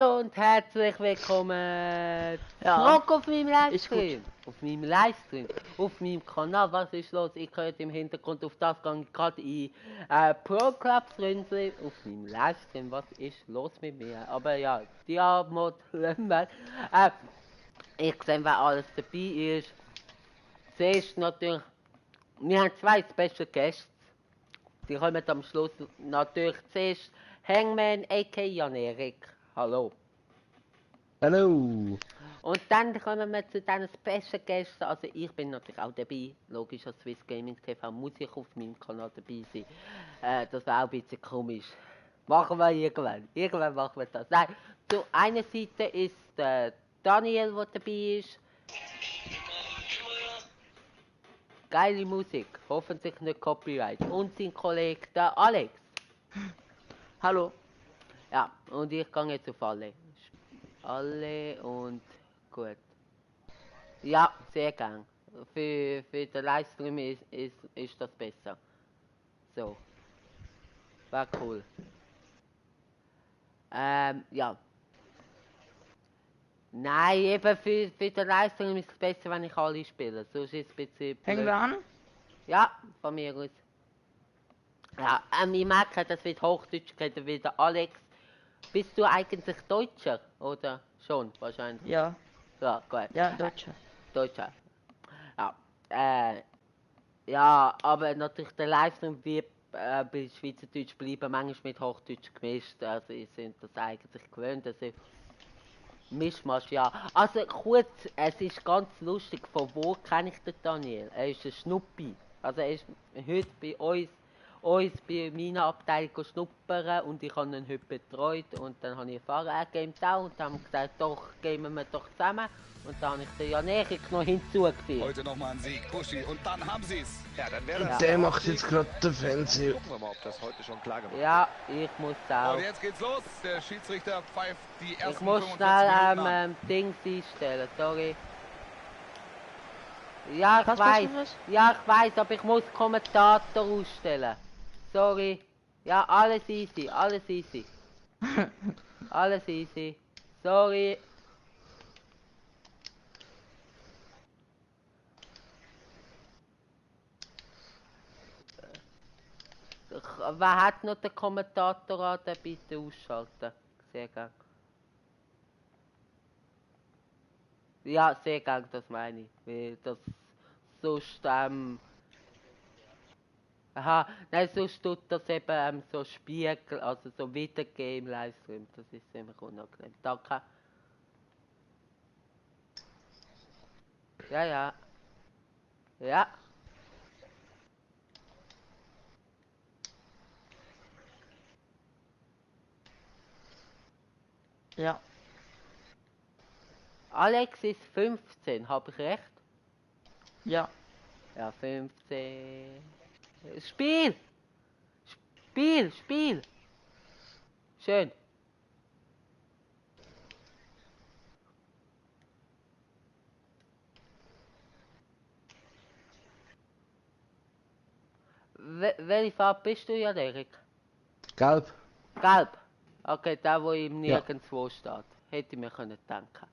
Und herzlich willkommen Ja. zurück auf meinem Ist gut. Livestream. Auf meinem Kanal. Was ist los? Ich höre im Hintergrund auf das gehe ich gerade in Pro Club Rünsli auf meinem Livestream. Was ist los mit mir? Aber ja, die Mod lassen wir. Ich sehe, wer alles dabei ist. Zuerst natürlich, wir haben zwei Special Guests. Die kommen am Schluss natürlich zuerst Hangman aka Jan Erik. Hallo. Hallo! Und dann kommen wir zu diesen Special Gästen. Also ich bin natürlich auch dabei. Logisch, als Swiss Gaming TV muss ich auf meinem Kanal dabei sein. Das wäre auch ein bisschen komisch. Machen wir irgendwann. Irgendwann machen wir das. Nein, zu einer Seite ist Daniel, der dabei ist. Geile Musik. Hoffentlich nicht Copyright. Und sein Kollege, der Alex. Hallo. Ja, und ich gehe jetzt auf alle. Alle und gut. Ja, sehr gern. Für den Livestream ist das besser. So. War cool. Ja. Nein, eben für den Livestream ist es besser, wenn ich alle spiele. Sonst ist es ein bisschen blöd. Hängen wir an? Ja, von mir aus. Ja, ich merke, das wird Hochdeutsch geredet wieder. Alex, bist du eigentlich Deutscher? Oder schon, wahrscheinlich? Ja. Ja, gut. Ja, Deutscher. Deutscher. Ja. Ja, aber natürlich der Livestream wird bei Schweizerdeutsch bleiben, manchmal mit Hochdeutsch gemischt. Also, ihr sind das eigentlich gewöhnt. Also, Mischmasch, ja. Also, kurz, es ist ganz lustig. Von wo kenne ich den Daniel? Er ist ein Schnuppi. Also, er ist heute bei uns bei meiner Abteilung schnuppern und ich habe ihn heute betreut und dann habe ich erfahren, er gamet auch und dann haben wir gesagt, doch, gamen wir doch zusammen und dann habe ich den Jan Erik noch hinzugefügt. Heute nochmal ein Sieg, Buschi, und dann haben sie es. Ja, dann wäre Und das der macht jetzt gerade den Fernseher. Gucken wir mal, ob das heute schon klar gemacht Ja, ich muss auch. Und jetzt geht's los. Der Schiedsrichter pfeift die ersten Ich muss 45 schnell Minuten an. Dings einstellen, sorry. Ja, ich Was weiß. was? Ja, ich weiß, aber ich muss Kommentator ausstellen. Sorry. Ja, alles easy, alles easy. Alles easy. Sorry. Wer hat noch den Kommentator an, den bitte ausschalten. Sehr gern. Ja, sehr gern, das meine ich. Weil das sonst, aha, nein, sonst tut das eben so Spiegel, also so wiedergeben im Livestream. Das ist ziemlich unangenehm. Danke. Ja, ja. Ja. Ja. Alex ist 15, habe ich recht? Ja. Ja, 15. Spiel! Spiel, Spiel! Schön. Welche Farbe bist du, Jan Erik? Gelb? Gelb. Okay, der, wo ihm Ja. nirgendwo steht. Hätte ich mir können denken.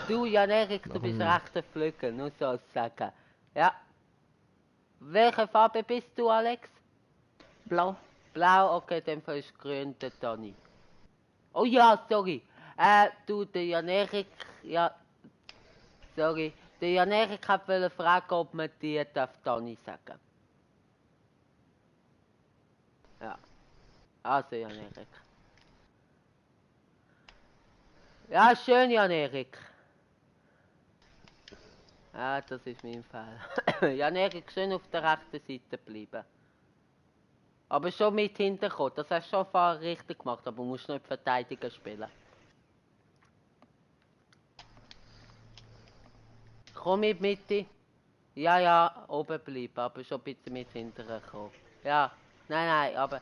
Du, Jan Erik, du bist recht ein Flügel, nur so zu sagen. Ja. Welche Farbe bist du, Alex? Blau. Blau, okay, dann ist grün der Donny. Oh ja, sorry. Du, der Jan Erik, ja, sorry. Der Jan Erik wollte fragen, ob man die darf Donny sagen. Ja. Also, Jan Erik. Ja, schön, Jan Erik. Ah, das ist mein Fall. Jan Erik, schön auf der rechten Seite bleiben. Aber schon mit hinterkommen, das hast du schon vorher richtig gemacht, aber du musst nicht Verteidiger spielen. Komm mit Mitte. Ja, ja, oben bleiben, aber schon ein bisschen mit hinterher kommen. Ja, nein, aber...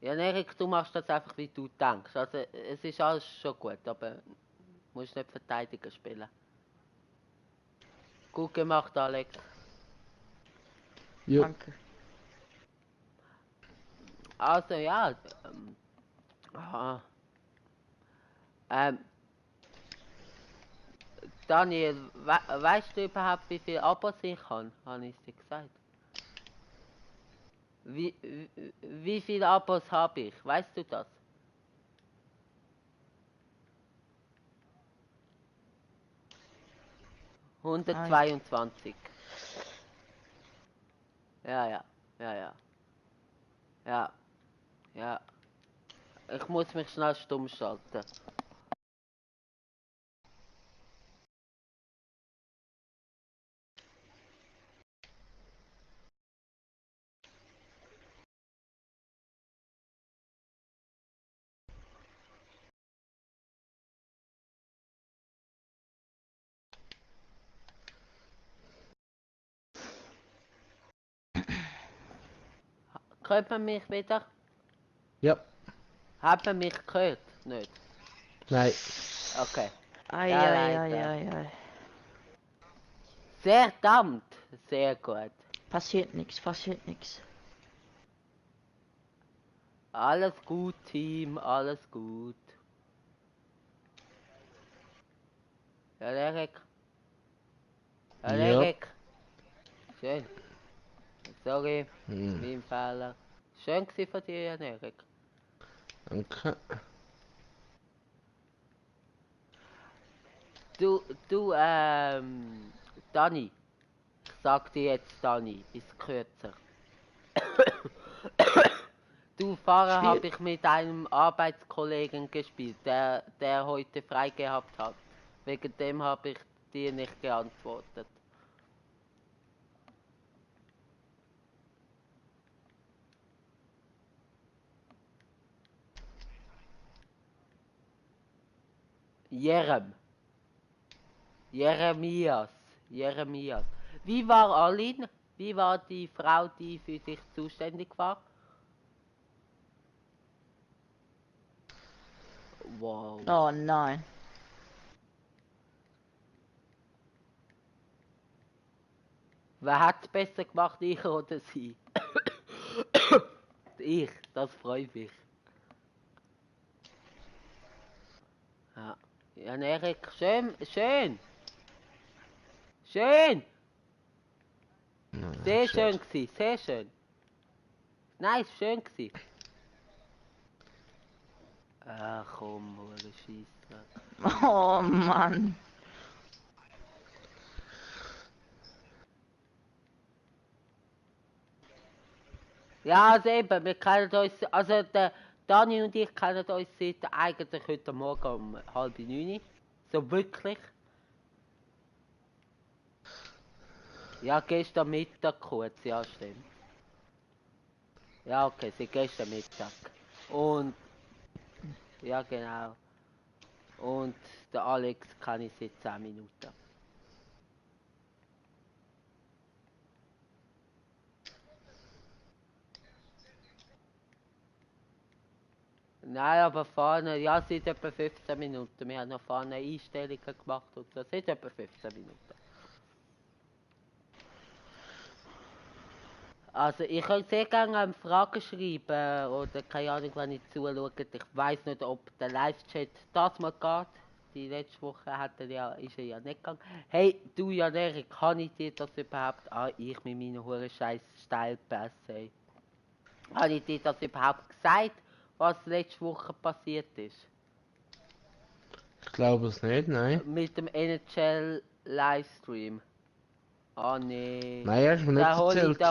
Jan Erik, du machst das einfach wie du denkst. Also, es ist alles schon gut, aber du musst nicht Verteidiger spielen. Gut gemacht, Alex. Jo. Danke. Also ja, aha. Ähm, Daniel, weißt du überhaupt, wie viele Abos ich habe? Habe ich dir gesagt? Wie viele Abos habe ich? Weißt du das? Nein. 122. Ja, ja, ja, ja. Ja, ja. Ich muss mich schnell stumm schalten. Hört man mich wieder? Ja. Hat man mich gehört? Nicht? Nein. Okay. Ei, Ja, ei, ei, leider. ei, ei. Sehr verdammt. Sehr gut. Passiert nichts, passiert nichts. Alles gut, Team, alles gut. Ja, Erik. Ja, Ja. Erik. Schön. Sorry, Hm. mein Fehler. Schön gewesen von dir, Jan Erik. Danke. Du, Dani. Ich sag dir jetzt, Dani, ist kürzer. Du, Fahrer Spiel. habe ich mit einem Arbeitskollegen gespielt, der heute frei gehabt hat. Wegen dem habe ich dir nicht geantwortet. Jeremias. Jeremias. Wie war Aline? Wie war die Frau, die für dich zuständig war? Wow. Oh nein. Wer hat's besser gemacht, ich oder sie? Ich, das freut mich. Ja. Jan Erik, schön, schön. Schön. Sehr schön gewesen, sehr schön. Nice, schön gewesen. Ach komm, wo Scheissdreck. Oh Mann. Ja, also eben, wir kennen uns, also der Dani und ich kennen uns seit eigentlich heute Morgen um 8:30. So wirklich. Ja, gestern Mittag kurz, ja stimmt. Ja, okay, seit gestern Mittag. Und, ja genau. Und der Alex kenne ich seit 10 Minuten. Nein, aber vorne, ja, seit etwa 15 Minuten. Wir haben noch vorne Einstellungen gemacht und so, seit etwa 15 Minuten. Also, ich kann sehr gerne Fragen schreiben oder keine Ahnung, wenn ich zuschaue. Ich weiß nicht, ob der Live-Chat das mal geht. Die letzte Woche ist er ja nicht gegangen. Hey, du Jan Erik, kann ich dir das überhaupt? Ah, ich mit meinen hohen scheiß Steilpässe. Habe ich dir das überhaupt gesagt, was letzte Woche passiert ist? Ich glaube es nicht, nein. Mit dem NHL Livestream. Ah nee. Nein, hast du mir nicht erzählt.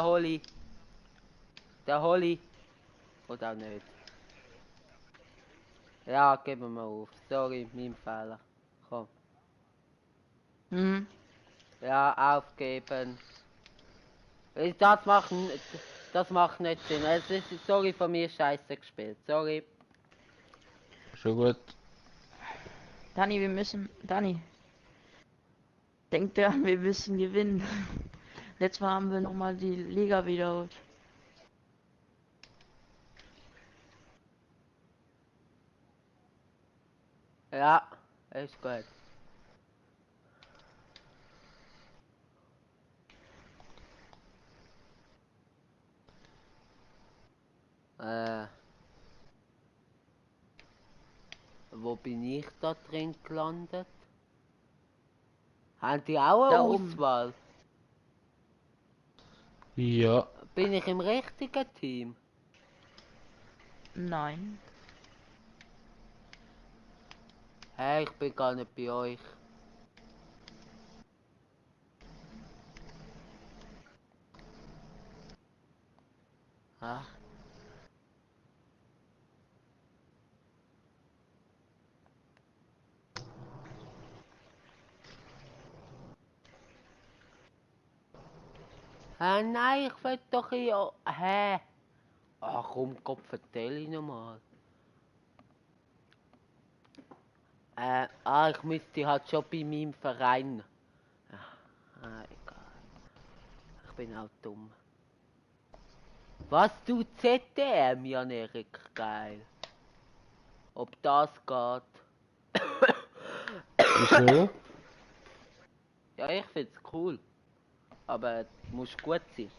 Der Holly. Oder auch nicht. Ja, geben wir auf. Sorry, mein Fehler. Komm. Hm. Ja, aufgeben. Das macht nicht Sinn. Es ist, sorry, von mir scheiße gespielt. Sorry. Schon gut. Dani, wir müssen. Dani. Denk dran, wir müssen gewinnen. Letztes Mal haben wir nochmal die Liga wiederholt. Ja, ist gut. Äh, wo bin ich da drin gelandet? Haben die auch eine Da oben. Auswahl? Ja. Bin ich im richtigen Team? Nein. Hey, ich bin gar nicht bei euch. Ah. Nein, ich will doch hier. Hä? Ach komm, Gott, erzähl ich nochmal. Ich müsste halt schon bei meinem Verein. Egal. Ich bin auch dumm. Was, du ZDM, Jan Erik? Geil. Ob das geht? Wieso? Ja, ich find's cool. Aber muss gut sein.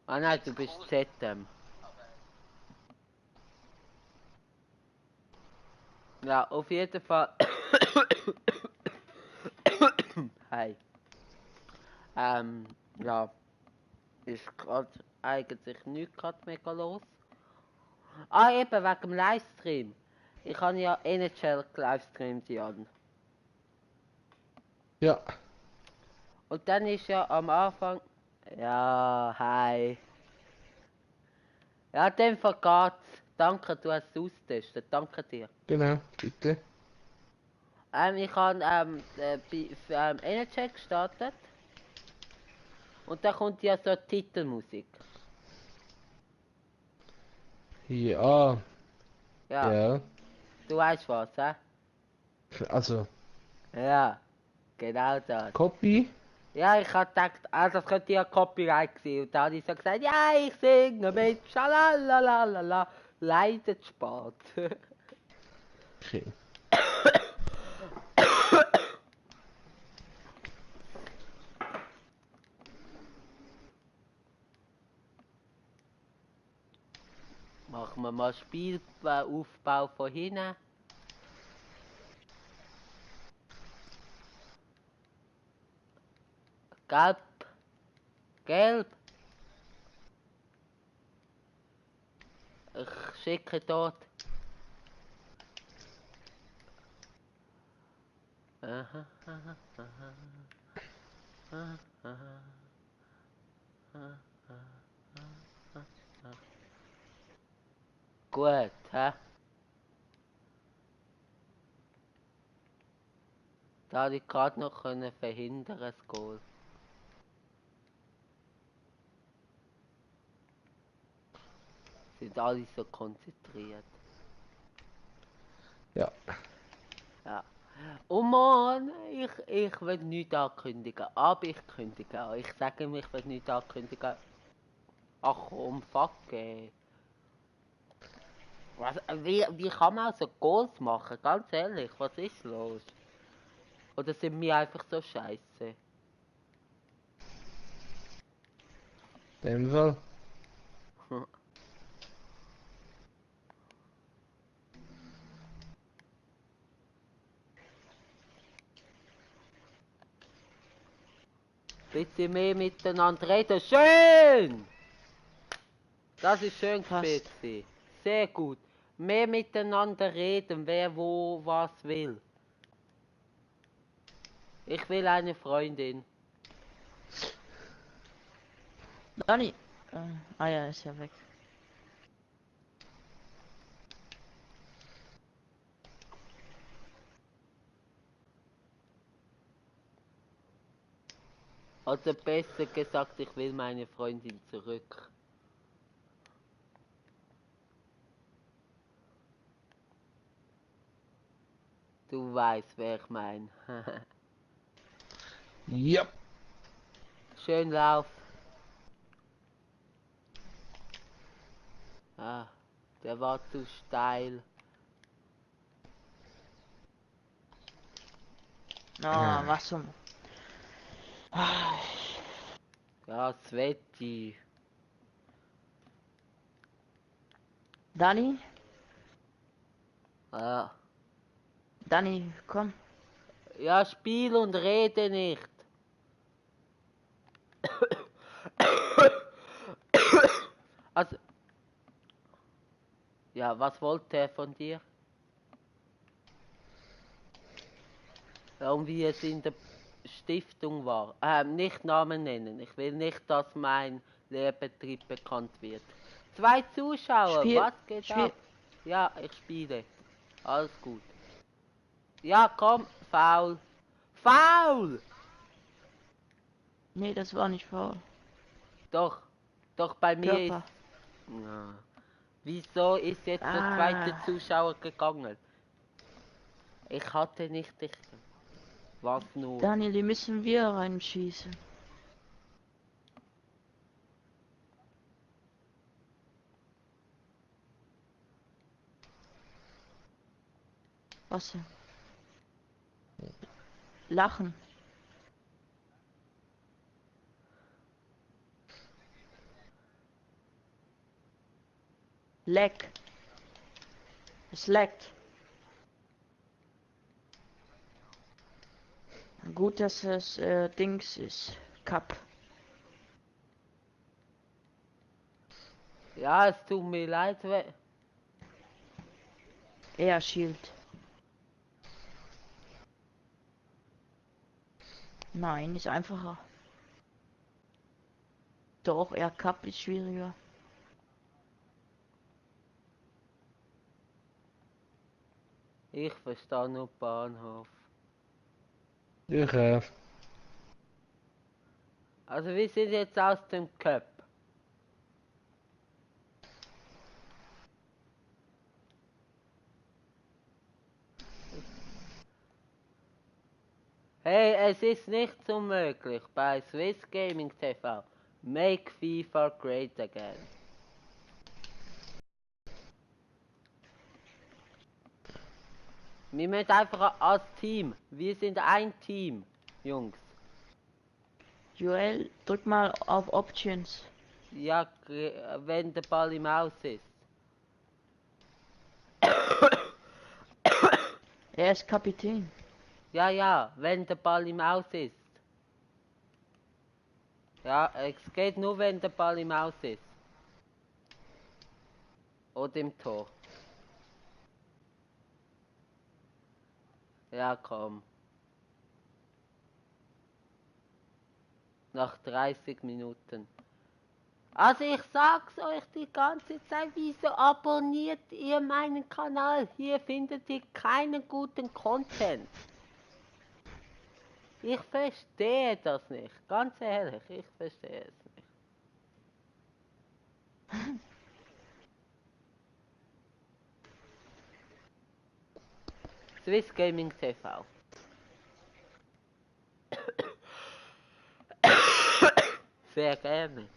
Ah nein, du bist ZDM. Ja, auf jeden Fall. Hi. Ja. Ist gerade eigentlich nichts gerade mega los. Ah, eben wegen dem Livestream. Ich habe ja NHL gelivestreamt, Jan. Ja. Und dann ist ja am Anfang. Ja, hi. Ja, in dem Fall geht's. Danke, du hast es ausgetestet. Danke dir. Genau, bitte. Ich habe bei NHL gestartet. Und da kommt ja so Titelmusik. Ja. Ja, Ja. du weißt was, hä? Also, Ja, genau das. Copy. Ja, ich hab gedacht, das könnte ja Copyright sein. Und dann habe ich so gesagt, ja, ich singe mit, schalalalala, leidet spät. Okay. Machen wir mal Spielaufbau von hinten. Gelb, gelb. Ich schicke dort. Aha, aha, aha, aha, aha, aha, aha. Gut, hä? Da hätte ich gerade noch verhindern das Goal. Sind alle so konzentriert. Ja. Ja. Oh Mann, ich will nichts ankündigen, aber ich kündige an. Ich sage mir, ich will nichts ankündigen. Ach komm, fuck ey. Was, wie kann man so Goals machen? Ganz ehrlich, was ist los? Oder sind wir einfach so scheiße? In dem Fall. Bisschen mehr miteinander reden. Schön! Das ist schön gespielt. Sehr gut. Mehr miteinander reden, wer wo was will. Ich will eine Freundin. Dani. Ah ja, ist ja weg. Also besser gesagt, ich will meine Freundin zurück. Du weißt, wer ich mein. Ja. Schön Lauf. Ah, der war zu steil. Ah, was zum. Ah, Ja, Sveti. Dani? Ja. Dani, komm. Ja, spiel und rede nicht. Also. Ja, was wollte er von dir? Ja, und wie es in der Stiftung war. Nicht Namen nennen. Ich will nicht, dass mein Lehrbetrieb bekannt wird. 2 Zuschauer, Spiel. was geht Spiel. ab? Ja, ich spiele. Alles gut. Ja, komm, faul. Faul! Nee, das war nicht faul. Doch, doch bei mir Körper. ist... Ja. Wieso ist jetzt der zweite Zuschauer gegangen? Ich hatte nicht dich. Was nur? Daniel, die müssen wir reinschießen. Was denn? Lachen. Leck. Es leckt. Gut, dass es Dings ist. Cup. Ja, es tut mir leid. Air Shield. Nein, ist einfacher. Doch, Air Cup ist schwieriger. Ich verstehe nur Bahnhof. Ich, Also wir sind jetzt aus dem Cup. Hey, es ist nicht unmöglich bei Swiss Gaming TV. Make FIFA great again. Wir müssen einfach als Team. Wir sind ein Team, Jungs. Joel, drück mal auf Options. Ja, wenn der Ball im Aus ist. Er ist Kapitän. Ja, ja, wenn der Ball im Aus ist. Ja, es geht nur, wenn der Ball im Aus ist. Oder im Tor. Ja, komm. Nach 30 Minuten. Also ich sag's euch die ganze Zeit, wieso abonniert ihr meinen Kanal? Hier findet ihr keinen guten Content. Ich verstehe das nicht, ganz ehrlich, ich verstehe es nicht. Swiss Gaming TV. Sehr gerne.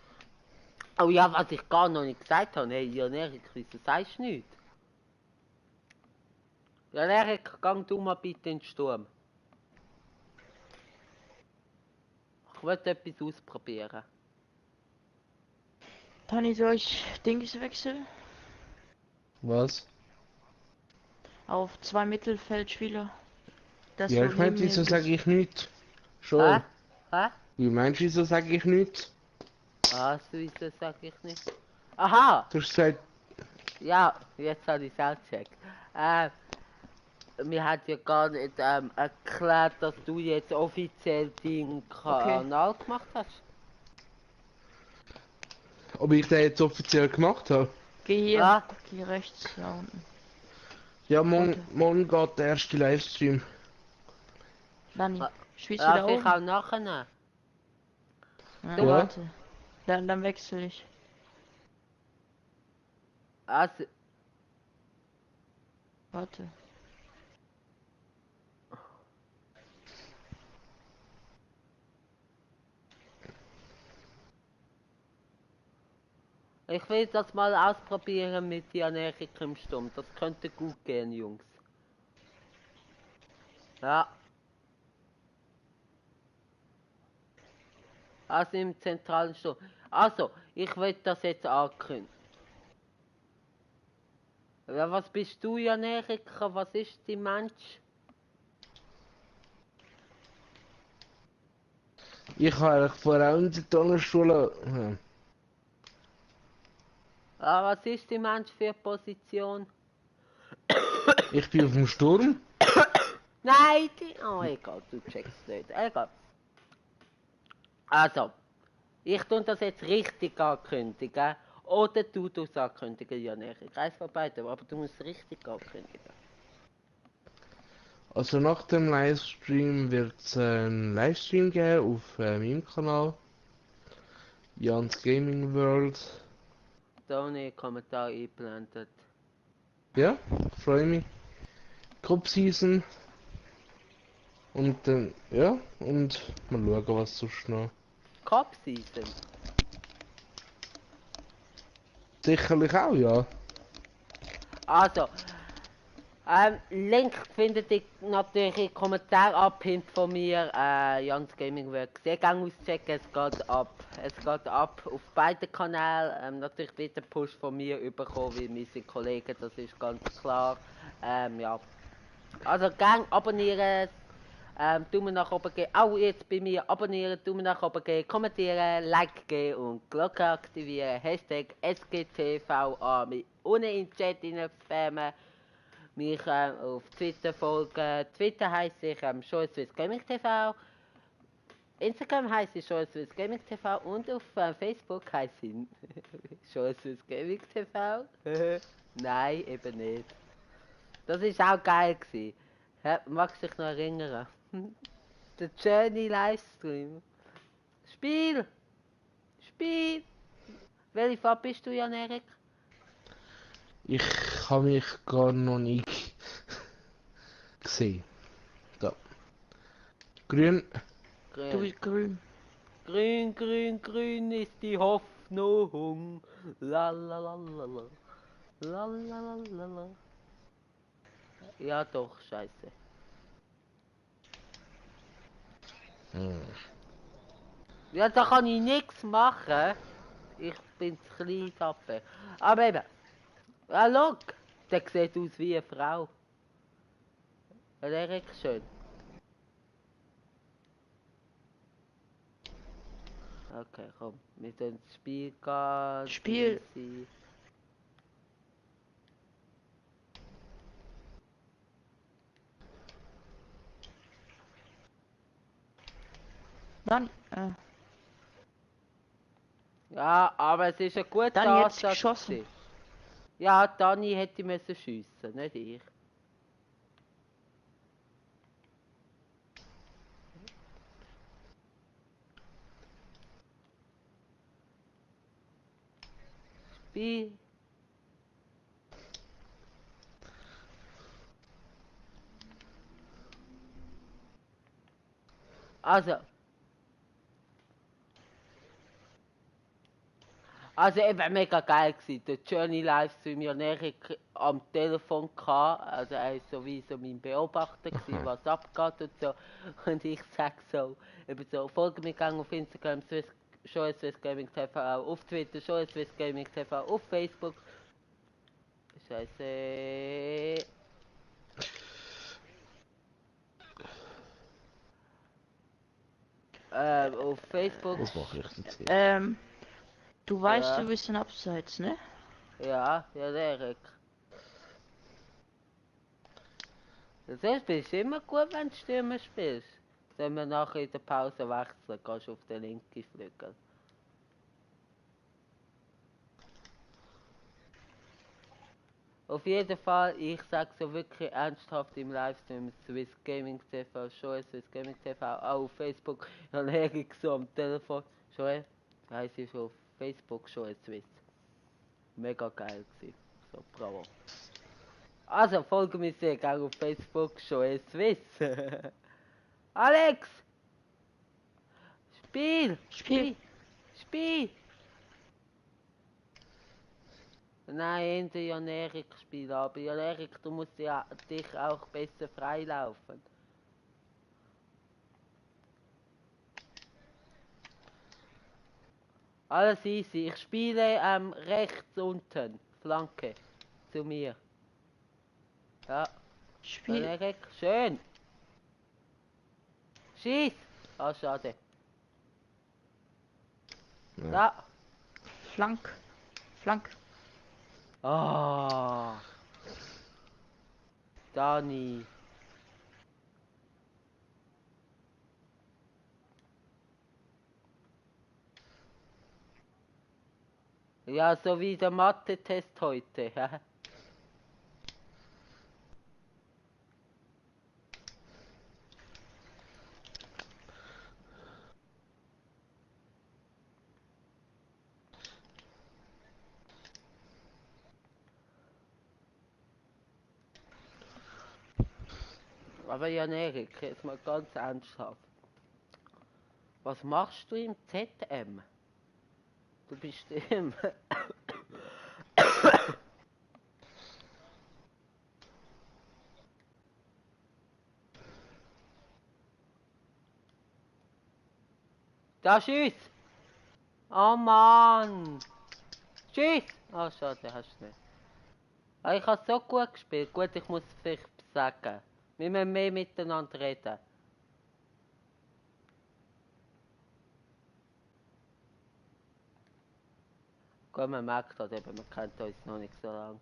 Oh ja, was ich gar noch nicht gesagt habe, hey Jan Erik, wieso sagst du nichts? Jan Erik, gang du mal bitte in den Sturm. Ich will etwas ausprobieren. Tani, soll ich Dings wechseln? was? Auf 2 Mittelfeldspieler. Das Ja, so ich meine, neben wieso mir sage ist. ich nichts? Schon. Hä? Wie meinst du, wieso sage ich nichts? Was, wieso sag ich nicht? Aha! Du hast gesagt, Ja, jetzt habe ich es auch gecheckt. Mir hat ja gar nicht erklärt, dass du jetzt offiziell den Kanal gemacht hast. ob ich den jetzt offiziell gemacht habe. Geh hier. Ja. Geh rechts da unten. Ja, morgen, Okay. morgen geht der erste Livestream. Dani, spielst du Ja, da vielleicht oben? auch nachher. Ja, Ja. warte. Dann wechsle ich. Also, Warte. ich will das mal ausprobieren mit Jan Erik im Sturm. Das könnte gut gehen, Jungs. Ja. Also im zentralen Sturm. Also, ich will das jetzt ankündigen. Ja, was bist du, Jan Erika? Was ist die Mensch? Ich habe eigentlich vorher auch in der Tonnerschule. Ja. Ah, was ist die Mensch für Position? Ich bin auf dem Sturm. Nein, die... Oh, egal, du checkst nicht. Egal. Also, ich tue das jetzt richtig ankündigen. Oder du tust ankündigen, Jan Erika. Eins von beiden, aber du musst richtig ankündigen. Also nach dem Livestream wird es einen Livestream geben auf meinem Kanal. Jans Gaming World. Tony, Kommentar eingeblendet. Ja, freue mich. Cup Season. Und dann, ja, und mal schauen, was sonst noch. Cup Season. Sicherlich auch, ja. Also, Link findet ihr natürlich im Kommentar abhint von mir, Jans Gaming World. Sehr gerne auschecken, es geht ab. Es geht ab auf beiden Kanälen. Natürlich wird der Push von mir überkommen, wie meine Kollegen, das ist ganz klar. Ja. Also gerne abonnieren, Daumen nach oben geben, auch jetzt bei mir abonnieren, Daumen nach oben geben, kommentieren, Like geben und Glocke aktivieren, Hashtag SGTV mich unten in den Chat rein spammen, mich auf Twitter folgen, Twitter heisst ich Show Swiss Gaming TV, Instagram heisst ich Show Swiss Gaming TV und auf Facebook heisst ich Show Swiss Gaming TV. Nein, eben nicht. Das war auch geil gewesen. Magst du dich noch erinnern? Der Journey Livestream. Spiel! Spiel! Welche Farbe bist du, Jan Erik? Ich habe mich gar noch nicht gesehen. Da. Grün. Du Grün. bist grün. Grün, grün, grün ist die Hoffnung. La la la la la. La la la la la. Ja doch, scheiße. Ja, da kann ich nichts machen. Ich bin zu klein dafür. Aber eben. Ah, look. Der sieht aus wie eine Frau. Der ist schön. Okay, komm. Wir sind ins Spiel gehen. Spiel. Easy. Dann, Ja, aber es ist ein guter Dani hat's Ansatz geschossen. gewesen. Ja, Dani hätte müssen schiessen, nicht ich. Spiel. Also eben mega geil gewesen. Der Journey Livestream ja näher am Telefon gehabt. Also er ist sowieso mein Beobachter gewesen, was abgeht und so. Und ich sag so, eben so, folge mir gerne auf Instagram, Show Swiss Gaming TV, auf Twitter, Show Swiss Gaming TV, auf Facebook. Scheiße. Auf Facebook. Was mache ich jetzt hier? Du weißt, Ja. du bist ein Abseits, ne? Ja, Erik. Das bist immer gut, wenn du Stürmer spielst. Sollen wir nachher in der Pause wechseln, gehst du auf den linken Flügel. Auf jeden Fall, ich sage so wirklich ernsthaft im Livestream, Swiss Gaming TV, Show Swiss Gaming TV, auch auf Facebook, dann Erik so am Telefon, Show, heisst ich schon auf Facebook, Show Swiss. Mega geil gewesen, so bravo. Also folge mir sehr gerne auf Facebook, Show Swiss. Alex! Spiel! Spiel! Nein, der Jan Erik spielt, aber Jan Erik, du musst ja dich auch besser freilaufen. Alles easy. Ich spiele rechts unten. Flanke. Zu mir. Ja. Spiel. Erik, schön. Schieß. Ah, schade. Ja. Da. Flank. Flank. Ah. Dani. Ja, so wie der Mathe-Test heute. hä? Aber Jan Erik, jetzt mal ganz ernsthaft. Was machst du im ZM? Du bist im... Da schieß! Oh Mann! Schieß! Ah, schade, hast du nicht. Ah, ich habe so gut gespielt. Gut, ich muss vielleicht sagen. Wir müssen mehr miteinander reden. Gut, man merkt halt eben, man kennt uns noch nicht so lange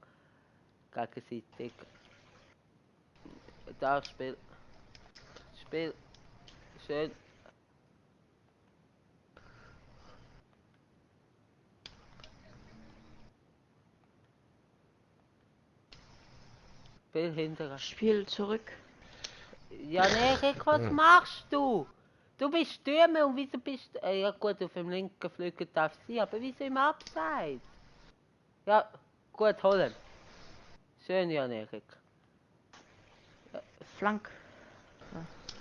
gegenseitig. Da, Spiel. Spiel. Schön. Spiel hinterher. Spiel zurück. Ja, Erik, was machst du? Du bist Stürmer und wieso bist du... ja gut, auf dem linken Flügel darf sie, aber wieso im Abseits? Ja, gut, holen. Schön, Jan Erik. Flank.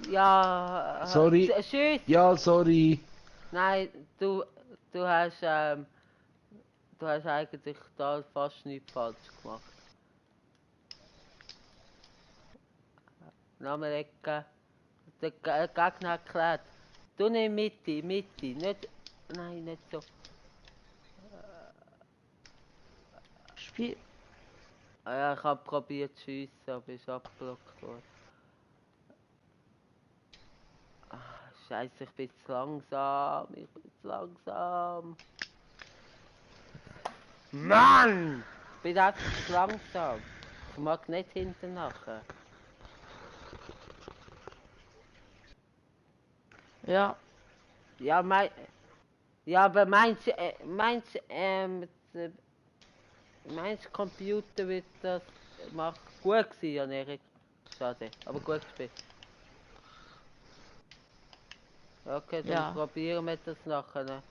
Ja, Sorry. Tschüss. Ja, sorry. Nein, du hast eigentlich da fast nichts falsch gemacht. Name Ecke. Der Gegner erklärt. Du nimm Mitte, nicht... Nein, nicht so. Spiel. Ah ja, ich habe probiert zu schiessen, aber ist abgeblockt worden. Ah, Scheiße, ich bin zu langsam. Mann! Ich bin einfach zu langsam. Ich mag nicht hinten nachher. Ja. Ja, aber meinst Computer wird das machen? Gut gewesen, Jan Erik. Schade, aber gut gespielt. Okay, dann Ja. probieren wir das nachher.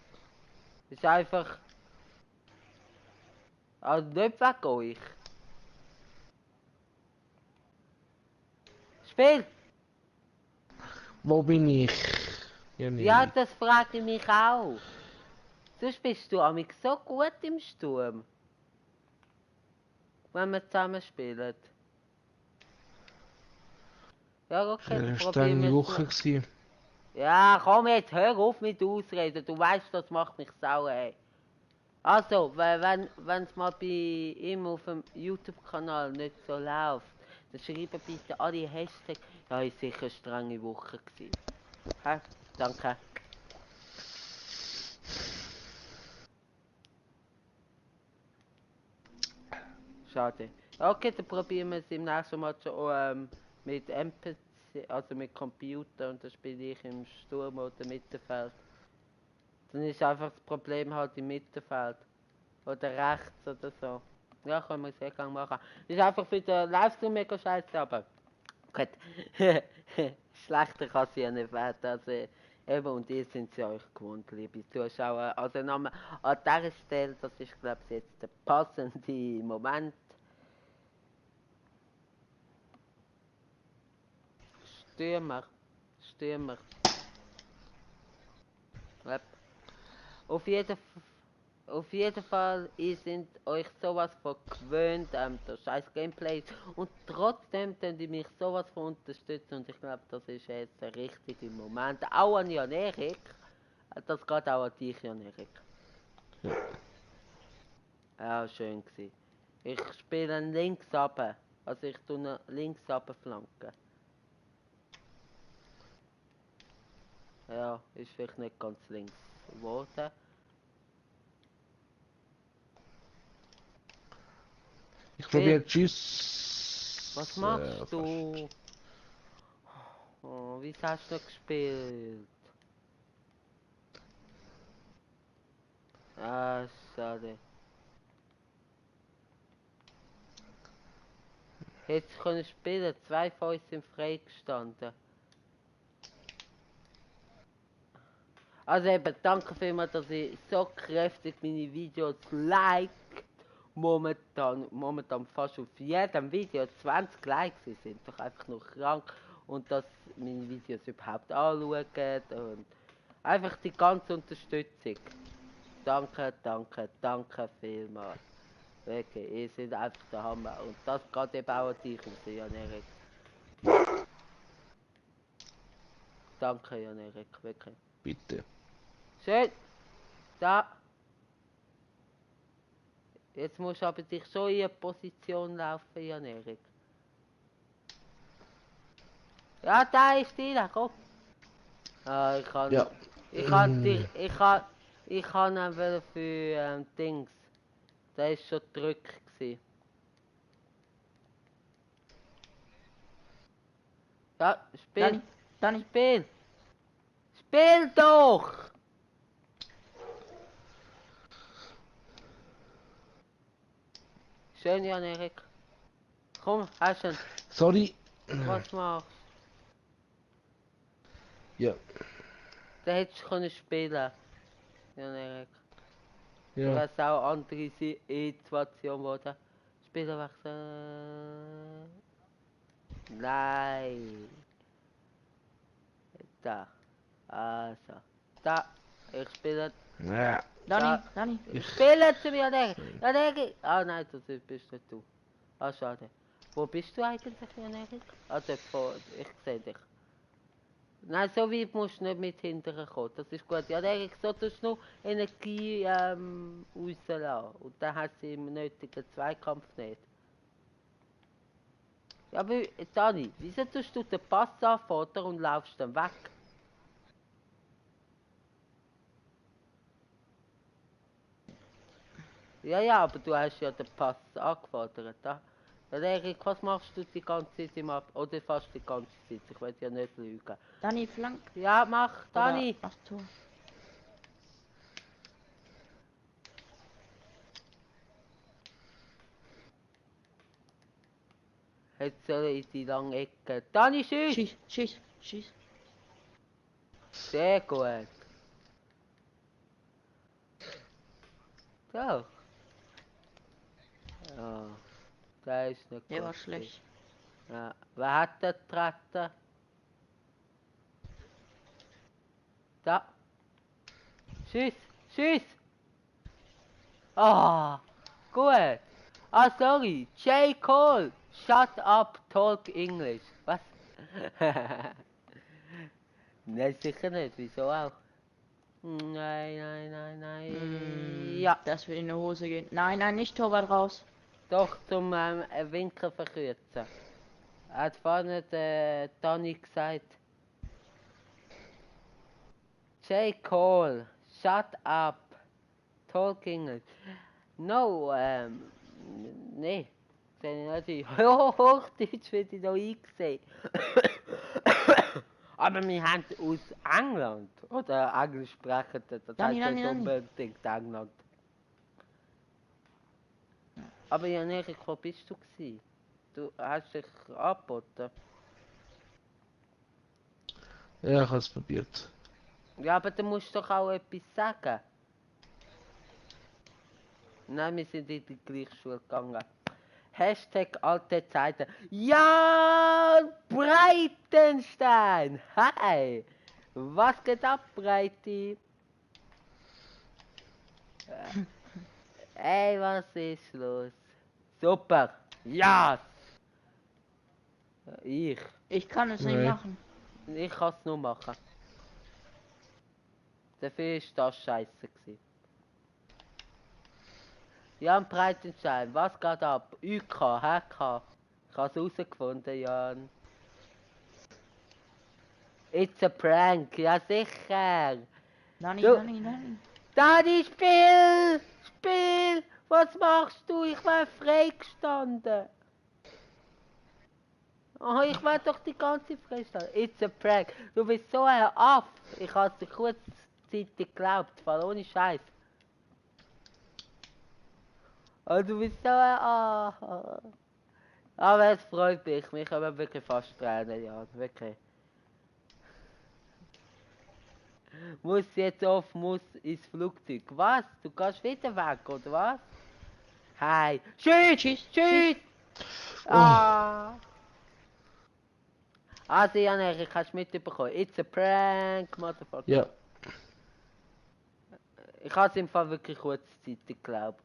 Ist einfach... Also nicht wegen euch. Spiel! Wo bin ich? Ja, Ja, das frage ich mich auch. Sonst bist du amig so gut im Sturm. Wenn wir zusammen spielen. Ja, okay, Das dann war eine probieren strenge wir Woche. es. Gewesen. Ja, komm jetzt, hör auf mit Ausreden. Du weißt, das macht mich sauer, ey. Also, wenn es mal bei ihm auf dem YouTube-Kanal nicht so läuft, dann schreiben bitte alle Hashtags. Ja, ist sicher eine strenge Woche gewesen. Hä? Danke. Schade. Okay, dann probieren wir es im nächsten Mal schon mit MPC, also mit Computer, und dann spiele ich im Sturm oder Mittelfeld. Dann ist einfach das Problem halt im Mittelfeld. Oder rechts oder so. Ja, können wir sehr gerne machen. Ist einfach für den Livestream mega scheiße, aber gut. Schlechter kann es ja nicht werden. Also, eben, und ihr sind sie euch gewohnt, liebe Zuschauer. Also nochmal an dieser Stelle, das ist glaube ich jetzt der passende Moment. Stürmer. Yep. Auf jeden Fall, ihr seid euch sowas von gewöhnt, das scheiß Gameplay. Und trotzdem könnt ihr mich sowas von unterstützen. Und ich glaube, das ist jetzt der richtige Moment. Auch an Jan Erik. Das geht auch an dich, Jan Erik. Ja, schön gewesen. Ich spiele links runter. Also ich tue links runter flanken. Ja, ist vielleicht nicht ganz links geworden. Ich probiere Tschüss. Was machst du? Oh, wieso hast du nicht gespielt? Ah, schade. Hätte ich können spielen, 2 von uns sind freigestanden. Also eben, danke vielmals, dass ihr so kräftig meine Videos liked. Momentan fast auf jedem Video 20 Likes, sie sind doch einfach nur krank. Und dass meine Videos überhaupt anschauen und einfach die ganze Unterstützung. Danke, danke, danke vielmals. Wirklich, ihr seid einfach der Hammer. Und das geht eben auch an dich raus, Jan-Erik. Danke, Jan-Erik, wirklich. Bitte. Schön. Da. Jetzt musst du aber dich schon in eine Position laufen, Jan-Erik. Ja, da ist die, komm. Ah, ich kann... Ja. Ich kann dich... Ich kann einfach für Dings. Da ist schon gedrückt gewesen. Ja, spiel. Dani. Spiel. Spiel doch! Schön, Jan-Erik. Komm, hast du. Sorry. Was machst Ja. du? Da hättest du können spielen. Jan-Erik. Ja. Was auch andere Situation geworden. Spieler wechseln. Nein. Da. Also. Da. Ich spiele. Ja. Dani. Ich spiele zu mir, Jan-Erik. Jan-Erik. Ah nein, das bist nicht du. Ah, schade. Wo bist du eigentlich, Jan-Erik? Also, ich sehe dich. Nein, so weit musst du nicht mit hinterher kommen. Das ist gut. Jan-Erik, so tust du nur Energie rauslassen. Und dann hast du im nötigen Zweikampf nicht. Ja, aber Dani, wieso tust du den Pass anfordern und laufst dann weg? Ja, aber du hast ja den Pass angefordert. Ja, Erik, was machst du die ganze Zeit im Ab... Oder fast die ganze Zeit? Ich will ja nicht lügen. Dani, flank. Ja, mach, Dani. Ach so. Jetzt soll ich die lange Ecke. Dani, schieß! Schieß. Sehr gut. So. Ja, der ist nicht Der gut. war schlecht. Ja. Wer hat den getreten? Da. Schieß! Ah, gut. Ah, sorry. J. Cole. Shut up, talk English. Was? Nein, sicher nicht. Wieso auch? Nein. Ja. Das wird in die Hose gehen. Nein, nicht Torwart raus. Doch, zum Winkel verkürzen. Hat vorhin Tony gesagt. J. Cole, shut up. Talk English. No, nee. Sehe ich nicht. Hochdeutsch wird ich noch eingesehen. Aber wir haben aus England, oder Englisch sprechen, das heißt nicht unbedingt England. Aber Jan-Erik, wo bist du gewesen? Du hast dich angeboten. Ja, ich habe es probiert. Ja, aber du musst doch auch etwas sagen. Nein, wir sind in die gleiche Schule gegangen. Hashtag alte Zeiten. Ja, Breitenstein. Hi. Was geht ab, Breiti? Ey, was ist los? Super. Ja. Ich kann es nicht Nee. machen. Ich kann es nur machen. Dafür ist das scheiße gewesen. Jan Breitenstein, was geht ab? UK, HK. Ich hab's rausgefunden, Jan. It's a prank, ja sicher. Nani, Du- Nani, Nani. Dani, Spiel! Spiel! Was machst du? Ich war freigestanden. Oh, ich war doch die ganze Zeit freigestanden. It's a prank. Du bist so ein Aff. Ich hab's dir kurzzeitig geglaubt, weil ohne Scheiß. Oh, du bist so ein Aff. Aber es freut mich. Mich haben wirklich fast Tränen, ja. Wirklich. Muss jetzt auf, muss ins Flugzeug. Was? Du gehst wieder weg, oder was? Hi. Schieß! Schieß, Schieß! Ah! Also, Jan-Erik, hast du mitbekommen? It's a prank, motherfucker. Ja. Ich hab's im Fall wirklich kurzzeitig geglaubt.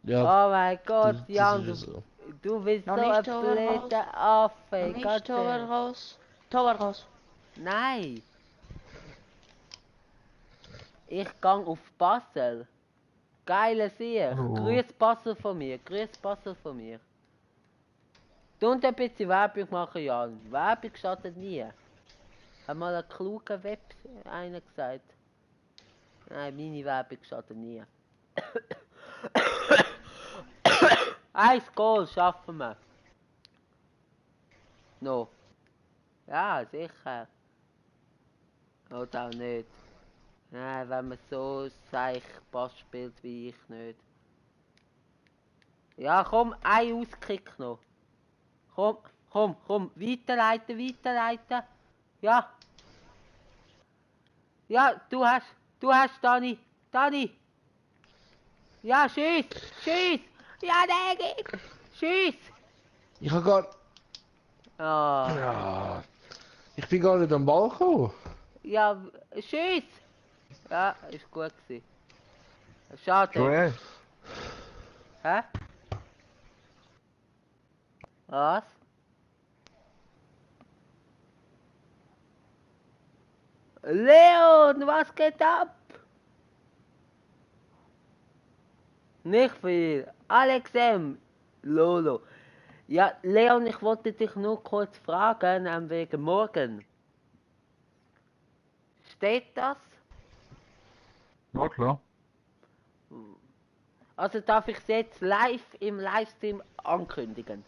Ja, Oh mein Gott, das Jan, ist so. du bist Noch so nicht ein Torwart blöder Affe. Noch Gott nicht Torwart sei- raus. Torwart raus. Nein. Ich gang auf Basel. Geile Sieg. Oh. Grüß Basel von mir. Grüß Basel von mir. Du und ein bisschen Werbung machen, Jan. Werbung schadet nie. Hat mal ein kluger Web einer gesagt. Nein, meine Werbung schadet nie. Ein Goal schaffen wir. No. Ja, sicher. Oder auch nicht. Nein, wenn man so seich Pass spielt wie ich nicht. Ja, komm, ein Auskick noch. Komm, weiterleiten. Ja. Ja, du hast, Dani. Ja, schieß. Ja, Dagi. Schieß. Ich hab gar... Ah, Ja. Ich bin gar nicht am Ball gekommen. ja, schieß. Ja, ist gut gewesen. Schade. Joel, Hä? Was? Leon, was geht ab? Nicht viel. Alex M. Lolo. Ja, Leon, ich wollte dich nur kurz fragen, wegen morgen. Steht das? ja klar. Also darf ich es jetzt live im Livestream ankündigen?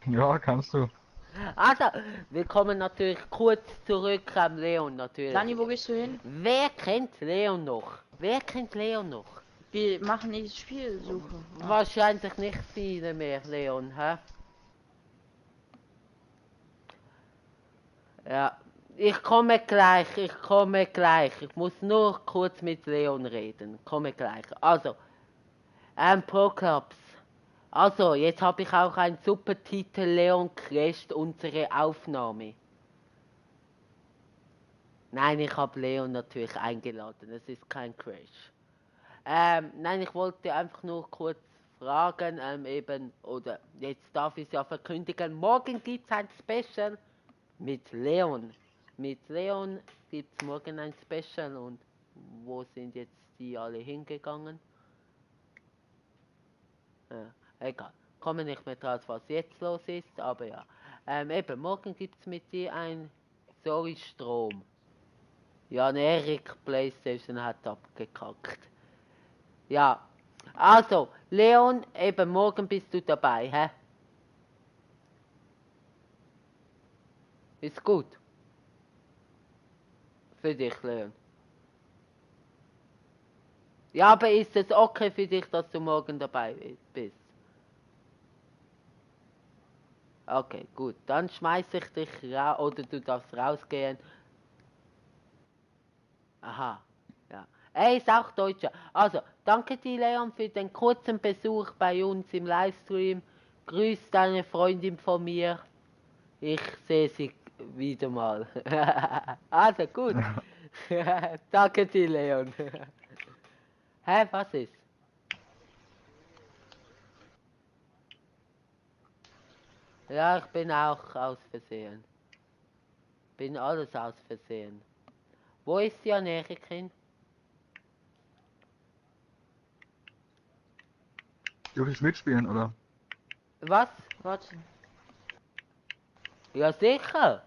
Ja, kannst du. Also, wir kommen natürlich kurz zurück am Leon natürlich. Dani, wo gehst du hin? Wer kennt Leon noch? Wir machen die Spielsuche. Wahrscheinlich nicht viele mehr, Leon, hä? Ja, ich komme gleich. Ich muss nur kurz mit Leon reden. Komme gleich. Also, Pro Clubs. Also, jetzt habe ich auch einen super Titel. Leon crasht unsere Aufnahme. Nein, ich habe Leon natürlich eingeladen. Es ist kein Crash. Nein, ich wollte einfach nur kurz fragen, eben, oder jetzt darf ich es ja verkündigen, morgen gibt es ein Special mit Leon. Mit Leon gibt es morgen ein Special und wo sind jetzt die alle hingegangen? Ja, egal. Komme nicht mehr draus, was jetzt los ist, aber ja. Eben, morgen gibt es mit dir ein Sorry Strom. Jan Erik PlayStation hat abgekackt. Ja, also, Leon, eben morgen bist du dabei, hä? Ist gut. Für dich, Leon. Ja, aber ist es okay für dich, dass du morgen dabei bist? Okay, gut. Dann schmeiß ich dich raus, oder du darfst rausgehen. Aha, ja. Er ist auch Deutscher. Also, danke dir, Leon, für den kurzen Besuch bei uns im Livestream. Grüß deine Freundin von mir. Ich sehe sie wieder mal. Also, gut. Danke dir, Leon. Hä, was ist? Ja, ich bin auch aus Versehen. Bin alles aus Versehen. Wo ist die Amerikin? Dürfe ich mitspielen, oder? Was? Warte. Ja, sicher.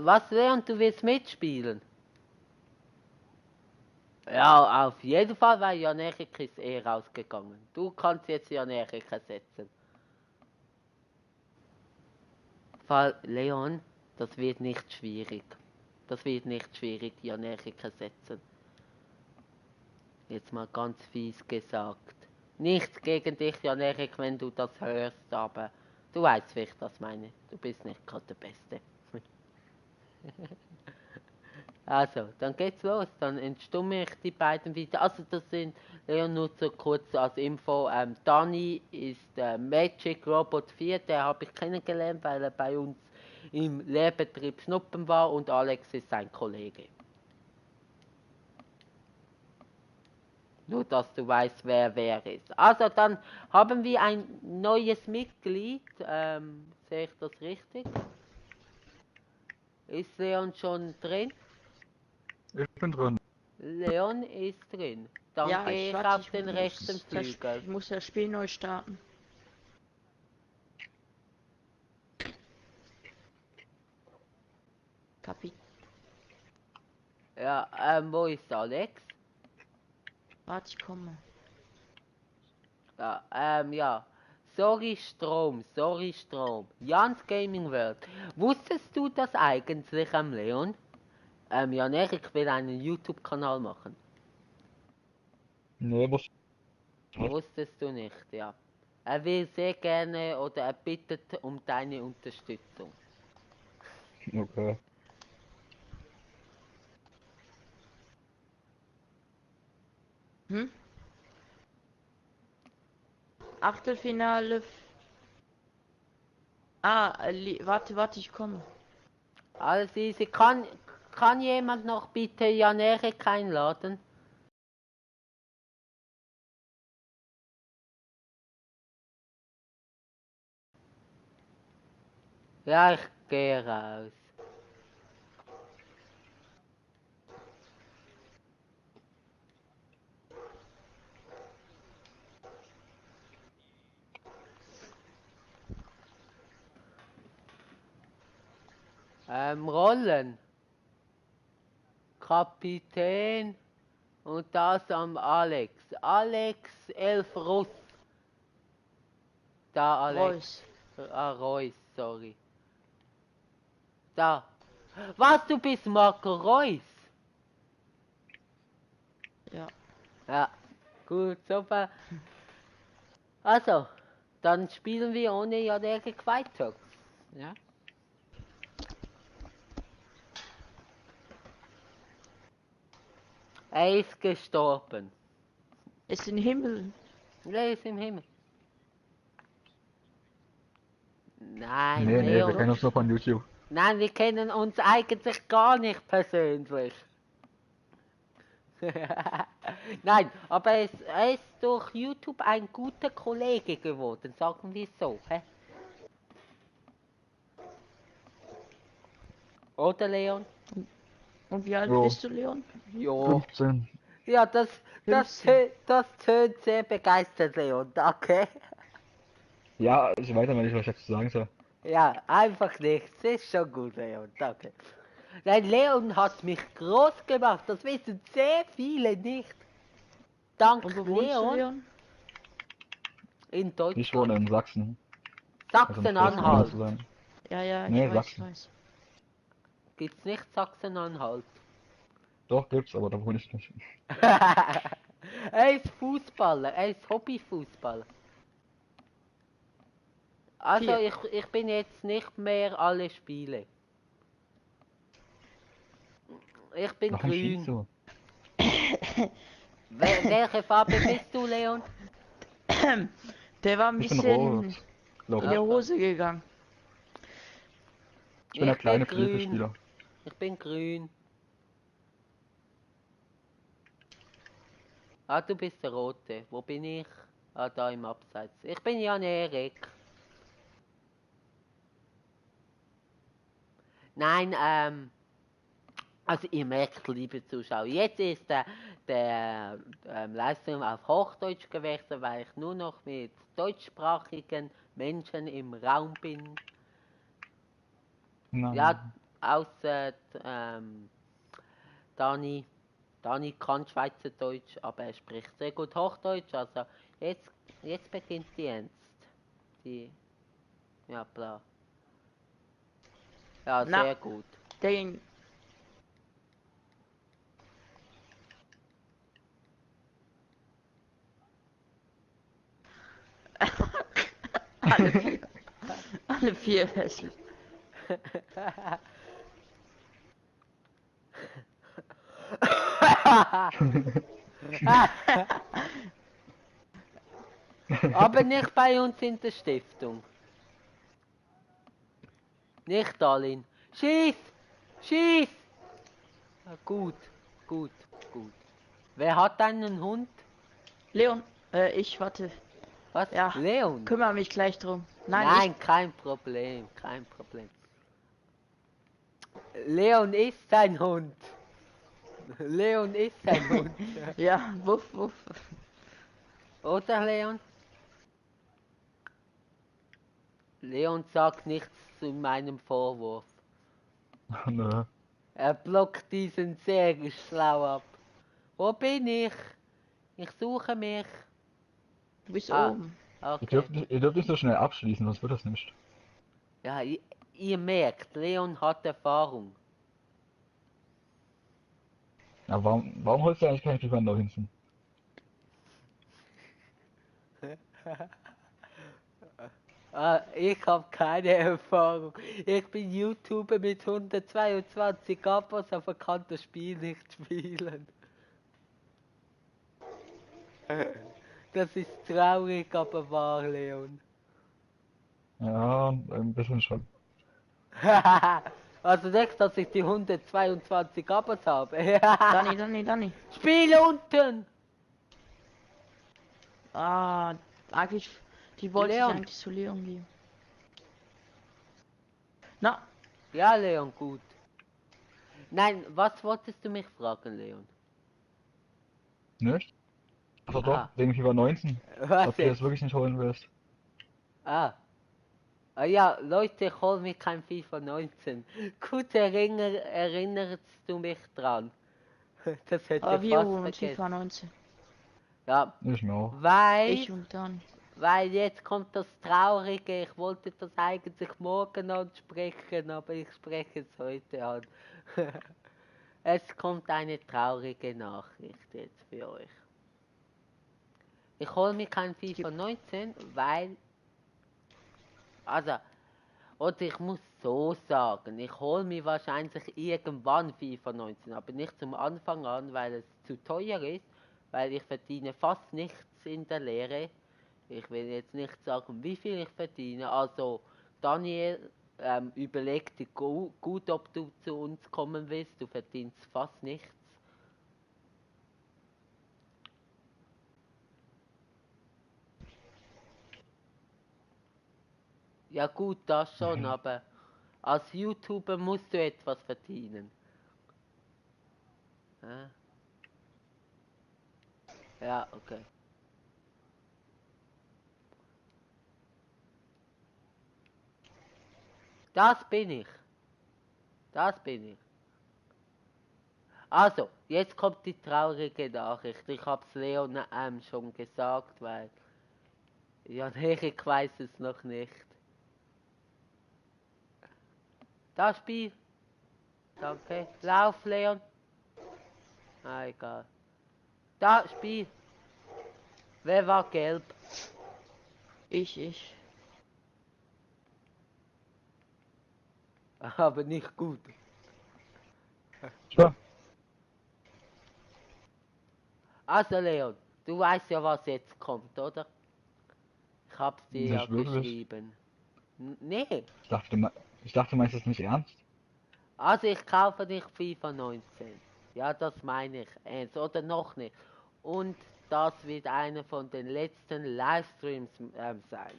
Was, Leon, du willst mitspielen? Ja, auf jeden Fall, weil Jan-Erik ist eh rausgegangen. Du kannst jetzt Jan-Erik ersetzen. Fall, Leon, das wird nicht schwierig. Das wird nicht schwierig, Jan-Erik ersetzen. Jetzt mal ganz fies gesagt. Nichts gegen dich, Jan-Erik, wenn du das hörst, aber du weißt, wie ich das meine. Du bist nicht gerade der Beste. Also, dann geht's los. Dann entstumme ich die beiden wieder. Also, das sind, Leon, nur so kurz als Info. Dani ist Magic Robot 4, der habe ich kennengelernt, weil er bei uns im Lehrbetrieb Schnuppen war, und Alex ist sein Kollege. Nur, dass du weißt, wer ist. Also, dann haben wir ein neues Mitglied. Sehe ich das richtig? Ist Leon schon drin? Ich bin drin. Leon ist drin. Dann Ja, gehe ich warte, auf den rechten Flügel. Ich muss das Spiel neu starten. Kapi. Ja, wo ist Alex? Warte, ich komme. Ja. Sorry Strom. Jans Gaming World. Wusstest du das eigentlich, Leon? Jan-Erik will einen YouTube-Kanal machen. Nee, muss. Wusstest du nicht, ja. Er will sehr gerne, oder er bittet um deine Unterstützung. Okay. Hm? Achtelfinale. Warte, ich komme. Alles easy. Kann jemand noch bitte Jan-Erik einladen? Ja, ich gehe raus. Rollen. Kapitän und das am Alex. Alex Elfruss. Da Alex. Reus, sorry. Da. Was, du bist Marco Reus? Ja. Ja, gut, super. Also, dann spielen wir ohne Jan-Erik weiter. Ja. Er ist gestorben. Ist im Himmel. Er ist im Himmel. Nein, Nee, wir Leon. kennen uns nur von YouTube. Nein, wir kennen uns eigentlich gar nicht persönlich. Nein, aber er ist durch YouTube ein guter Kollege geworden, sagen wir so. Hä? Oder Leon? Und wie alt Jo. bist du, Leon? Jo. 15. Ja, das 15. tönt sehr begeistert, Leon, danke. Ja, ich weiß aber nicht, was ich dazu sagen soll. Ja, einfach nichts, ist schon gut, Leon, danke. Nein, Leon hat mich groß gemacht, das wissen sehr viele nicht. Dank Und wo wohnst du, Leon? in Ich Deutschland. wohne in Sachsen. Also um Sachsen-Anhalt. zu sein. Ja, Nee, ich Sachsen. weiß. Gibt's nicht Sachsen-Anhalt? Doch, gibt's, aber da wohne ich nicht. Er ist Fußballer, er ist Hobbyfußballer. Also ich bin jetzt nicht mehr alle Spiele. Ich bin Warum grün. schießt du? Welche Farbe bist du, Leon? Der war ein Ich bin bisschen rot. Glaub in ich. die Hose gegangen. Ich bin der kleine grün. Flügelspieler. Ich bin grün. Ah, du bist der Rote. Wo bin ich? Ah, da im Abseits. Ich bin Jan-Erik. Nein, Also ihr merkt, liebe Zuschauer, jetzt ist der Livestream auf Hochdeutsch gewechselt, weil ich nur noch mit deutschsprachigen Menschen im Raum bin. Nein. Ja, außer Dani. Dani kann Schweizerdeutsch, aber er spricht sehr gut Hochdeutsch. Also jetzt beginnt die Ernst. Die, ja, bla. Ja, Na. sehr gut. Den. alle vier hässlich. Aber nicht bei uns in der Stiftung. Nicht, Darlin. Schieß! Schieß! Gut, gut, gut. Wer hat einen Hund? Leon, ich warte. Was? Ja, Leon? kümmere mich gleich drum. Nein, kein Problem, kein Problem. Leon ist sein Hund. Leon ist sein Hund. Ja, wuff, wuff. Oder, Leon? Leon sagt nichts zu meinem Vorwurf. Nö. Er blockt diesen sehr schlau ab. Wo bin ich? Ich suche mich. Du bist Ah, oben. Okay. Ihr dürft nicht so schnell abschließen, sonst wird das nicht. Ja, ihr merkt, Leon hat Erfahrung. Aber warum holst du eigentlich keinen FIFA 19? Ich habe keine Erfahrung. Ich bin YouTuber mit 122 Abos, aber kann das Spiel nicht spielen. Das ist traurig, aber wahr, Leon. Ja, ein bisschen schon. Also denkst du, dass ich die 122 Abos habe? Dani. Spiel unten! Ah, eigentlich, die wollte ich Leon. eigentlich zu Leon geben. Na, Ja, Leon, gut. Nein, was wolltest du mich fragen, Leon? Nicht? Ach Ah. doch, wegen FIFA 19. Was Ob du das jetzt? wirklich nicht holen wirst. Ah. Ah ja, Leute, ich hol mir kein FIFA 19. Gut erinnerst du mich dran? Das hätte aber ich wir fast holen uns vergessen. FIFA 19. Ja, Ich mir auch. Ich und dann. weil jetzt kommt das Traurige. Ich wollte das eigentlich morgen ansprechen, aber ich spreche es heute an. Es kommt eine traurige Nachricht jetzt für euch. Ich hole mir kein FIFA 19, weil... Also, oder ich muss so sagen, ich hole mir wahrscheinlich irgendwann FIFA 19, aber nicht zum Anfang an, weil es zu teuer ist, weil ich verdiene fast nichts in der Lehre. Ich will jetzt nicht sagen, wie viel ich verdiene. Also, Daniel, überleg dir gut, ob du zu uns kommen willst. Du verdienst fast nichts. Ja gut, das schon, aber als YouTuber musst du etwas verdienen. Ja, ja, okay. Das bin ich. Das bin ich. Also, jetzt kommt die traurige Nachricht. Ich hab's Leon schon gesagt, weil Jan Erik weiß es noch nicht. Das Spiel. Danke. Lauf, Leon. Ah, egal. Da, Spiel. Wer war gelb? Ich. Aber nicht gut. Ja. Also, Leon, du weißt ja, was jetzt kommt, oder? Ich hab's dir ja Nicht wirklich. geschrieben. Nee. Ich dachte, du meinst das nicht ernst? Also, ich kaufe nicht FIFA 19. Ja, das meine ich ernst. Oder noch nicht. Und das wird einer von den letzten Livestreams sein.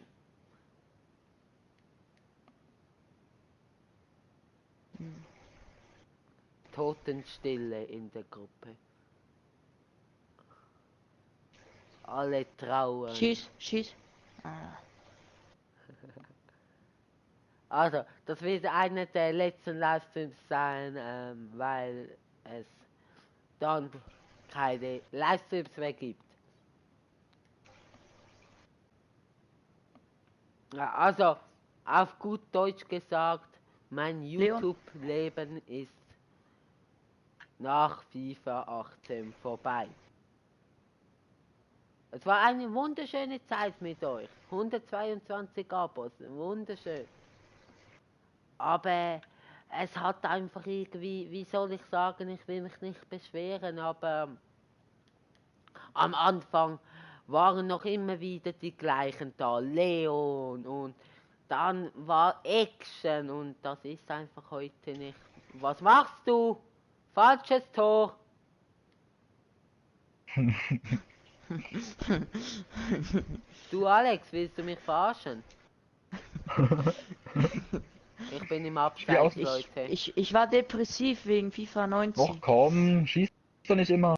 Totenstille in der Gruppe. Alle trauern. Schieß. Ah. Also, das wird einer der letzten Livestreams sein, weil es dann keine Livestreams mehr gibt. Ja, also, auf gut Deutsch gesagt, mein Leon? YouTube-Leben ist nach FIFA 18 vorbei. Es war eine wunderschöne Zeit mit euch. 122 Abos, wunderschön. Aber es hat einfach irgendwie, wie soll ich sagen, ich will mich nicht beschweren, aber am Anfang waren noch immer wieder die gleichen da, Leon und dann war Action und das ist einfach heute nicht. Was machst du? Falsches Tor. Du Alex, willst du mich verarschen? Ich bin im Abseits, Leute. Ich war depressiv wegen FIFA 19. Och komm, schießt doch nicht immer.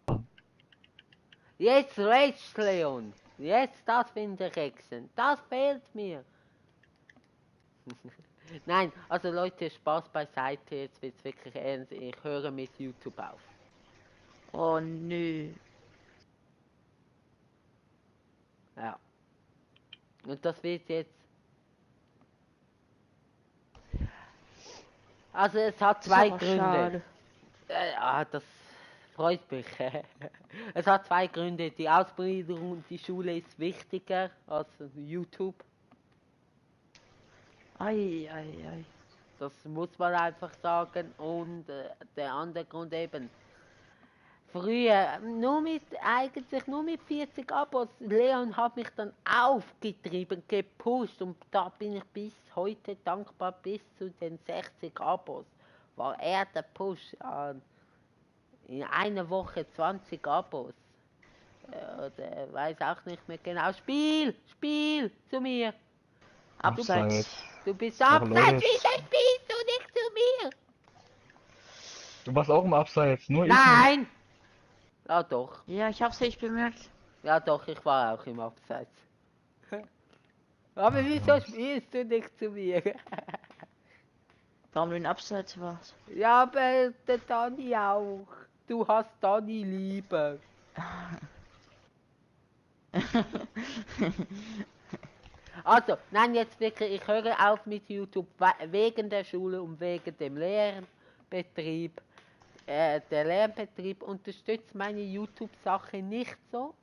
Jetzt rechts, Leon. Jetzt, das finde ich Action. Das fehlt mir. Nein, also Leute, Spaß beiseite. Jetzt wird's wirklich ernst. Ich höre mit YouTube auf. Oh nö. Ja. Und das wird jetzt. Also es hat zwei Gründe. Schade. Das freut mich. Es hat zwei Gründe. Die Ausbildung und die Schule ist wichtiger als YouTube. Ei. Das muss man einfach sagen. Und der andere Grund eben. Früher eigentlich nur mit 40 Abos. Leon hat mich dann aufgetrieben, gepusht und da bin ich bis heute dankbar, bis zu den 60 Abos. War er der Push an in einer Woche 20 Abos. Oder weiß auch nicht mehr genau. Spiel zu mir. Abseits. Du bist Ach, abseits, Leute. wieso spielst du nicht zu mir? Du warst auch im Abseits, nur Nein! Ja doch. Ja, ich hab's nicht bemerkt. Ja doch, ich war auch im Abseits. Aber wieso spielst du nicht zu mir? Warum du in Abseits warst? Ja, aber der Dani auch. Du hast Dani lieber. Also, nein, jetzt wirklich, ich höre auf mit YouTube wegen der Schule und wegen dem Lernbetrieb. Der Lernbetrieb unterstützt meine YouTube-Sache nicht so.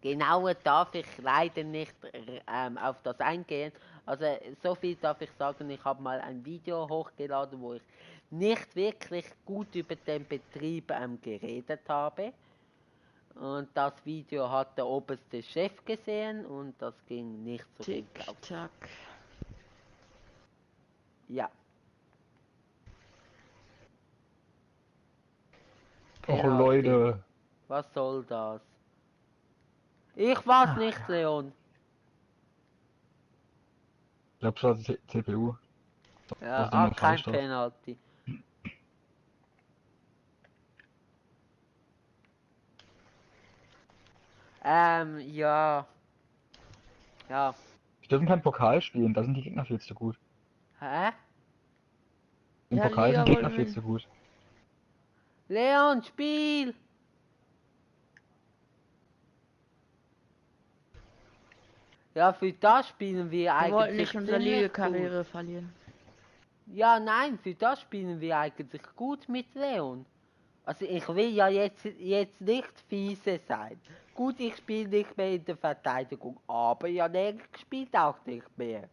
Genauer darf ich leider nicht auf das eingehen. Also so viel darf ich sagen, ich habe mal ein Video hochgeladen, wo ich nicht wirklich gut über den Betrieb geredet habe. Und das Video hat der oberste Chef gesehen und das ging nicht so gut aus. Tick-Tack. Ja. Och Penalty. Leute. Was soll das? Ich war's nicht, Leon. Ich glaube, es war die CPU. Ja, ist immer kein falsch drauf. Penalty. Ja. Ja. Wir dürfen kein Pokal spielen, da sind die Gegner viel zu gut. Hä? Im Ja, Pokal Liga sind Gegner wollen viel wir- zu gut. Leon, Spiel! Ja, für das spielen wir Wir eigentlich wollten nicht unsere ziemlich Liga-Karriere verlieren. gut. Ja, nein, für das spielen wir eigentlich gut mit Leon. Also ich will ja jetzt nicht fiese sein. Gut, ich spiele nicht mehr in der Verteidigung, aber Janek spielt auch nicht mehr.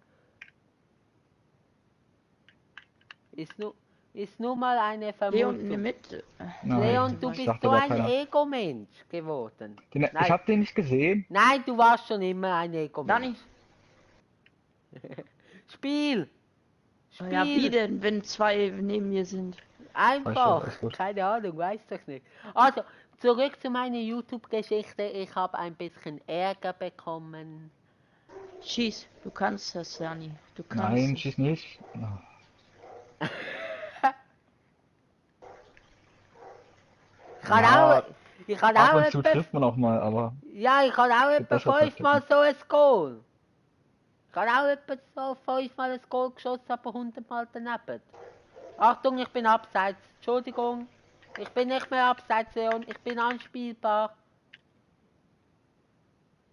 Ist nur mal eine Leon in der Vermutung. Mitte. Nein, Leon, du ich bist dachte, so da ein keiner. Ego-Mensch geworden. Ich Nein. hab den nicht gesehen. Nein, du warst schon immer ein Ego-Mensch. Dani. Spiel! Oh ja, wie Spiel! denn, wenn zwei neben mir sind? Einfach! Alles gut. Keine Ahnung, weiß doch nicht. Also, zurück zu meiner YouTube-Geschichte. Ich habe ein bisschen Ärger bekommen. Schieß, du kannst das, Dani. Du kannst Nein, es. schieß nicht. habe Ja, auch, ich habe ab auch und zu etwa, trifft man auch mal, aber ja, ich habe auch etwa bessere 5-mal Taktiken. so ein Goal. Ich habe auch etwa so 5-mal ein Goal geschossen, aber 100-mal daneben. Achtung, ich bin abseits. Entschuldigung. Ich bin nicht mehr abseits, Leon. Ich bin anspielbar.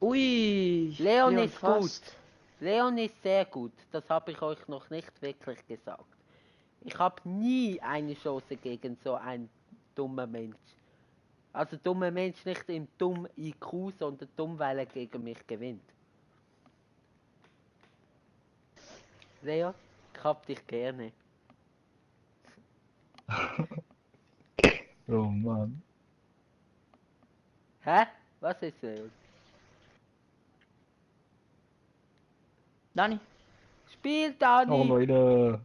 Ui, Leon ist fast. gut. Leon ist sehr gut. Das habe ich euch noch nicht wirklich gesagt. Ich habe nie eine Chance gegen so einen dummen Mensch. Also dummer Mensch nicht im dumm IQ, sondern dumm, weil er gegen mich gewinnt. Leon, ich hab dich gerne. Oh Mann. Hä? Was ist Leon? Dani, Spiel, Oh Dani! Leute.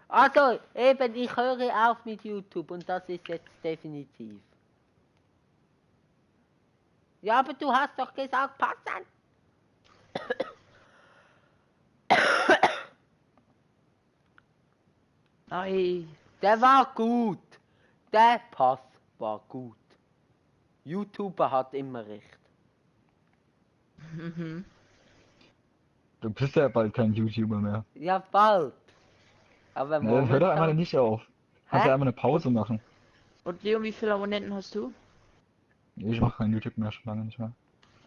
Also, eben, ich höre auf mit YouTube und das ist jetzt definitiv. Ja, aber du hast doch gesagt, pass an! ei, Der war gut. Der Pass war gut. YouTuber hat immer recht. mhm. Du bist ja bald kein YouTuber mehr. Ja, bald. Aber Na, dann hör doch einfach momentan... nicht auf. Kannst Hä? ja einfach eine Pause machen. Und Leon, wie viele Abonnenten hast du? Ich mache kein YouTube mehr, schon lange nicht mehr.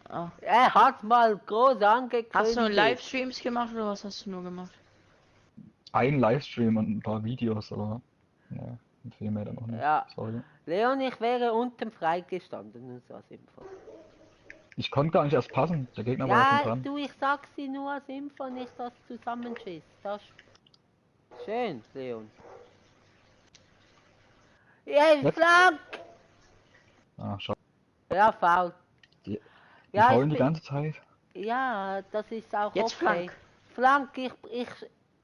Ah. Er hat mal groß angekündigt. Hast du Livestreams gemacht oder was hast du nur gemacht? Ein Livestream und ein paar Videos, aber ja, viel mehr dann auch nicht. Ja. Sorry. Leon, ich wäre unten freigestanden, nur so als Info. Ich konnte gar nicht erst passen. Der Gegner war ja schon Ja, dran. du, ich sag sie nur als Info, nicht das Zusammenschiss. Das schön, Leon. Ey, Jetzt? Flank! Ah, schau. Ja, faul. Die Ja, faulen die ganze Zeit. ja, das ist auch Jetzt okay. Flank. Flank, ich,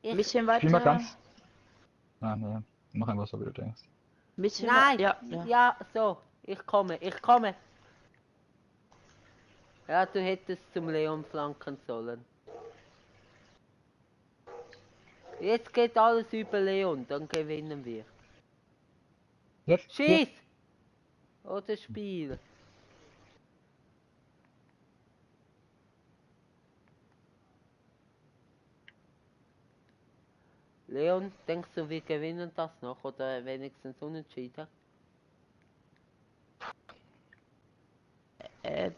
Ein bisschen weiter. Spiel mal ganz. Ah, ne. Mach einfach so, wie du denkst. Ein bisschen nein, ja. ja, so, ich komme. Ja, du hättest zum Leon flanken sollen. Jetzt geht alles über Leon, dann gewinnen wir. Jetzt? Hier. Schieß! Oder Spiel. Leon, denkst du, wir gewinnen das noch oder wenigstens unentschieden?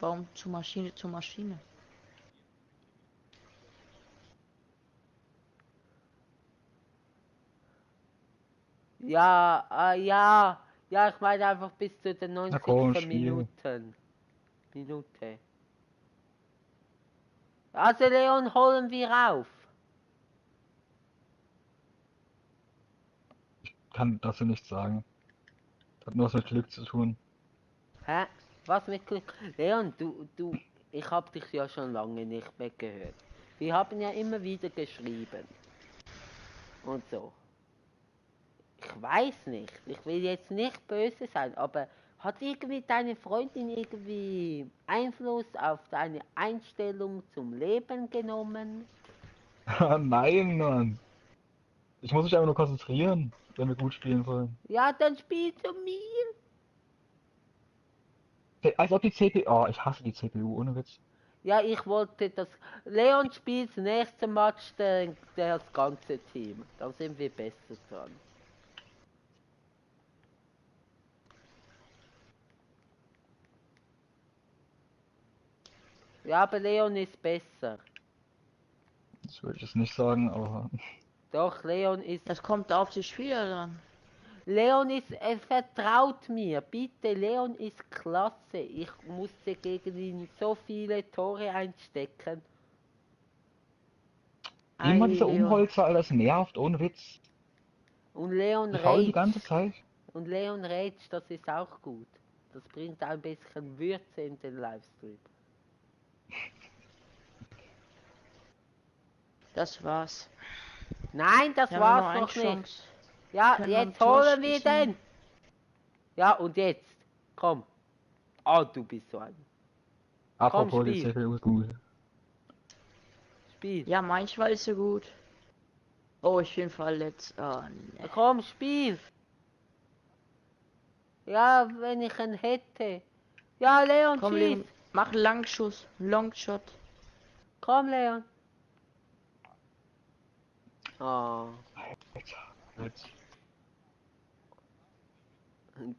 Baum zu Maschine zu Maschine. Ja, ja, ich meine einfach bis zu den Na 90. komm, Spiel. Minute. Also Leon, holen wir auf. Ich kann dazu nichts sagen. Das hat nur was mit Glück zu tun. Hä? Was mit Glück? Leon, ich hab dich ja schon lange nicht mehr gehört. Wir haben ja immer wieder geschrieben. Und so. Ich weiß nicht, ich will jetzt nicht böse sein, aber hat irgendwie deine Freundin irgendwie Einfluss auf deine Einstellung zum Leben genommen? Nein, Mann. Ich muss mich einfach nur konzentrieren, wenn wir gut spielen wollen. Ja, dann spiel zu mir. Als ob die CPU. Oh, ich hasse die CPU, ohne Witz. Ja, ich wollte das. Leon spielt das nächste Match das ganze Team. Dann sind wir besser dran. Ja, aber Leon ist besser. Das würde ich jetzt nicht sagen, aber. Doch, Leon ist. Das kommt auf die Spieler dran. Leon ist. Er vertraut mir. Bitte, Leon ist klasse. Ich musste gegen ihn so viele Tore einstecken. Immer dieser Leon. Umholzer, Alter, das nervt, ohne Witz. Und Leon Die faulen die ganze rage. Zeit. Und Leon rage, das ist auch gut. Das bringt ein bisschen Würze in den Livestream. Das war's. Nein, das Wir haben nur war's eine noch nicht. Chance. Ja, Können jetzt am Tor holen wir schießen. den. Ja, und jetzt. Komm. Ah, du bist so ein. Apropos, die Spiel. CPU ist gut. Spiel. Ja, manchmal ist er gut. Oh, ich bin verletzt. Oh, nee. Komm, Spiel. Ja, wenn ich ihn hätte. Ja, Leon, Komm, schieß. Leon, mach einen Langschuss. Longshot. Komm, Leon. Oh. Jetzt.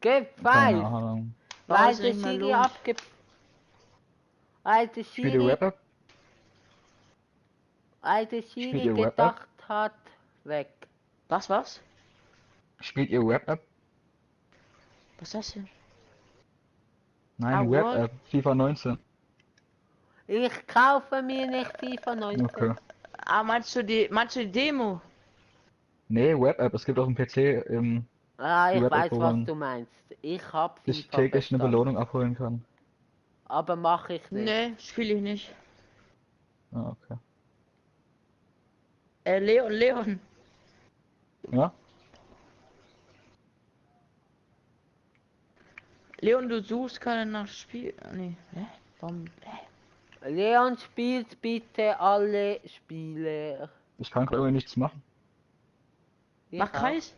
Gib Keine Pfeif. Ahnung. Warum Weil ist er der nicht mehr Schiri los? Weil der Spielt ihr Schiri, Wrap-Up? weil der Spielt Schiri ihr Wrap-Up? gedacht hat, weg. Was? Spielt ihr Wrap-Up? Was ist das denn? Nein, Ah, World? Wrap-Up. FIFA 19. Ich kaufe mir nicht FIFA 19. Okay. Ah, meinst du die Demo? Nee, Wrap-Up. Es gibt auf dem PC Ah, die ich Wrap-Up, weiß, wo was man du meinst. Ich hab sich FIFA täglich eine verstanden. Belohnung abholen kann. Aber mache ich nicht. Nee, spiele ich nicht. Ah, okay. Leon. Ja? Leon, du suchst keine nach Spiel. Nee, hä? Warum? Leon, spielt bitte alle Spiele. Ich kann gerade irgendwie nichts machen. Ich Mach auch. Kreis.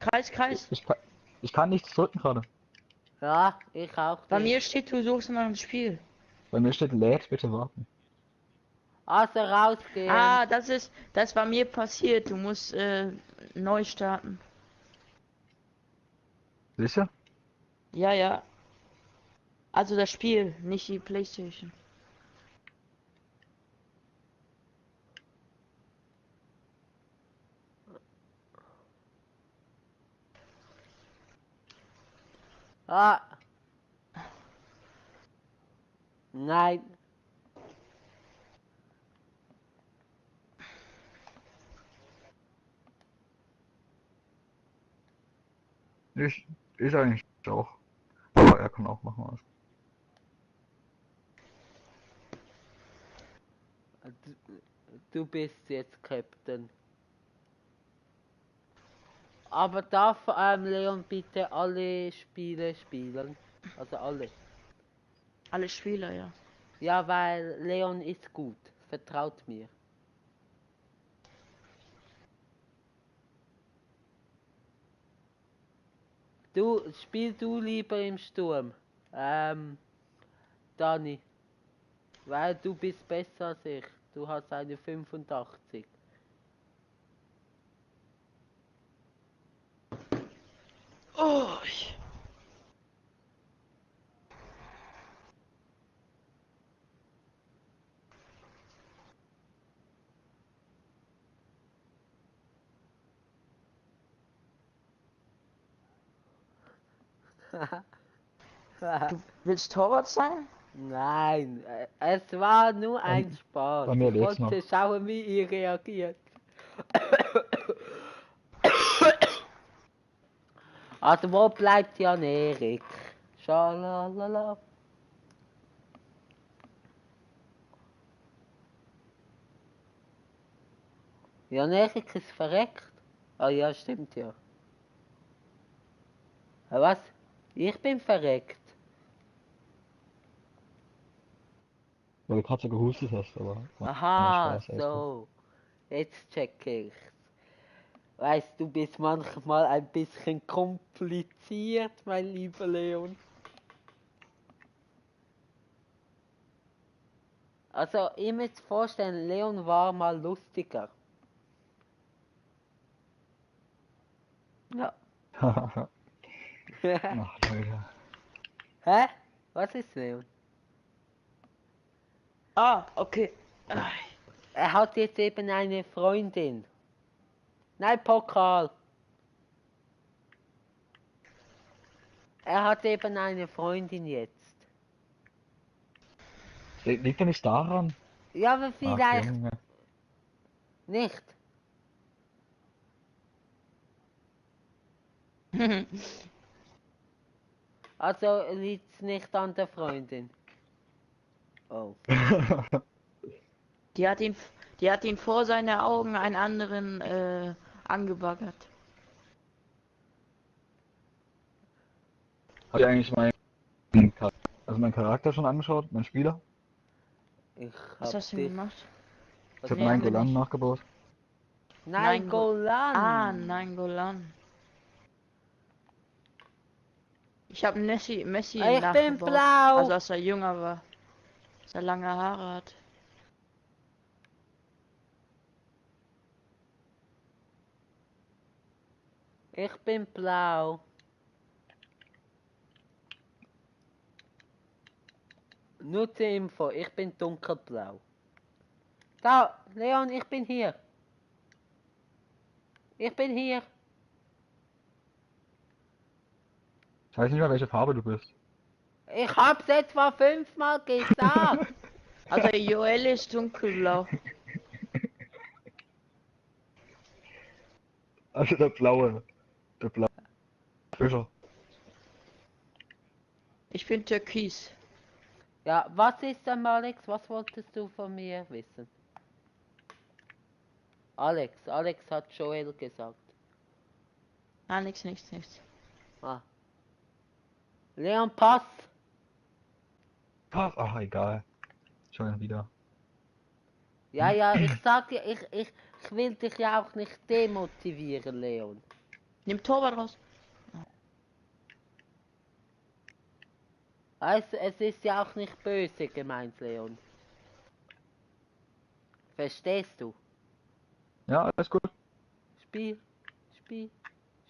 Kreis. Ich kann nichts drücken gerade. Ja, ich auch Bei nicht. mir steht, du suchst nach einem Spiel. Bei mir steht lädt, bitte warten. Also rausgehen. Ah, das ist bei mir passiert. Du musst neu starten. Sicher? Ja. Also das Spiel, nicht die PlayStation. Ah. Nein. Ich eigentlich auch. Aber er kann auch machen was. Du bist jetzt Captain. Aber darf Leon bitte alle Spiele spielen? Also alle. Alle Spieler, ja. Ja, weil Leon ist gut. Vertraut mir. Spiel du lieber im Sturm. Dani. Weil du bist besser als ich. Du hast eine 85. Oh, du willst Torwart sein? Nein, es war nur ein Spaß. bei mir Ich lebt's wollte schauen, wie ihr reagiert. Also wo bleibt Jan Erik? Schalalala. Jan Erik ist verreckt. Ah ja, stimmt ja. Was? Ich bin verreckt. Weil du gerade so gehustet hast, aber. Aha, Spaß, alles gut. so. Jetzt check ich's. Weißt du, bist manchmal ein bisschen kompliziert, mein lieber Leon. Also, ihr müsst vorstellen, Leon war mal lustiger. Ja. Ach, Leute. Hä? Was ist Leon? Ah, okay. Ah, Er hat jetzt eben eine Freundin. Nein, Pokal. Er hat eben eine Freundin jetzt. Liegt ja nicht daran? Ja, aber Ach, vielleicht Junge. nicht. Also liegt's nicht an der Freundin. Oh. die hat ihn vor seine Augen einen anderen angebaggert. Habt ihr eigentlich meinen Charakter schon angeschaut? Mein Spieler? Ich Was hab hast du dich. gemacht? Ich habe Nee, meinen haben wir Golan nicht. nachgebaut. Nein, Golan. Ah, nein, Golan. Ich habe Messi Ich bin nachgebaut. blau. Also als er jünger war. Als er lange Haare hat. Ich bin blau. Nur zur Info, ich bin dunkelblau. Da, Leon, ich bin hier. Ich bin hier. Ich weiß nicht mal, welche Farbe du bist. Ich hab's etwa 5-mal gesagt. Also Joel ist dunkelblau. Also der blaue. Der blaue Fischer. Ich bin türkis. Ja, was ist denn, Alex? Was wolltest du von mir wissen? Alex hat Joel gesagt. Ah, nichts. Ah. Leon, pass! Ach, egal. Schon wieder. Ja, ich sag dir, ich will dich ja auch nicht demotivieren, Leon. Nimm Torwart raus. Also, es ist ja auch nicht böse gemeint, Leon. Verstehst du? Ja, alles gut. Spiel.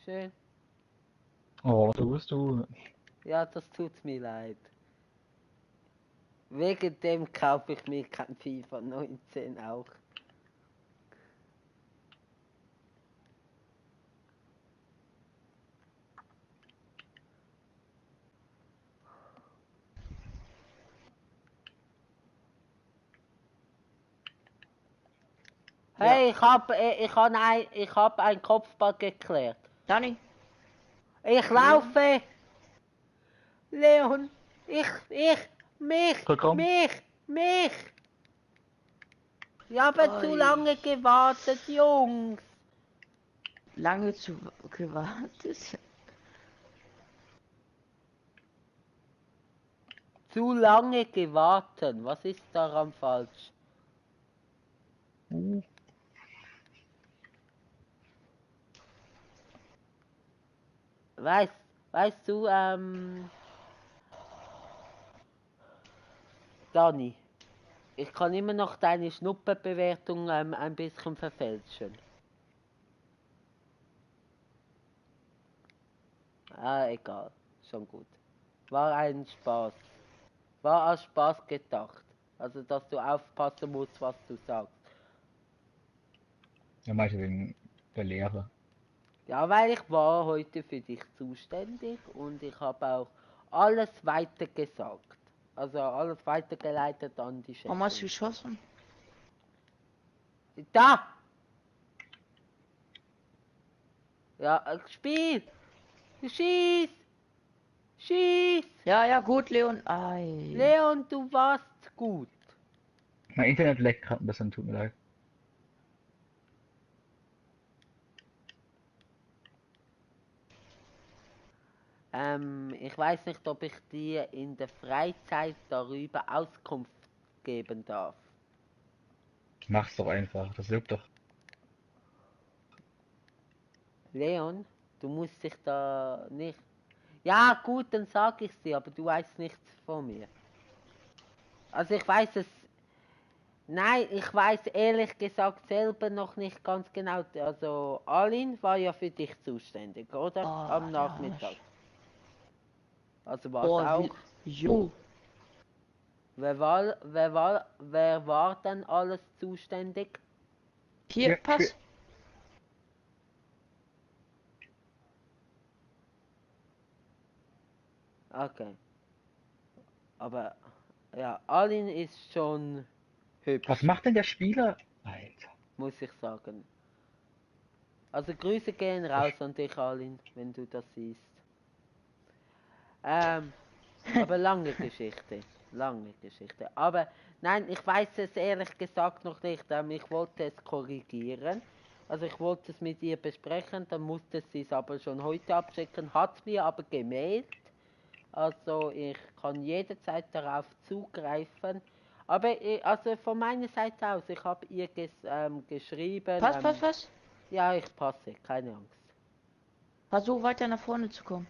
Schön. Oh, was tust du? Ja, das tut mir leid. Wegen dem kaufe ich mir kein FIFA 19 auch. Hey, ich hab ein Kopfball geklärt. Dani, Ich laufe! Leon! Mich! Rückraum. Mich! Ich habe zu lange gewartet, Jungs! lange zu gewartet. Zu lange gewartet. Was ist daran falsch? Weißt du, Dani, ich kann immer noch deine Schnupperbewertung ein bisschen verfälschen. Ah, egal. Schon gut. War ein Spaß. War als Spaß gedacht. Also, dass du aufpassen musst, was du sagst. Ja, meinte wegen der Lehre. Ja, weil ich war heute für dich zuständig und ich habe auch alles weitergesagt. Also alles weitergeleitet an die Warum hast du Chefin. geschossen? Da! Ja, Spiel! Schieß! Schieß! Ja, gut, Leon. Ei. Leon, du warst gut. Mein Internet leckt gerade ein bisschen, tut mir leid. Ich weiß nicht, ob ich dir in der Freizeit darüber Auskunft geben darf. Mach's doch einfach, das juckt doch. Leon, du musst dich da nicht... Ja gut, dann sag ich's dir, aber du weißt nichts von mir. Also ich weiß es... Nein, ich weiß ehrlich gesagt selber noch nicht ganz genau. Also Alin war ja für dich zuständig, oder? Oh, Am Nachmittag. Also war's Oh, auch. Jo. Wer war dann alles zuständig? Hier, Ja, Pass. Okay. Aber ja, Alin ist schon hübsch, Was macht denn der Spieler? Alter. muss ich sagen. Also Grüße gehen raus an dich, Alin, wenn du das siehst. Aber lange Geschichte. Aber nein, ich weiß es ehrlich gesagt noch nicht. Ich wollte es korrigieren. Also ich wollte es mit ihr besprechen, dann musste sie es aber schon heute abschicken, hat mir aber gemailt. Also ich kann jederzeit darauf zugreifen. Aber also von meiner Seite aus, ich habe ihr geschrieben. Pass. Ja, ich passe, keine Angst. Versuch weiter nach vorne zu kommen.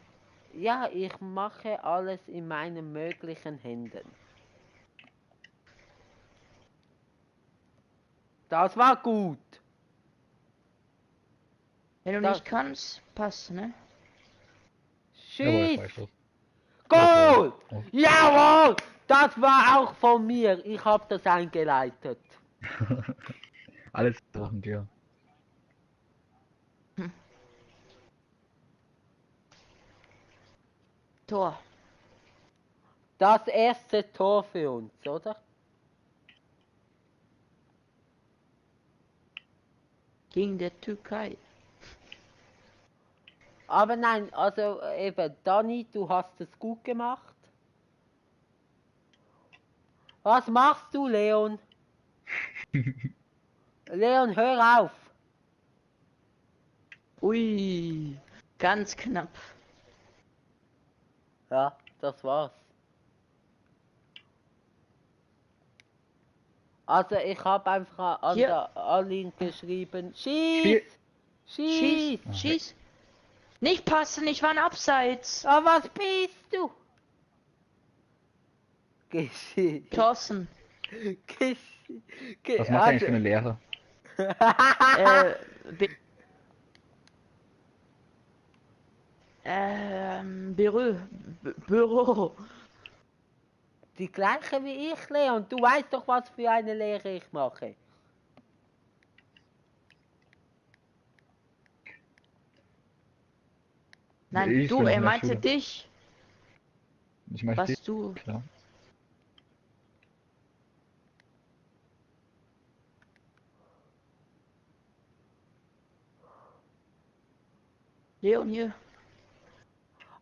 Ja, ich mache alles in meinen möglichen Händen. Das war gut. Wenn du Das- nicht kannst, passt, ne? Jawohl, Schieß! Freistoß. Goal! Oh. Jawohl! Das war auch von mir. Ich habe das eingeleitet. Alles Sachen dir. Tor. Das erste Tor für uns, oder? Gegen der Türkei. Aber nein, also eben, Dani, du hast es gut gemacht. Was machst du, Leon? Leon, hör auf. Ui. Ganz knapp. Ja, das war's. Also ich habe einfach an Hier. der Aline geschrieben, Spiel. schieß! Schieß. Nicht passen, ich war ein Abseits. Ah, was bist du? Geschiss. Thorsten. Was macht er eigentlich für eine Lehre? Be Büro. Die gleiche wie ich, Leon. Du weißt doch, was für eine Lehre ich mache. Nein, Ich du, bin er in der meinte Schule. dich. Ich meine Was dich, du. klar. Leon hier.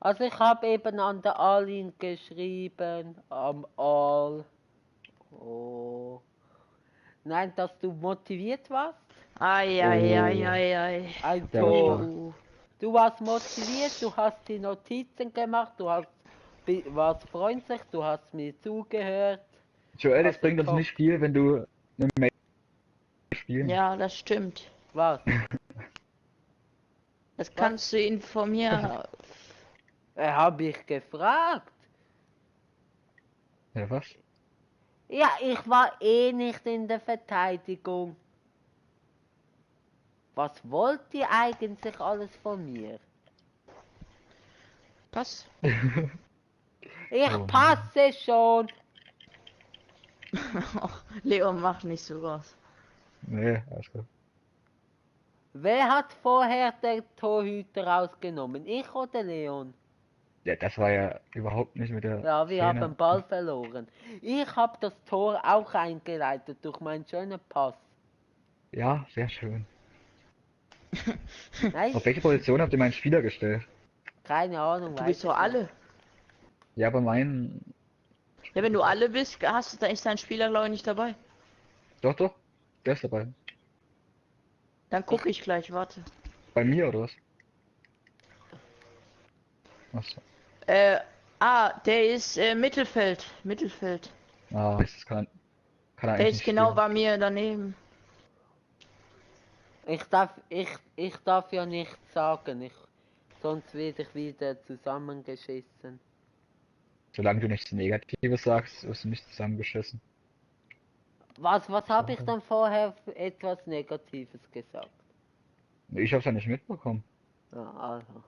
Also ich habe eben an der Aline geschrieben, am All. Oh. Nein, dass du motiviert warst. Ai, ai, ai, ai, ai. Ein Der war Tor. stark. Du warst motiviert, du hast die Notizen gemacht, warst freundlich, du hast mir zugehört. Joel, es Was bringt uns gekocht. nicht viel, wenn du eine Mail spielen. Ja, das stimmt. Was? Das kannst du ihn von mir. Habe ich gefragt. Ja, was? Ja, ich war eh nicht in der Verteidigung. Was wollt ihr eigentlich alles von mir? Pass. Ich Oh. passe schon. Och, Leon, mach nicht so was. Nee, alles gut. Wer hat vorher den Torhüter rausgenommen? Ich oder Leon? Ja, das war ja überhaupt nicht mit der Ja, wir Szene. haben den Ball verloren. Ich habe das Tor auch eingeleitet durch meinen schönen Pass. Ja, sehr schön. Nein, Auf welche Position habt ihr meinen Spieler gestellt? keine Ahnung. Du weiß bist doch ich nicht. alle. Ja, aber mein... Ja, wenn du alle bist, da ist dein Spieler, glaube ich, nicht dabei. Doch, doch. Der ist dabei. Dann gucke ich gleich, warte. Bei mir, oder was? Achso. Der ist Mittelfeld. Mittelfeld. Ah, das kann er Der eigentlich ist nicht genau spielen. bei mir daneben. Ich darf ja nichts sagen. Sonst werde ich wieder zusammengeschissen. Solange du nichts Negatives sagst, wirst du nicht zusammengeschissen. Was habe ich denn vorher für etwas Negatives gesagt? Ich hab's ja nicht mitbekommen. Ja, also.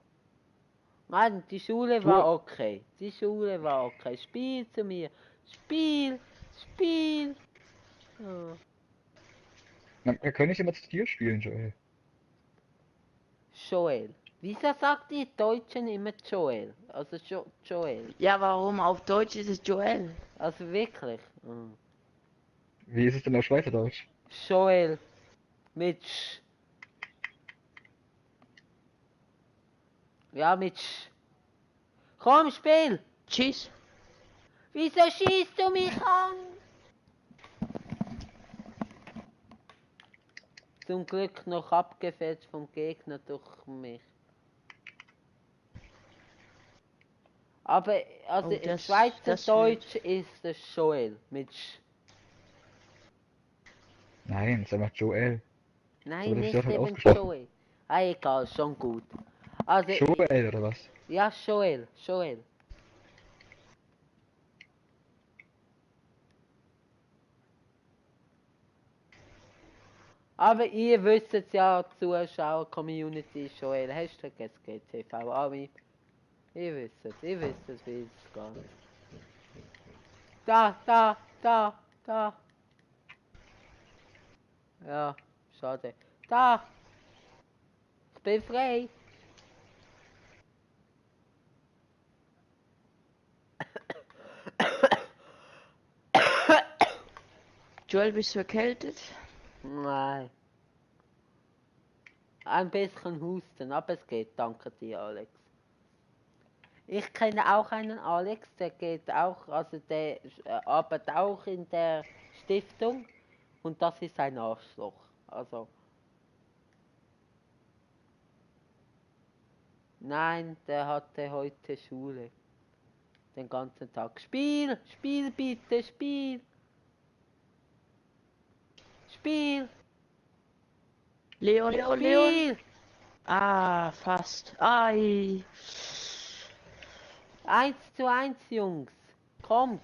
Nein, die Schule war okay. Die Schule war okay. Spiel zu mir. Spiel. Ja. Wir können nicht immer zu dir spielen, Joel. Joel. Wieso sagt die Deutschen immer Joel? Also Joel. Ja, warum? Auf Deutsch ist es Joel. Also wirklich. Hm. Wie ist es denn auf Schweizerdeutsch? Joel. Mit Sch. Ja, mit Sch. Komm, spiel. Tschüss. Wieso schießt du mich an? Zum Glück noch abgefälscht vom Gegner durch mich. Aber also Oh, das Schweizerdeutsch ist es Joel mit Sch. Nein, es ist einfach Joel. Nein, So, das nicht wird halt eben ausgesprochen. Joel. Ah, egal, schon gut. Also, Joel oder was? ja, Joel, Joel. Aber ihr wisst es ja, Zuschauer, Community, Joel, Hashtag SGTV, Ami. Ihr wisst es, wie es geht. Da. Ja, schade. Da! Ich bin frei. Joel, bist du erkältet? Nein. Ein bisschen Husten, aber es geht, danke dir, Alex. Ich kenne auch einen Alex, der geht auch, also der arbeitet auch in der Stiftung und das ist ein Arschloch. Also. Nein, der hatte heute Schule. Den ganzen Tag. Spiel bitte, Spiel. Leon. Spiel. Ah, fast. Ai. 1:1, Jungs. Kommt.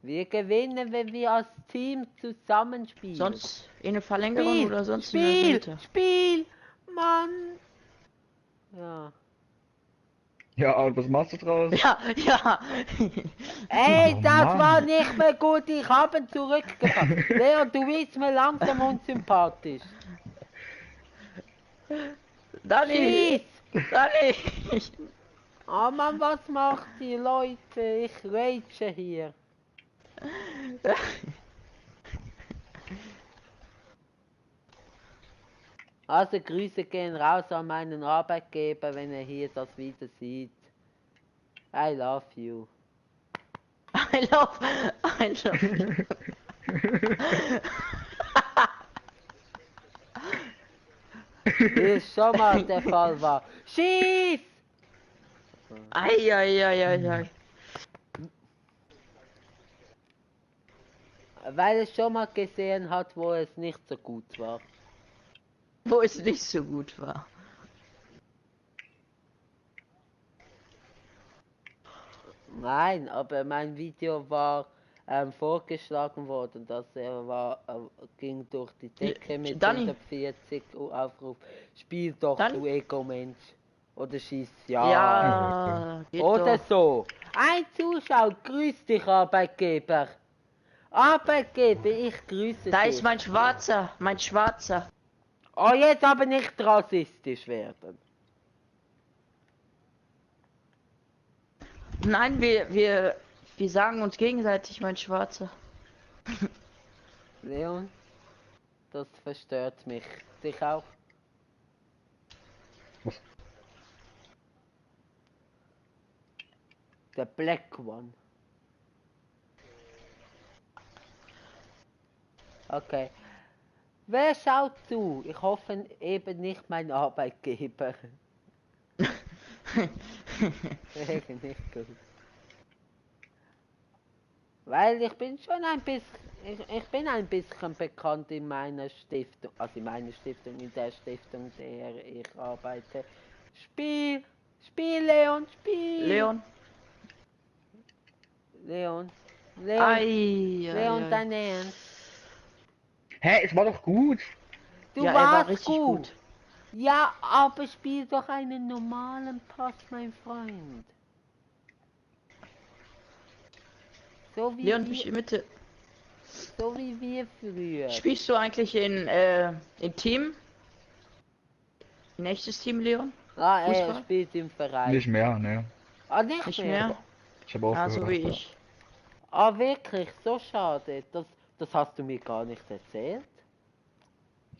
Wir gewinnen, wenn wir als Team zusammenspielen. Sonst in eine Verlängerung oder sonst in eine Elfmeter. Spiel! Mann! Ja. Ja, und was machst du draus? Ja. Ey, Oh, das Mann. war nicht mehr gut, ich habe ihn zurückgebracht. Leon, du bist mir langsam unsympathisch. Dani! Oh Mann, was macht die Leute? Ich rage hier. Also Grüße gehen raus an meinen Arbeitgeber, wenn er hier das wieder sieht. I love you. I love you. Wie es schon mal der Fall war. Schieß! Ei. Weil es schon mal gesehen hat, wo es nicht so gut war. Wo es nicht so gut war. Nein, aber mein Video war vorgeschlagen worden, dass ging durch die Decke mit Dani. 140 Aufruf. Spiel doch, Dani. du Ego-Mensch. Oder schieß Ja, geht Oder doch. so. Ein Zuschauer, grüß dich, Arbeitgeber. Arbeitgeber, ich grüße Da dich. ist mein Schwarzer. Oh, jetzt aber nicht rassistisch werden. Nein, wir sagen uns gegenseitig mein Schwarzer. Leon, das verstört mich. Dich auch? Was? Der Black One. Okay. Wer schaut zu? Ich hoffe eben nicht mein Arbeitgeber. Wäre nicht gut. Weil ich bin schon ein bisschen, ich bin ein bisschen bekannt in meiner Stiftung, also in meiner Stiftung, in der Stiftung, der ich arbeite. Spiel, Leon, Spiel. Leon, Ei. dein Ernst? Hä, es war doch gut. Du Ja, er war warst richtig gut. Ja, aber spiel doch einen normalen Pass, mein Freund. So wie Leon, wir, bist du in der Mitte. so wie wir früher. Spielst du eigentlich in Team? Ein echtes Team, Leon? Ah, er Fußball? spielt im Verein. Nicht mehr, ne. Ah, nicht Nicht mehr? mehr? Ich habe aufgehört. Also wie ich. Ah, wirklich? So schade. Das hast du mir gar nicht erzählt.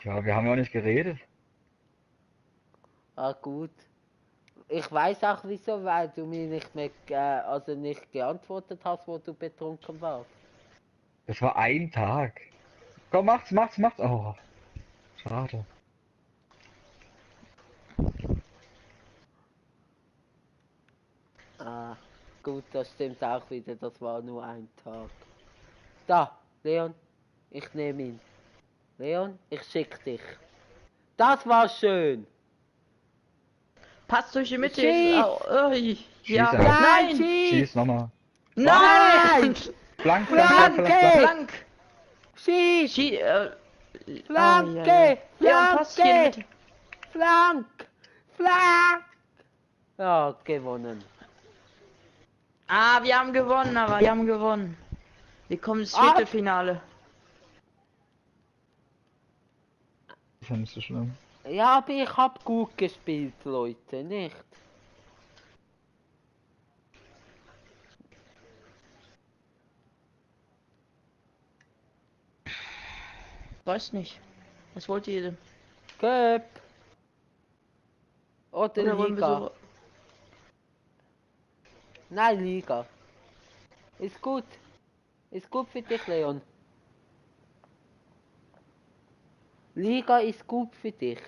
Ja, wir haben ja auch nicht geredet. Ah, gut. Ich weiß auch wieso, weil du mir nicht mehr, also nicht geantwortet hast, wo du betrunken warst. Das war ein Tag. Komm, macht's. Oh, schade. Ah, gut, das stimmt auch wieder, das war nur ein Tag. Da, Leon, ich nehme ihn. Leon, ich schick dich. Das war schön. Passt durch die Mitte. Schieß! Ja. einfach. Nein! Schieß nochmal. Nein! Flank, Flank! Schieß! Flanke! Leon, passt hier in die Mitte. Flank! Ja, gewonnen. Ah, wir haben gewonnen, aber wir haben gewonnen. Wir kommen ins Ah. Viertelfinale. Ist ja nicht so schlimm. Ja, aber ich hab gut gespielt, Leute, nicht? Weiß nicht. Was wollt ihr denn? Köp. Oder Oder wollen wir Liga. so... Nein, Liga. Ist gut. Ist gut für dich, Leon. Liga ist gut für dich.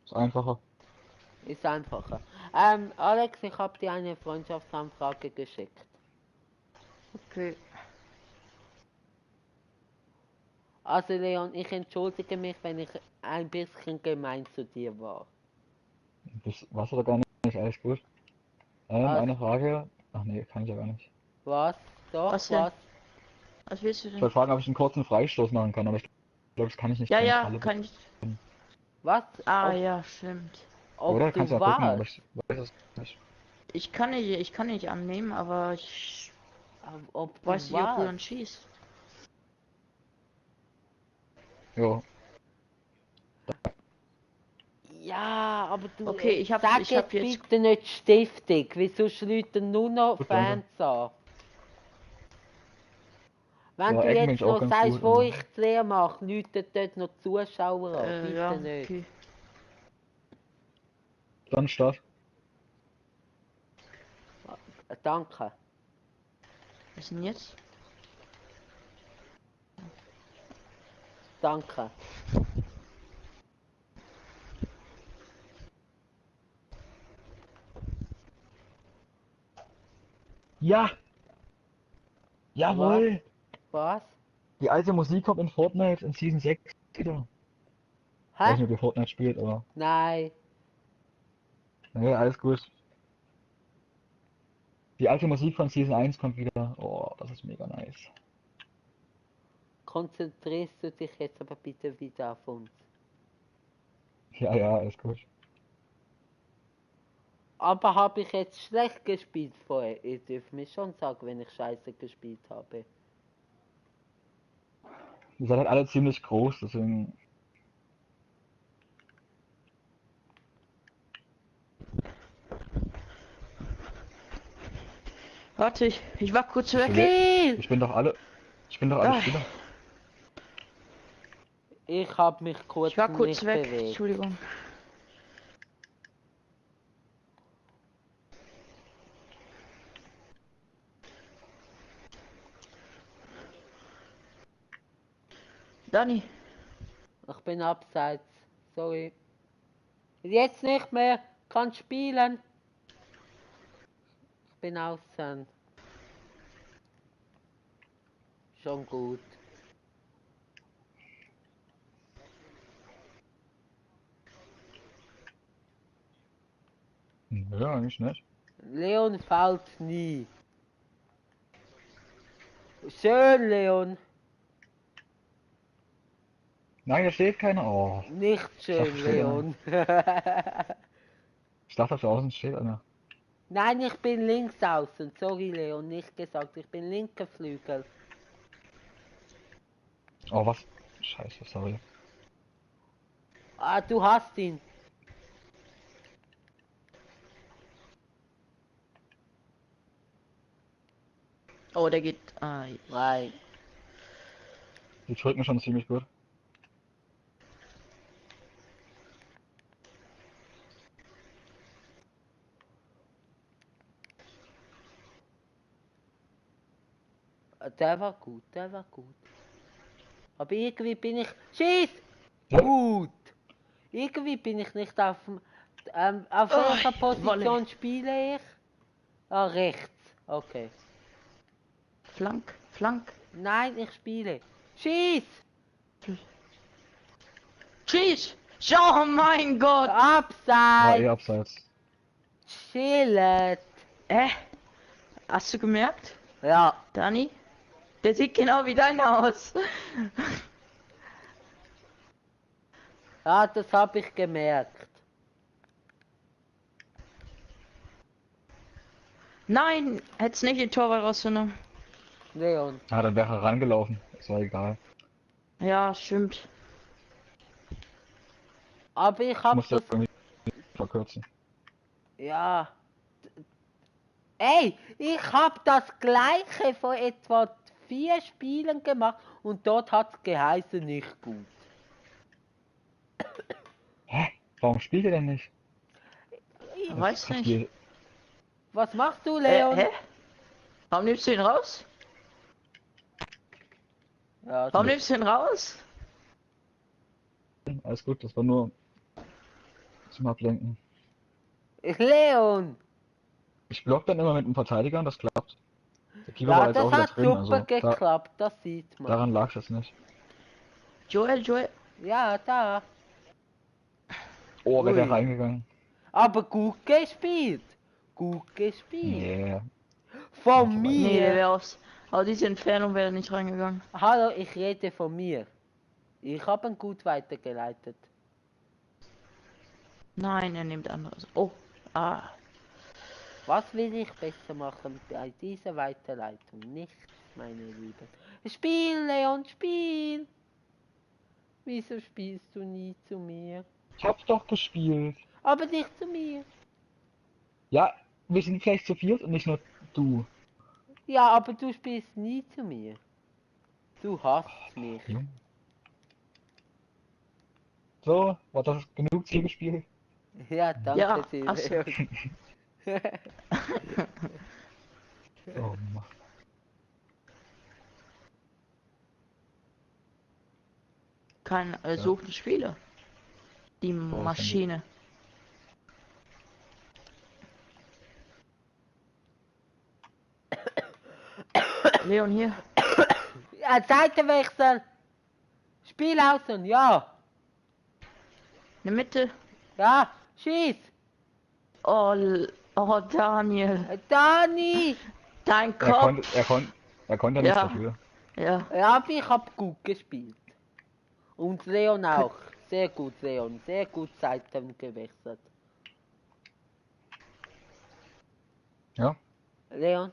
Ist einfacher. Ist einfacher. Alex, ich habe dir eine Freundschaftsanfrage geschickt. Okay. Also Leon, ich entschuldige mich, wenn ich ein bisschen gemein zu dir war. Das war's oder gar nicht, alles gut. Was? Eine Frage. Ach nee, kann ich ja gar nicht. Was? Doch, Was denn? was? Was willst du Ich denn? wollte fragen, ob ich einen kurzen Freistoß machen kann, aber ich glaube, das kann ich nicht. Ja, Keine ja, Falle kann ich. Was? Ah, Ob, ja, stimmt. ob Oder du kannst du ja gucken, aber warst? ich weiß es nicht. Ich kann nicht annehmen, aber ich Ob du weiß nicht, ob du dann warst? schießt. Jo. Ja, aber du Okay, ich hab sag jetzt- bitte nicht Stiftung, wieso schlüten nur noch Gut, Fans an? Wenn Ja, du Ecken bin jetzt ich auch noch ganz sagst, gut, wo aber- ich die Lehre mache, läuten dort noch Zuschauer an, bitte Ja, nicht. okay. Dann Start. Danke. Was ist denn jetzt? Danke. Ja! Jawohl! Was? Die alte Musik kommt in Fortnite in Season 6 wieder. Ich weiß Hä? nicht, ob ihr Fortnite spielt, aber. Nein. Nee, alles gut. Die alte Musik von Season 1 kommt wieder. Oh, das ist mega nice. Konzentrierst du dich jetzt aber bitte wieder auf uns. Ja, ja, alles gut. Aber habe ich jetzt schlecht gespielt vorher? Ihr dürft mir schon sagen, wenn ich scheiße gespielt habe. Ihr seid halt alle ziemlich groß, deswegen. Warte, ich war kurz weg. Spiel! Ich bin doch alle. Ich bin doch alle Ah. Spieler. Ich habe mich kurz Ich war kurz nicht weg. bewegt. Entschuldigung. Dani, Ich bin abseits. Sorry. Jetzt nicht mehr. Kann spielen. Ich bin außen. Schon gut. Ja, eigentlich nicht. Leon fällt nie. Schön, Leon. Nein, da steht keiner. Oh. Nicht schön, Ach, schön. Leon. Ich dachte, da außen steht einer. Nein, ich bin links außen. Sorry, Leon, nicht gesagt. Ich bin linker Flügel. Oh, was? Scheiße, sorry. Ah, du hast ihn. oh, der geht. Ah, Nein. Die drücken schon ziemlich gut. Der war gut, der war gut. Aber irgendwie bin ich... Schieß! Ja. Gut! Irgendwie bin ich nicht auf dem... auf welcher Position Volley. spiele ich? Ah, rechts. Okay. Flank. Flank. Nein, ich spiele. Schieß! Schieß! Oh mein Gott! War Abseits! abseits. Chillet! Hast du gemerkt, Ja, Dani? Der sieht genau wie deiner aus. ja, das habe ich gemerkt. Nein, hätt's nicht den Torwart rausgenommen. Leon. Ja, dann wäre er rangelaufen. Das war egal. Ja, stimmt. Aber ich Ich hab musste das. das irgendwie verkürzen. Ja. Ey, ich hab das gleiche vor etwa 4 Spielen gemacht und dort hat's geheißen nicht gut. Hä? Warum spielt er denn nicht? Weiß Hat nicht. hier- Was machst du, Leon? Hä? Warum nimmst du ihn raus? Ja, Warum nimmst du ihn raus? Alles gut, das war nur zum Ablenken. Leon! Ich block dann immer mit einem Verteidiger und das klappt. Der Keeper war Ja, jetzt das auch wieder hat drin, super also da, geklappt, das sieht man. daran lag es nicht. Joel. Ja, da. Oh, wäre der Ui. reingegangen. Aber gut gespielt. Gut gespielt. Yeah. Von Nee, der mir. wäre aufs. Aber diese Entfernung wäre nicht reingegangen. Hallo, ich rede von mir. Ich habe ihn gut weitergeleitet. Nein, er nimmt anderes. Oh. Ah. Was will ich besser machen bei dieser Weiterleitung? Nichts, meine Lieben. Spiel, Leon, spiel! Wieso spielst du nie zu mir? Ich hab's doch gespielt. Aber nicht zu mir. Ja, wir sind vielleicht zu viert und nicht nur du. Ja, aber du spielst nie zu mir. Du hasst mich. So, war das genug Zielgespiel? Ja, danke Ja, dir, ach so. Leon. Oh Mann. Kein suchten Spieler. Die Maschine. Leon hier. Ja, Seitenwechsel. Spiel außen, ja. In der Mitte. Ja, schieß. Oh, Daniel. Dani. Dein Er Kopf. konnte nichts Ja. dafür. Ja. Ja, aber ich hab gut gespielt. Und Leon auch. Sehr gut, Leon. Sehr gut Seiten gewechselt. Ja? Leon.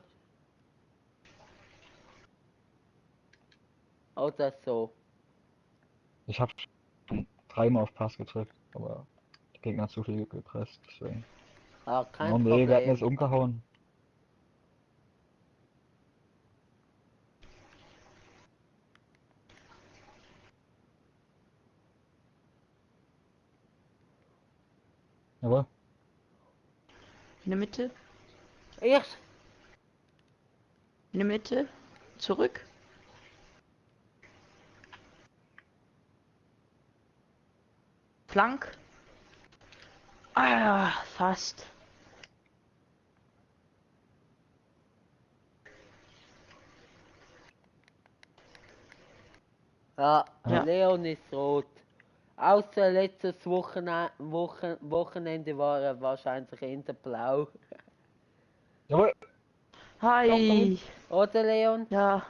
Oder so. Ich habe dreimal auf Pass gedrückt, aber der Gegner hat zu viel gepresst, deswegen. Ah, kein Oh nee, wir hatten Problem. jetzt umgehauen. Jawohl. In der Mitte. Ich. In der Mitte. Zurück. Flank. Ah, fast. Ja, Ja. Leon ist rot. Außer letztes Wochenende war er wahrscheinlich in der Blau. Jawohl. Hi. Oder Leon? Ja.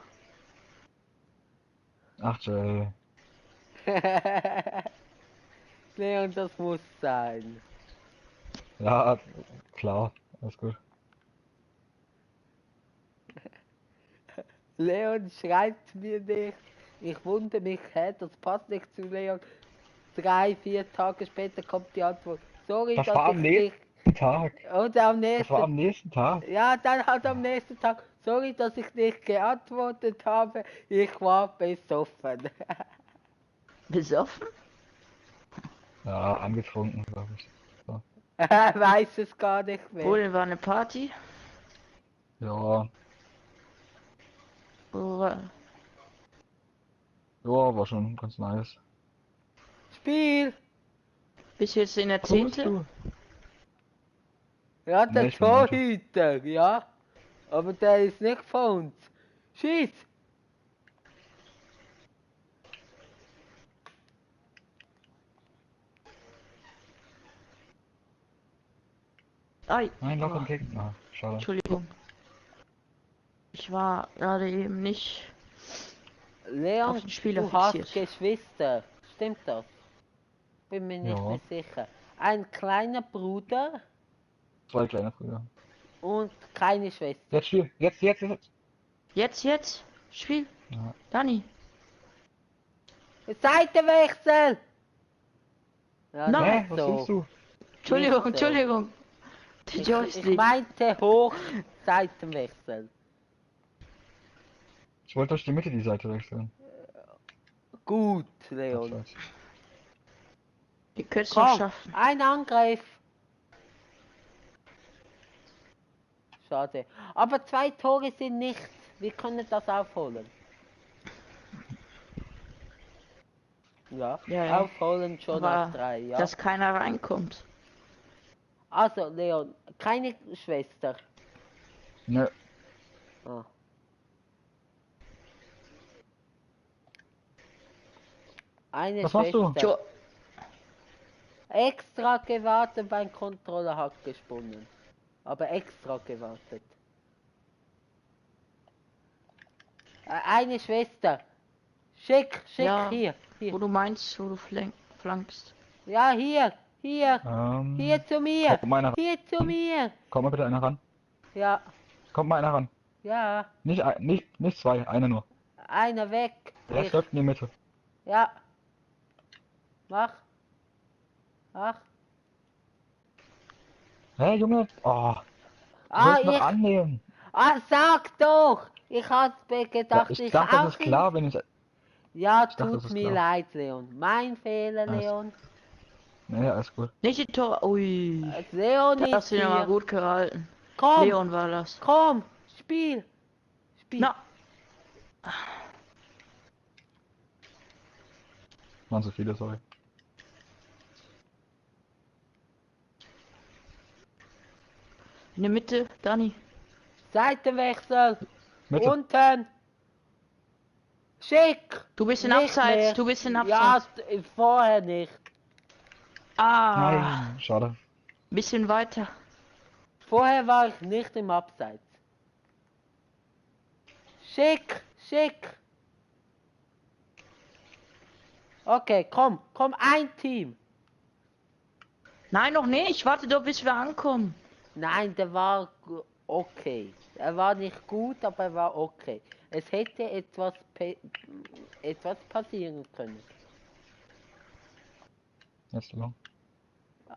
Ach, Jay. Leon, das muss sein. Ja, klar. Alles gut. Leon schreibt mir nicht. Ich wundere mich, hä, das passt nicht zu Leon. 3, 4 Tage später kommt die Antwort. Sorry, Das dass war ich am dich... nächsten Tag. Oder am Das war am nächsten... nächsten Tag. Ja, dann halt am nächsten Tag. Sorry, dass ich nicht geantwortet habe. Ich war besoffen. Besoffen? Ja, angetrunken, glaube ich. Weiß es gar nicht mehr. Wohl, war eine Party. Ja, Oder ja, war schon ganz nice. Spiel! bist du jetzt in der Guckst 10. du? Ja, Nee, der ich bin Mannschaft. Torhüter, ja. Aber der ist nicht von uns. Schieß! Ei. Nein, lauf Oh, am Gegner. Ah, schade. Entschuldigung. Ich war gerade eben nicht auf Leon, den Spieler du hast fixiert. Geschwister. Stimmt das? Bin mir nicht Ja. mehr sicher. Ein kleiner Bruder 2 kleine Brüder. und keine Schwester. Jetzt Spiel. Jetzt. Jetzt. Spiel. Ja. Dani. Seitenwechsel! Ja, Nein. nicht Was so. willst du? Entschuldigung, Nicht so. Entschuldigung. Der Ich Joystick. meinte hoch Seitenwechsel. Ich wollte durch die Mitte die Seite wechseln. Gut, Ach, Leon. scheiße. Die könntest du noch Komm, schaffen. ein Angriff. Schade. Aber 2 Tore sind nichts. Wir können das aufholen. Ja, Ja, ja. aufholen schon Aber auf 3, ja. dass keiner reinkommt. Also, Leon, keine Schwester. Nö. Ah. Eine Was machst du? Schwester. Jo Extra gewartet, mein Controller hat gesponnen. Aber extra gewartet. Eine Schwester. Schick, Ja. hier. Wo du meinst, wo du flankst. Ja, hier. Hier zu mir. Kommt mal einer, Hier zu mir. komm mal bitte einer ran. Ja, Kommt mal einer ran. ja. Nicht 2, einer nur. Einer weg. Der Ich- läuft in die Mitte. Ja. Mach. Hä, Junge? Oh, du Ah, sollst noch annehmen. sag doch. Ich hatte Ja, gedacht, ich dachte, das ist auch klar, wenn ich... Ja, dachte, das tut ist mir klar. leid, Leon. Mein Fehler, Alles- Leon. Nee, alles gut. Nicht die Tor. Ui. Leon Da ist hast du ihn aber hier. gut gehalten. Komm, Leon war das. komm, Spiel. Na, Waren so viele, sorry. in der Mitte, Dani. Seitenwechsel. Mitte. Unten. Schick. Du bist in Nicht Abseits, mehr. du bist in Ja, Abseits. vorher nicht. Ah, Nein, schade. bisschen weiter. Vorher war ich nicht im Abseits. Schick. Okay, komm, ein Team. Nein, noch nicht. Warte doch, bis wir ankommen. Nein, der war okay. Er war nicht gut, aber er war okay. Es hätte etwas passieren können. Jetzt lang.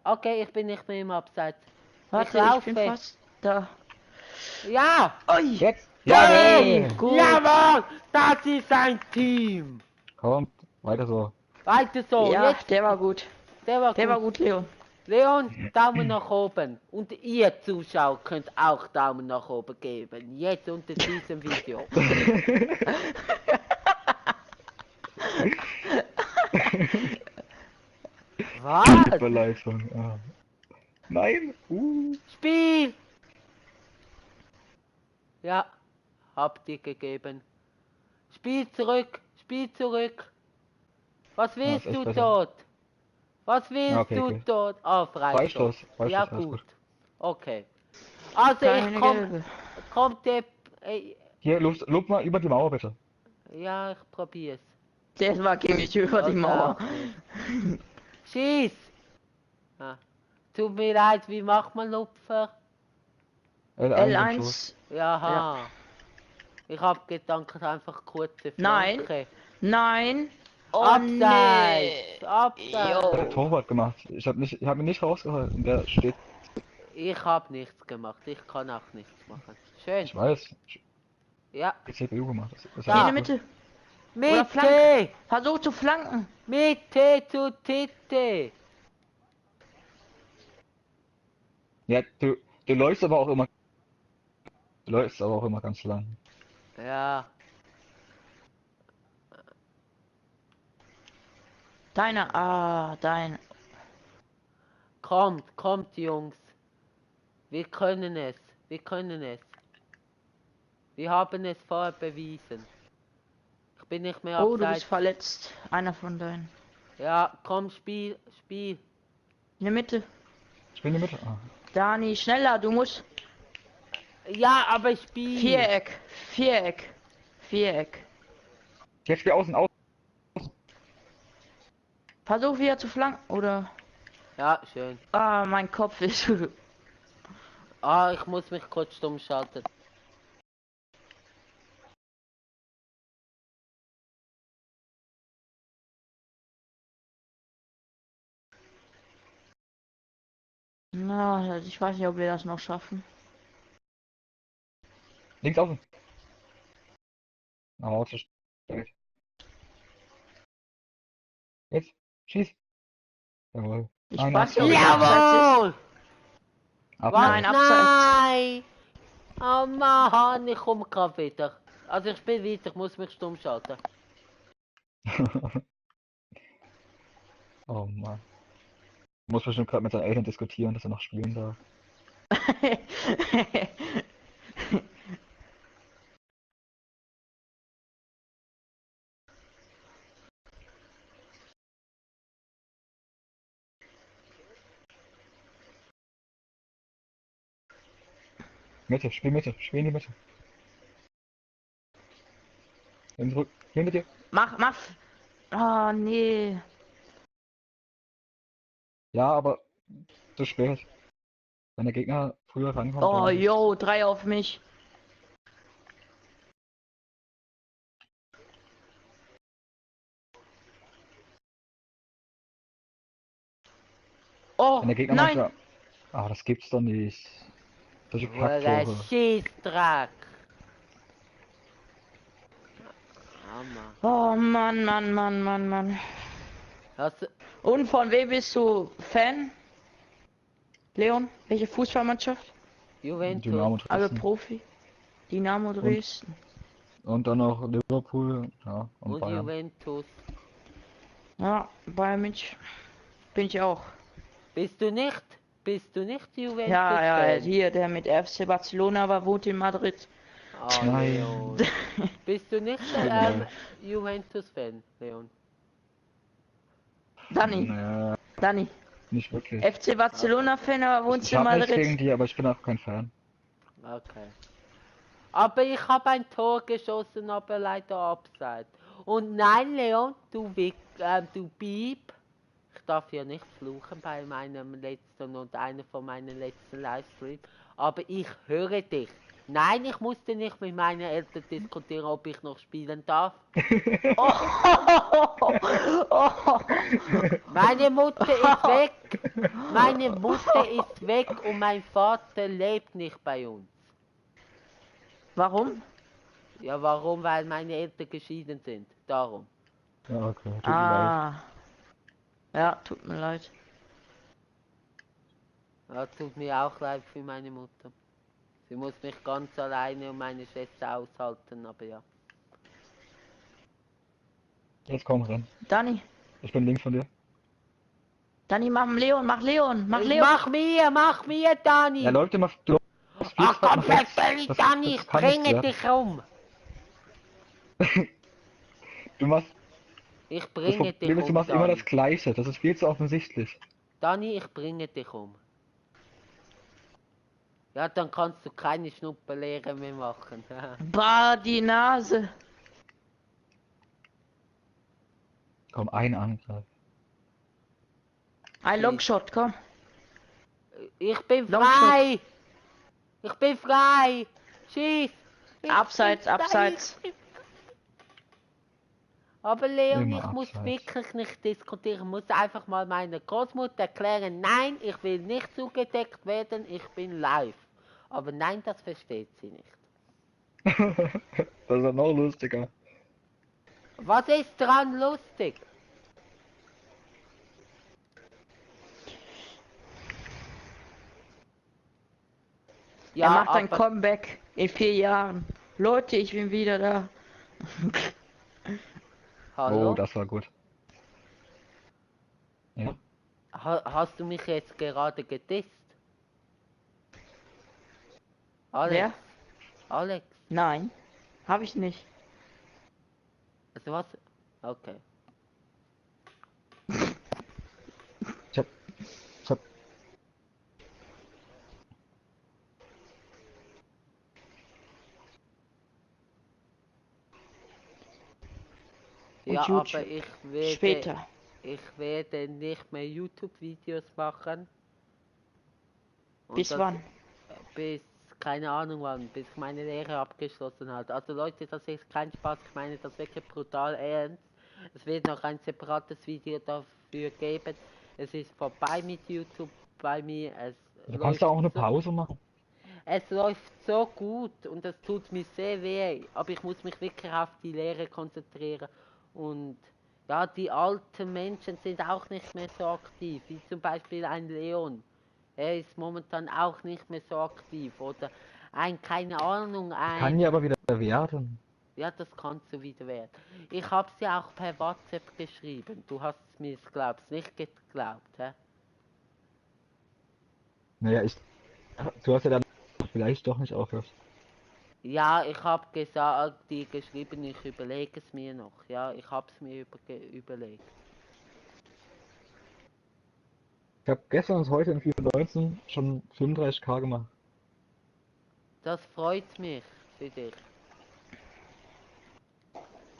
Okay, ich bin nicht mehr im Abseits. Warte, ich bin laufe. fast da. Ja! Ui. Jetzt! Jawohl! Gut. Jawohl! Das ist ein Team! Kommt, weiter so. Weiter so, Ja, jetzt, der war gut. der war Der gut. war gut, Leon. Leon, Daumen nach oben. Und ihr Zuschauer könnt auch Daumen nach oben geben. Jetzt unter diesem Video. Was? Super Leistung. Ah. Nein! Spiel! Ja, habt ihr gegeben. Spiel zurück! Was willst ist echt du besser. dort? Was willst Ja, okay, du okay. dort? Ah, Freistoß. Freistoß, Ja, alles gut. gut. Okay. Also, Keine gelbe. kommt der... Hier, lob mal über die Mauer bitte. ja, ich probier's. Der war gegen über die Das Mauer. auch nicht. Schieß! Ah. Tut mir leid, wie macht man Lupfer? L1. Schuss. L1. Jaha. Ich hab gedacht, einfach kurze Nein. Flanke. Nein. Oh, Abseits! nee. Abseits! Der hat Torwart gemacht. Ich hab ihn nicht rausgehalten. Der steht. Ich hab nichts gemacht. Ich kann auch nichts machen. Schön. Ich weiß. Ja. Die CPU gemacht. Das ist Da. In alles der gut. Mitte. Mitte! Versuch zu flanken. Mitte zu Titte! Ja, du läufst aber auch immer. Du läufst aber auch immer ganz lang. Ja. Dein. Kommt, Jungs. Wir können es. Wir haben es vorher bewiesen. Ich bin nicht mehr Oh, du bist abseits. verletzt. Einer von deinen. Ja, komm, Spiel. In der Mitte. Ich bin in der Mitte. Ah. Dani, schneller, du musst. Ja, aber ich bin. Viereck, Viereck, Viereck. Jetzt spiel außen, außen. Versuch wieder zu flanken, oder? Ja, schön. Ah, mein Kopf ist. Ah, ich muss mich kurz stumm schalten. Na, ich weiß nicht, ob wir das noch schaffen. Links außen. Oh, zu spät. Jetzt, schieß. Jawohl. Ich Nein, weiß nicht, ob abseits. es abseits ist. Jawohl! Was? Nein, abseits. Nein! Oh Mann, ich komme gerade wieder. Also ich spiele weiter, ich muss mich stumm schalten. Oh Mann. Muss bestimmt gerade mit seinen Eltern diskutieren, dass er noch spielen darf. Mitte, spiel in die Mitte. Hin zurück, hier mit dir. Mach. Oh, nee. Ja, aber zu spät. Wenn der Gegner früher rankommt, Oh, dann... yo, 3 auf mich. Oh, Wenn der Gegner nein. manchmal... Ah, das gibt's doch nicht. Solche Der Kacktore. Schießdrack. Oh, Oh Mann. Mann. Hast du... Und von wem bist du Fan? Leon, welche Fußballmannschaft? Juventus. Dynamo Also Dresden. Profi. Dynamo Dresden. Und dann noch Liverpool, ja, und Und Bayern. Juventus. Ja, Bayern München. Bin ich auch. Bist du nicht? Bist du nicht Juventus? Ja, Fan? hier, der mit FC Barcelona aber wohnt in Madrid. Oh, Nein. Leon. Bist du nicht Nein. Juventus-Fan, Leon? Dani, Dani. Nicht wirklich. FC Barcelona-Fan, aber wohnt Ich in habe nichts gegen Madrid. die, aber ich bin auch kein Fan. Okay. Aber ich habe ein Tor geschossen, aber leider abseits. Und nein, Leon, du Bieb. Ich darf ja nicht fluchen bei meinem letzten und einer von meinen letzten Livestreams. Aber ich höre dich. Nein, ich musste nicht mit meinen Eltern diskutieren, ob ich noch spielen darf. Meine Mutter ist weg. Meine Mutter ist weg und mein Vater lebt nicht bei uns. Warum? Ja, warum? Weil meine Eltern geschieden sind. Darum. Ja, okay, tut mir leid. Ah. Ja, tut mir leid. Ja, tut mir auch leid für meine Mutter. Sie muss mich ganz alleine und meine Schwester aushalten, aber ja. Jetzt komm, renn. Dani, Ich bin links von dir. Dani, mach Leon, mach Leon. Mach mir, Dani! Er läuft immer... Du Ach komm, nach rechts. Feli, Das- Dani, das ich kann nicht bringe werden. dich um! Du machst... Ich Das bringe dich Problem ist, du um, machst immer Dani. das Gleiche. Das ist viel zu offensichtlich. Dani, ich bringe dich um. Ja, dann kannst du keine Schnupperlehre mehr machen. Bah, die Nase. Komm, ein Angriff. Ein Longshot, komm. Ich bin Longshot. frei! Ich bin frei! Schieß! Ich Abseits, bin frei. abseits. Aber Leon, Immer ich muss abseits. wirklich nicht diskutieren. Ich muss einfach mal meiner Großmutter erklären, nein, ich will nicht zugedeckt werden, ich bin live. Aber nein, das versteht sie nicht. Das ist ja noch lustiger. Was ist dran lustig? Er macht ein aber- Comeback in 4 Jahren. Leute, ich bin wieder da. Hallo? Oh, das war gut. Ja. Hast du mich jetzt gerade gedisst? Alex? Wer? Alex? Nein, habe ich nicht. Also was? Okay. Ich hab... Ja, YouTube. aber Später. ich werde nicht mehr YouTube-Videos machen. Und Bis das wann? bis, keine Ahnung wann, bis ich meine Lehre abgeschlossen habe. Also Leute, das ist kein Spaß, ich meine das wirklich brutal ernst. Es wird noch ein separates Video dafür geben. Es ist vorbei mit YouTube bei mir. Du kannst da auch eine so, Pause machen. es läuft so gut und es tut mir sehr weh, aber ich muss mich wirklich auf die Lehre konzentrieren. Und ja, die alten Menschen sind auch nicht mehr so aktiv, wie zum Beispiel ein Leon. Er ist momentan auch nicht mehr so aktiv. Oder keine Ahnung, Kann ja aber wieder werden. ja, das kannst du wieder werden. Ich hab's ja auch per WhatsApp geschrieben. Du hast es mir, glaubst nicht geglaubt, hä? Naja, du hast ja dann vielleicht doch nicht aufhört. Ja, ich hab gesagt, die geschrieben, ich überlege es mir noch. Ja, ich hab's mir überlegt. Ich habe gestern und heute in FIFA 19 schon 35k gemacht. Das freut mich für dich.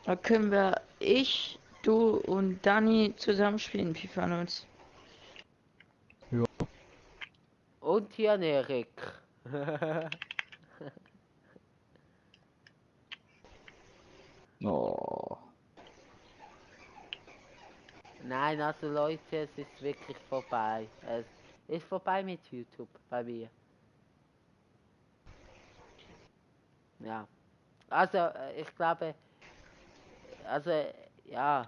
Da können wir du und Dani zusammen spielen, FIFA 19. Ja. Und Jan Erik. Oh. Nein, also Leute, es ist wirklich vorbei. Es ist vorbei mit YouTube bei mir. Ja. Also, ich glaube, also, ja,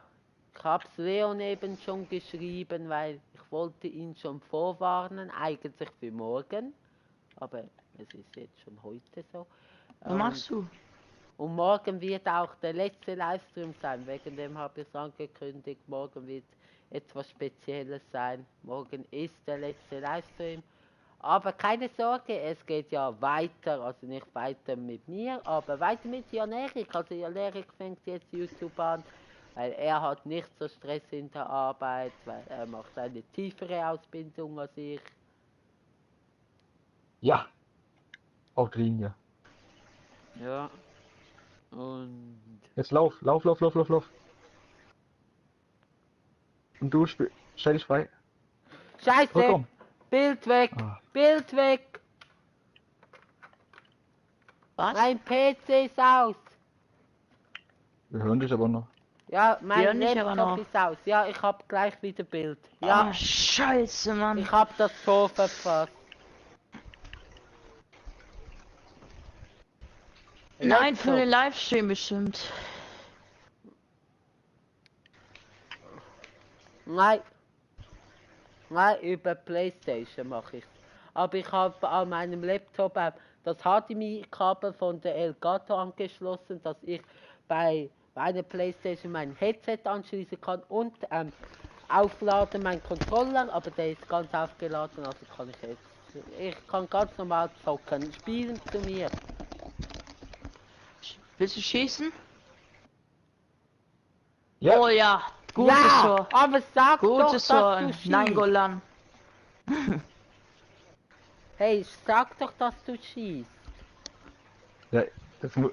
ich hab's Leon eben schon geschrieben, weil ich wollte ihn schon vorwarnen, eigentlich für morgen. Aber es ist jetzt schon heute so. Was machst du? Und morgen wird auch der letzte Livestream sein, wegen dem habe ich es angekündigt. Morgen wird etwas Spezielles sein. Morgen ist der letzte Livestream. Aber keine Sorge, es geht ja weiter, also nicht weiter mit mir, aber weiter mit Jan Erik. Also Jan Erik fängt jetzt YouTube an, weil er hat nicht so Stress in der Arbeit, weil er macht eine tiefere Ausbildung als ich. Ja. Auf die Linie. Ja. Und Jetzt lauf. Und du stell dich frei. Scheiße! Komm. Bild weg! Ah. Bild weg! Was? Mein PC ist aus! Wir hören dich aber noch. Ja, Wir mein hören dich aber Laptop noch. ist aus. Ja, ich hab gleich wieder Bild. Ja, Ah, scheiße, Mann. ich hab das Tor verpasst. Nein, für Laptop. den Livestream bestimmt. Nein. Nein, über Playstation mache ich. Aber ich habe an meinem Laptop das HDMI-Kabel von der Elgato angeschlossen, dass ich bei meiner Playstation mein Headset anschließen kann und aufladen meinen Controller, aber der ist ganz aufgeladen, also kann ich jetzt. Ich kann ganz normal zocken. Spielen zu mir. Willst du schießen? Ja. Oh ja, gutes Ja, Tor. aber sag Gutes doch, Tor. dass du Nein, schießt. Golan. Hey, sag doch, dass du schießt. Ja,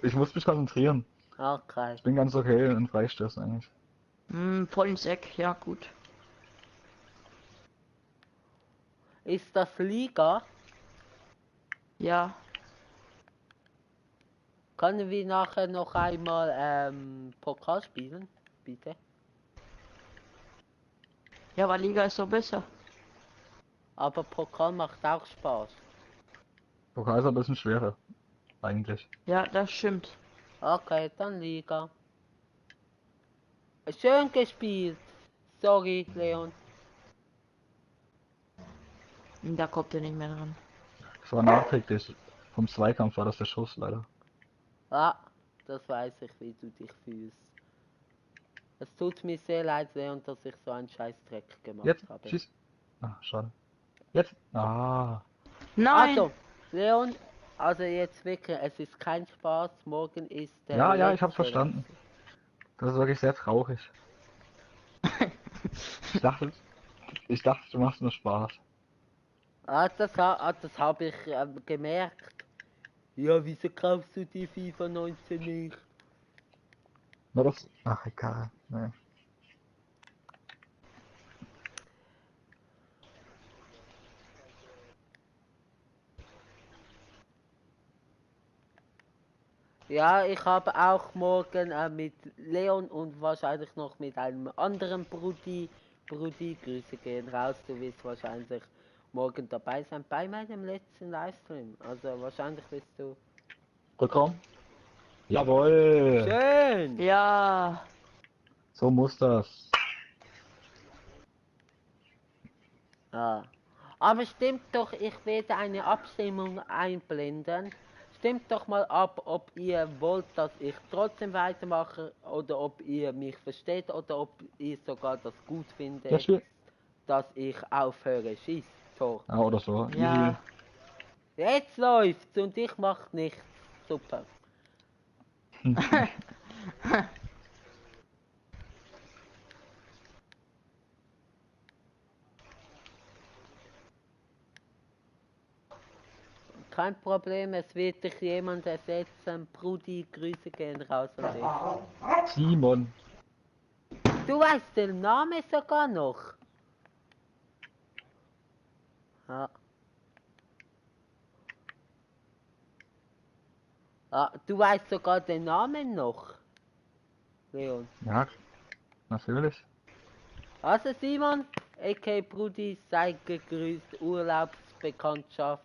ich muss mich konzentrieren. Okay. Ich bin ganz okay in Freistößen eigentlich. Voll ins Eck, ja gut. Ist das Liga? Ja, Können wir nachher noch einmal Pokal spielen? Bitte? ja, aber Liga ist so besser. Aber Pokal macht auch Spaß. Pokal ist ein bisschen schwerer. Eigentlich. Ja, das stimmt. Okay, dann Liga. Schön gespielt. Sorry, Leon. Da kommt er nicht mehr dran. Das war nachträglich. Vom Zweikampf war das der Schuss leider. Ah, das weiß ich, wie du dich fühlst. Es tut mir sehr leid, Leon, dass ich so einen Scheißdreck gemacht Jetzt habe. schieß. Ah, schade. Jetzt. Ah. Nein! Also, Leon, also jetzt wirklich, es ist kein Spaß. Morgen ist der Ja, ich letzte hab's verstanden. Das ist wirklich sehr traurig. Ich dachte, du machst nur Spaß. Das habe ich gemerkt. Ja, wieso kaufst du die FIFA 19 nicht? War das? Ach, egal. Nee. Ja, ich habe auch morgen mit Leon und wahrscheinlich noch mit einem anderen Brudi, Grüße gehen raus, du wirst wahrscheinlich morgen dabei sein bei meinem letzten Livestream. Also wahrscheinlich wirst du... Rückraum? Jawohl! Schön! Ja. So muss das. Ja. Aber stimmt doch, ich werde eine Abstimmung einblenden. Stimmt doch mal ab, ob ihr wollt, dass ich trotzdem weitermache oder ob ihr mich versteht oder ob ihr sogar das gut Ja, findet, Spiel. dass ich aufhöre. Schieß, Tor. Ja, oder so. Ja. Jetzt läuft's und ich mach nichts. Super. Easy. Kein Problem, es wird dich jemand ersetzen. Brudi, Grüße gehen raus an dich. Simon. Du weißt den Namen sogar noch. Ja. Ah, du weißt sogar den Namen noch, Leon. Ja, natürlich. Also Simon, a.k.a. Brudi, sei gegrüßt, Urlaubsbekanntschaft.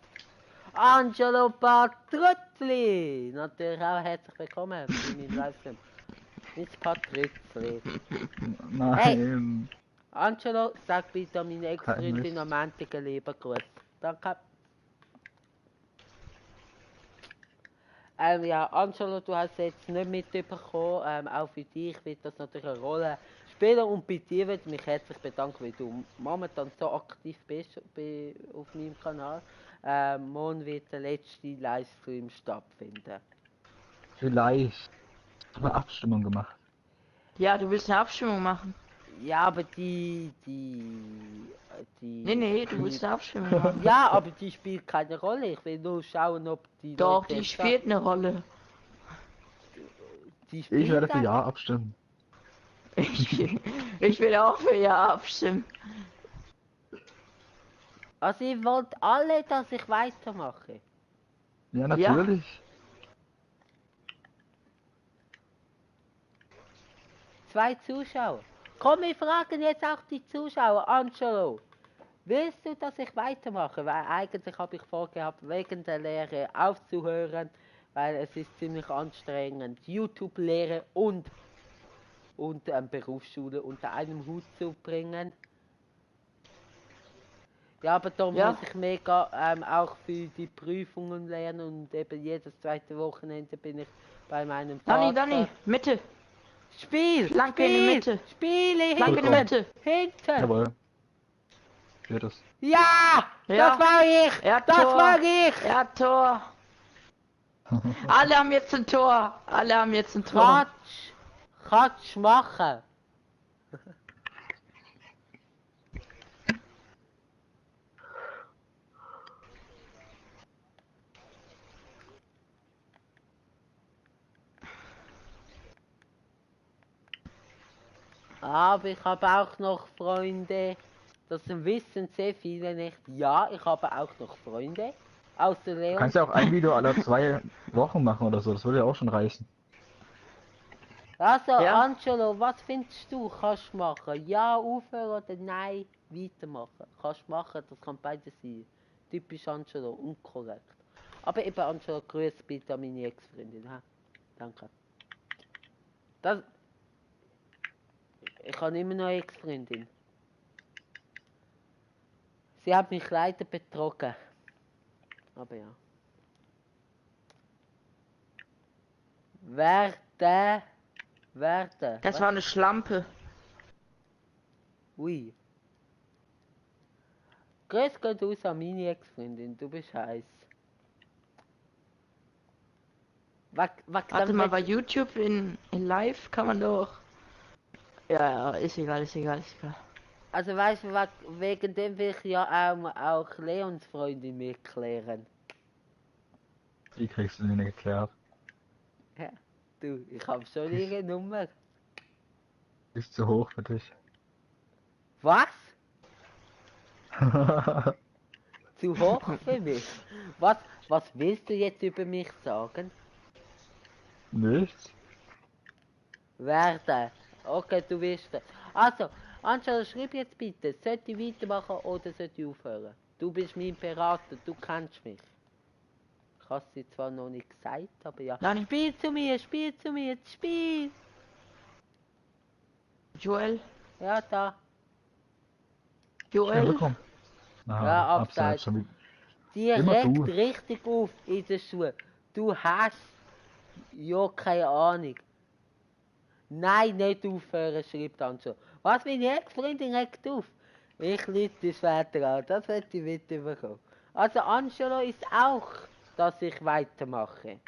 Angelo Patruzzi, natürlich auch herzlich willkommen in meinem Livestream. Nicht Patruzzi. Nein. Angelo, sag bitte an meine Kein Ex-Freundin Mist. am Montag einen lieben Gruß. Danke. Ja, Angelo, du hast jetzt nicht mitbekommen, auch für dich wird das natürlich eine Rolle spielen und bei dir würde ich mich herzlich bedanken, weil du momentan so aktiv bist auf meinem Kanal. Morgen wird der letzte Livestream stattfinden. Vielleicht. Ich habe eine Abstimmung gemacht. Ja, du willst eine Abstimmung machen. Ja, aber die... Nee, du willst eine Abstimmung machen. Ja, aber die spielt keine Rolle. Ich will nur schauen, ob die Doch, Leute die es spielt eine Rolle. Die Ich werde für dann- Ja abstimmen. Ich will auch für Ja abstimmen. Also ihr wollt alle, dass ich weitermache. Ja, natürlich. Zwei Zuschauer. Komm, wir fragen jetzt auch die Zuschauer. Angelo, willst du, dass ich weitermache? Weil eigentlich habe ich vorgehabt, wegen der Lehre aufzuhören, weil es ist ziemlich anstrengend, YouTube-Lehre und Berufsschule unter einem Hut zu bringen. Ja, aber darum Ja. muss ich mega auch für die Prüfungen lernen und eben jedes zweite Wochenende bin ich bei meinem Vater. Dani, Mitte. Spiel! Flanke in die Mitte. Spiele Flanke in die hinten! Mitte. Hinten! Jawohl. Wird es. Ja! Ja. Das war ich! Ja, Das Tor. war ich! Ja, Tor. Alle haben jetzt ein Tor. Alle haben jetzt ein Tor. Quatsch! Quatsch machen! Aber ich habe auch noch Freunde, das wissen sehr viele nicht. Ja, ich habe auch noch Freunde. Außer Du Leon. kannst ja auch ein Video alle 2 Wochen machen oder so. Das würde ja auch schon reichen. Also, Ja. Angelo, was findest du? Kannst du machen? Ja, aufhören oder nein, weitermachen? Kannst du machen, das kann beides sein. Typisch Angelo, unkorrekt. Aber eben, Angelo, grüß bitte an meine Ex-Freundin. Ha? Danke. Das... Ich habe immer noch eine Ex-Freundin. Sie hat mich leider betrogen. Aber ja. Werte. Das war eine Schlampe. Ui. Grüß Gott aus an meine Ex-Freundin, du bist heiß. Warte mal, bei YouTube in Live kann man doch... Ja, ist egal. Also weißt du, wegen dem will ich ja auch Leons Freundin mitklären. Die kriegst du nicht geklärt. Ja, du, ich hab schon ihre Nummer. Ist zu hoch für dich. Was? Zu hoch für mich? Was willst du jetzt über mich sagen? Nichts? Werde. Okay, du wirst es. Also, Angela, schreib jetzt bitte, sollte ich weitermachen oder sollte ich aufhören? Du bist mein Berater, du kennst mich. Ich habe es dir zwar noch nicht gesagt, aber ja. Dani. Spiel zu mir, spiel! Joel. Ja, da. Schnell Joel. bekommen. Ah, Ja, abseits schon wieder. Immer Direkt du. richtig auf in der Schuhe. Du hast ja keine Ahnung. Nein, nicht aufhören, schreibt Angelo. Was, meine Ex-Freundin regt auf? Ich lüte es später an, das wird ich mitbekommen. Also Angelo ist auch, dass ich weitermache.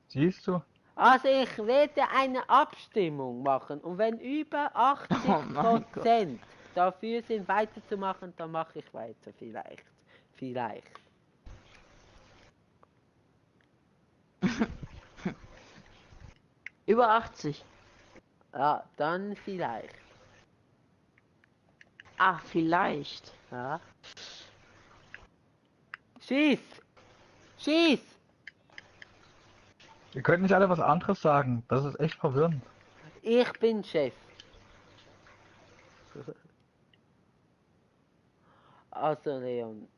Siehst du? Also ich werde eine Abstimmung machen und wenn über Oh mein 80% dafür sind weiterzumachen, dann mache ich weiter, vielleicht. Über 80. Ja, dann vielleicht. Ah, vielleicht. Ja. Schieß! Schieß! Ihr könnt nicht alle was anderes sagen. Das ist echt verwirrend. Ich bin Chef. Also Leon.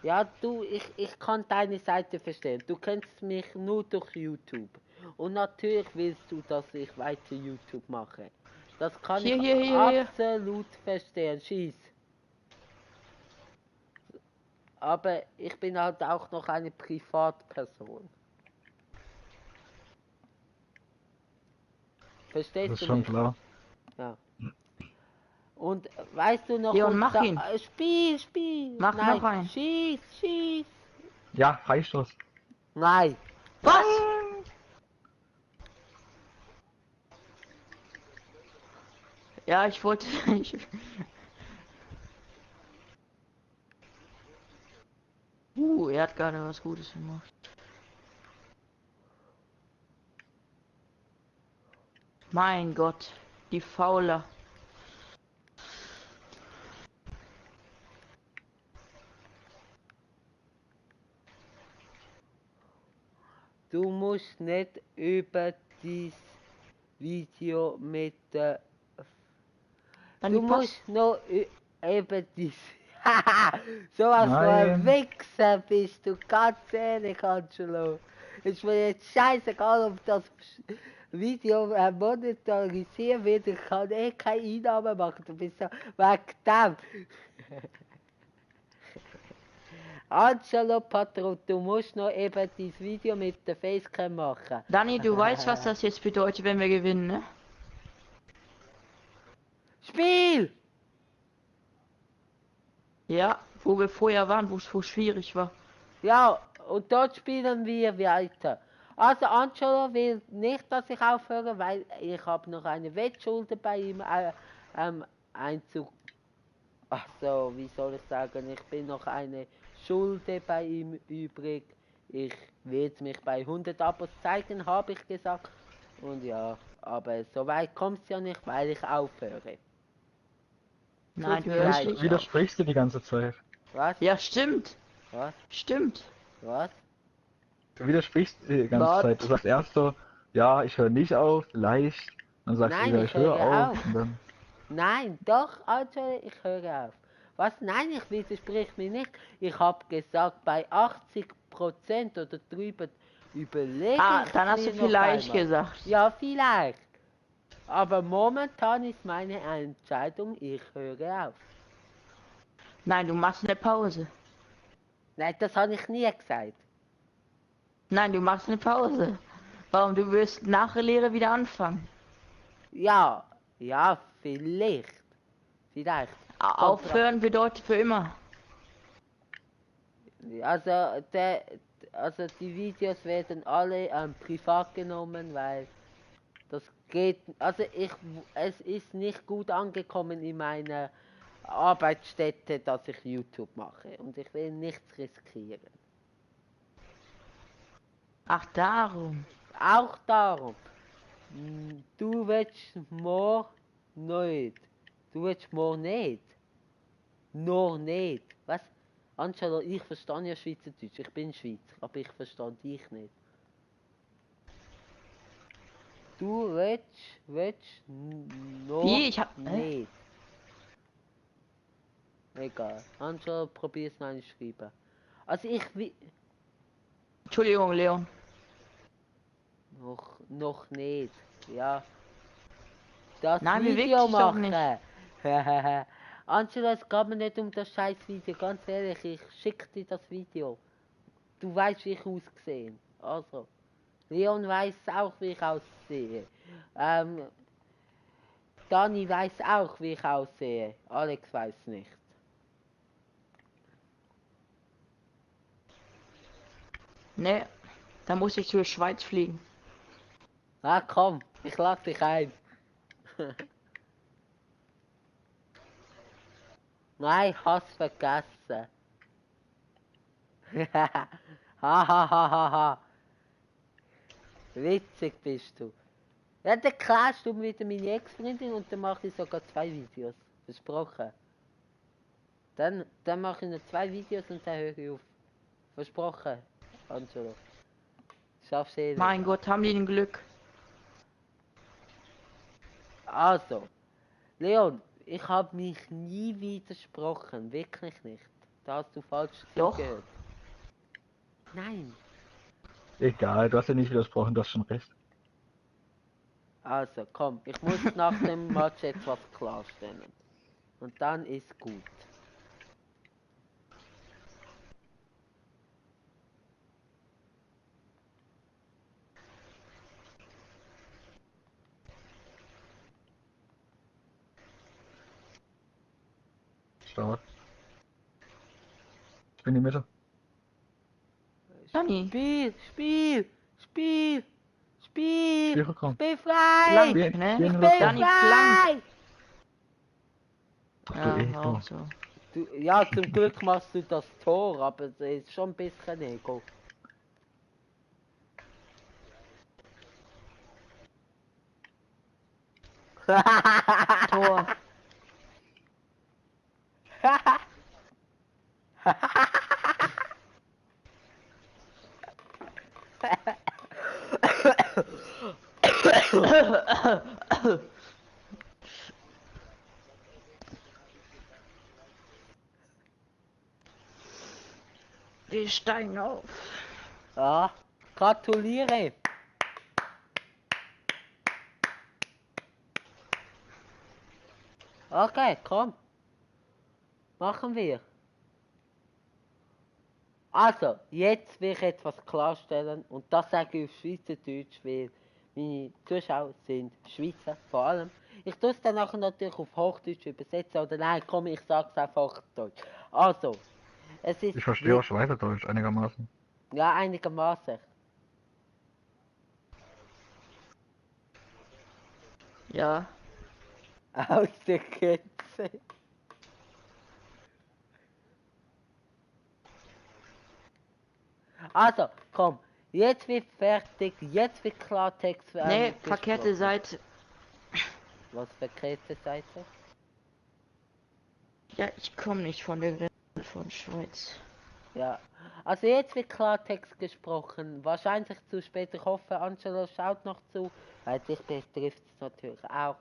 Ja, du, ich kann deine Seite verstehen. Du kennst mich nur durch YouTube. Und natürlich willst du, dass ich weiter YouTube mache. Das kann Hier, ich hier, hier, hier. absolut verstehen. Schieß. Aber ich bin halt auch noch eine Privatperson. Verstehst Das ist du schon mich? klar. Ja. Und weißt du noch... Leon, mach ihn. Spiel! Mach Nein, noch einen. schieß! Ja, Freistoß. Nein! Was? Ja, ich wollte. Er hat gerade was Gutes gemacht. Mein Gott, die Fauler. Du musst nicht über dieses Video mit der... Dann Du die Pass. musst noch über dieses... Sowas von ein Nein. Wichser bist du, ganz ehrlich, Angelo. Ist mir jetzt scheißegal, ob das Video monetarisiert wird, ich kann keine Einnahmen machen, du bist so wegen dem. Angelo Patron, du musst noch eben dieses Video mit der Facecam machen. Dani, du weißt, was das jetzt bedeutet, wenn wir gewinnen, ne? Spiel! Ja, wo wir vorher waren, wo es so schwierig war. Ja, und dort spielen wir weiter. Also Angelo will nicht, dass ich aufhöre, weil ich habe noch eine Wettschulde bei ihm Einzug. Ach so, wie soll ich sagen, ich bin noch eine Schulde bei ihm übrig. Ich werde mich bei 100 Abos zeigen, habe ich gesagt. Und ja, aber so weit kommt es ja nicht, weil ich aufhöre. Nein, Tut du mir hörst leid. nicht auf. Widersprichst du die ganze Zeit? Was? Ja, stimmt. Was? Stimmt. Was? Du widersprichst die ganze Gott. Zeit. Du sagst erst so, ja, ich höre nicht auf, vielleicht. Dann sagst Nein, du wieder, ich ich höre höre auf. auf. Und dann, Nein, doch, also ich höre auf. Was? Nein, ich widersprich mir nicht. Ich habe gesagt, bei 80% oder drüber überlege Ah, ich dann hast mir du noch vielleicht einmal. gesagt. Ja, vielleicht. Aber momentan ist meine Entscheidung, ich höre auf. Nein, du machst eine Pause. Nein, das habe ich nie gesagt. Nein, du machst eine Pause. Warum? Du wirst nach der Lehre wieder anfangen. Ja, vielleicht. Aufhören bedeutet für immer. Also, die Videos werden alle privat genommen, weil das geht, es ist nicht gut angekommen in meiner Arbeitsstätte, dass ich YouTube mache und ich will nichts riskieren. Ach, darum. Auch darum. Du willst mir nicht. Du willst mir nicht. Noch nicht. Was? Angelo, ich verstehe ja Schweizerdeutsch. Ich bin Schweizer, aber ich verstehe dich nicht. Du willst noch Wie? Ich hab. nicht. Egal. Angelo, probier's mal zu schreiben. Also ich will. Entschuldigung, Leon. Noch nicht. Ja. Das Nein, beweg Video dich doch machen. Angelo, es geht mir nicht um das scheiß Video. Ganz ehrlich, ich schicke dir das Video. Du weißt, wie ich aussehe. Also. Leon weiß auch, wie ich aussehe. Dani weiß auch, wie ich aussehe. Alex weiß nicht. Ne, da muss ich zur Schweiz fliegen. Ah komm, ich lade dich ein. Nein, ich hab's vergessen. Hahaha. Witzig bist du. Ja, dann klärst du wieder meine Ex-Freundin und dann mache ich sogar 2 Videos. Versprochen. Dann mache ich noch 2 Videos und dann höre ich auf. Versprochen, Angelo. Schaffst du eh nicht. Mein Gott, haben die ein Glück. Also, Leon, ich habe mich nie widersprochen. Wirklich nicht. Da hast du falsch Doch. zugehört. Nein. Egal, du hast ja nicht widersprochen, du hast schon recht. Also, komm, ich muss nach dem Match etwas klarstellen. Und dann ist gut. Stark. Ich bin in die Mitte. Dani. Spiel Spielrückraum. frei! Flank, Spiel- ne? Spiel- Dani, Flank. Ach, Ja, du Ego. auch so. Du, ja, zum Glück machst du das Tor, aber es ist schon ein bisschen Ego. Tor. Wir steigen auf. Ja, gratuliere. Okay, komm. Machen wir. Also, jetzt will ich etwas klarstellen und das sage ich auf Schweizerdeutsch, weil meine Zuschauer sind Schweizer vor allem. Ich tue es dann nachher natürlich auf Hochdeutsch übersetzen oder nein, komm, ich sag's auf Hochdeutsch. Also, es ist... Ich verstehe auch Schweizerdeutsch einigermaßen. Ja, einigermaßen. Ja. Aus der Kette. Also, komm, jetzt wird fertig, jetzt wird Klartext. Ne, verkehrte gesprochen. Seite. Was verkehrte Seite? Ja, ich komme nicht von der Grenze von Schweiz. Ja, also jetzt wird Klartext gesprochen. Wahrscheinlich zu spät. Ich hoffe, Angelo schaut noch zu, weil dich betrifft es natürlich auch.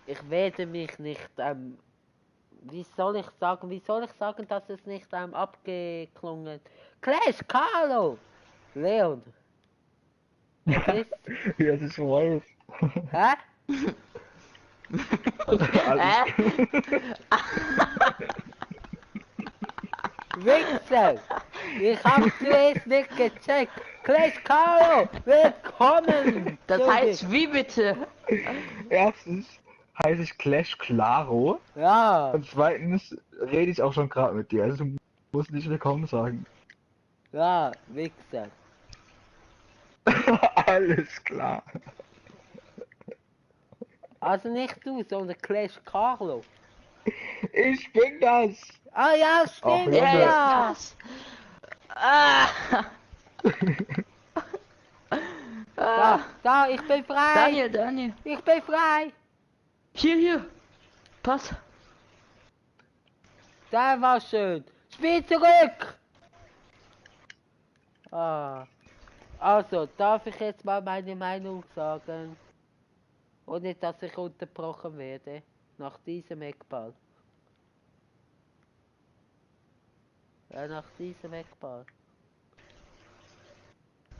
Ich werde mich nicht, wie soll ich sagen, dass es nicht abgeklungen. Clash, Carlo! Leon! Was ist? Ja, das ist weiß. Hä? Wichser! Ich hab zuerst nicht gecheckt. Clash, Carlo! Willkommen! Das zu heißt wie bitte? Erstens heiße ich Clash Claro Ja, und zweitens rede ich auch schon gerade mit dir. Also du musst nicht willkommen sagen. ja, Wichser. Alles klar. Also nicht du, sondern Clash Carlo. Ich bin das. Ah ja, stimmt, Junge. Er ja. ist das. Ah. Da, ich bin frei. Daniel. Ich bin frei. Hier. Pass. Der war schön. Spiel zurück. Also, darf ich jetzt mal meine Meinung sagen? Ohne dass ich unterbrochen werde. Nach diesem Eckball. Ja, nach diesem Eckball.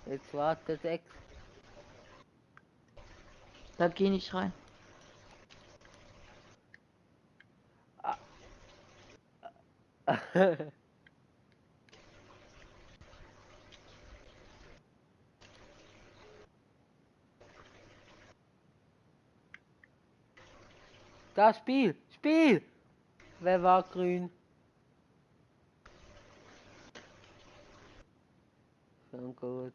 Jetzt wartet Eck. Da geh nicht rein. Da, Spiel! Wer war grün? Schon gut.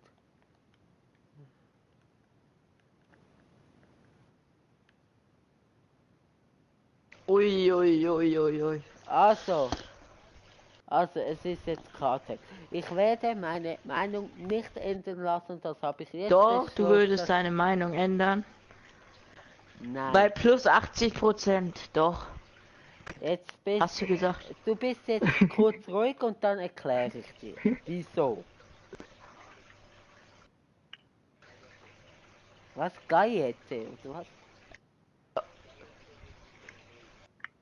Ui. Also es ist jetzt Klartext. Ich werde meine Meinung nicht ändern lassen, das habe ich jetzt Doch, du beschlossen. würdest deine Meinung ändern. Nein. Bei plus 80%, doch. Jetzt bist Hast du gesagt? Du bist jetzt kurz ruhig und dann erkläre ich dir. Wieso? Was geil jetzt? Du hast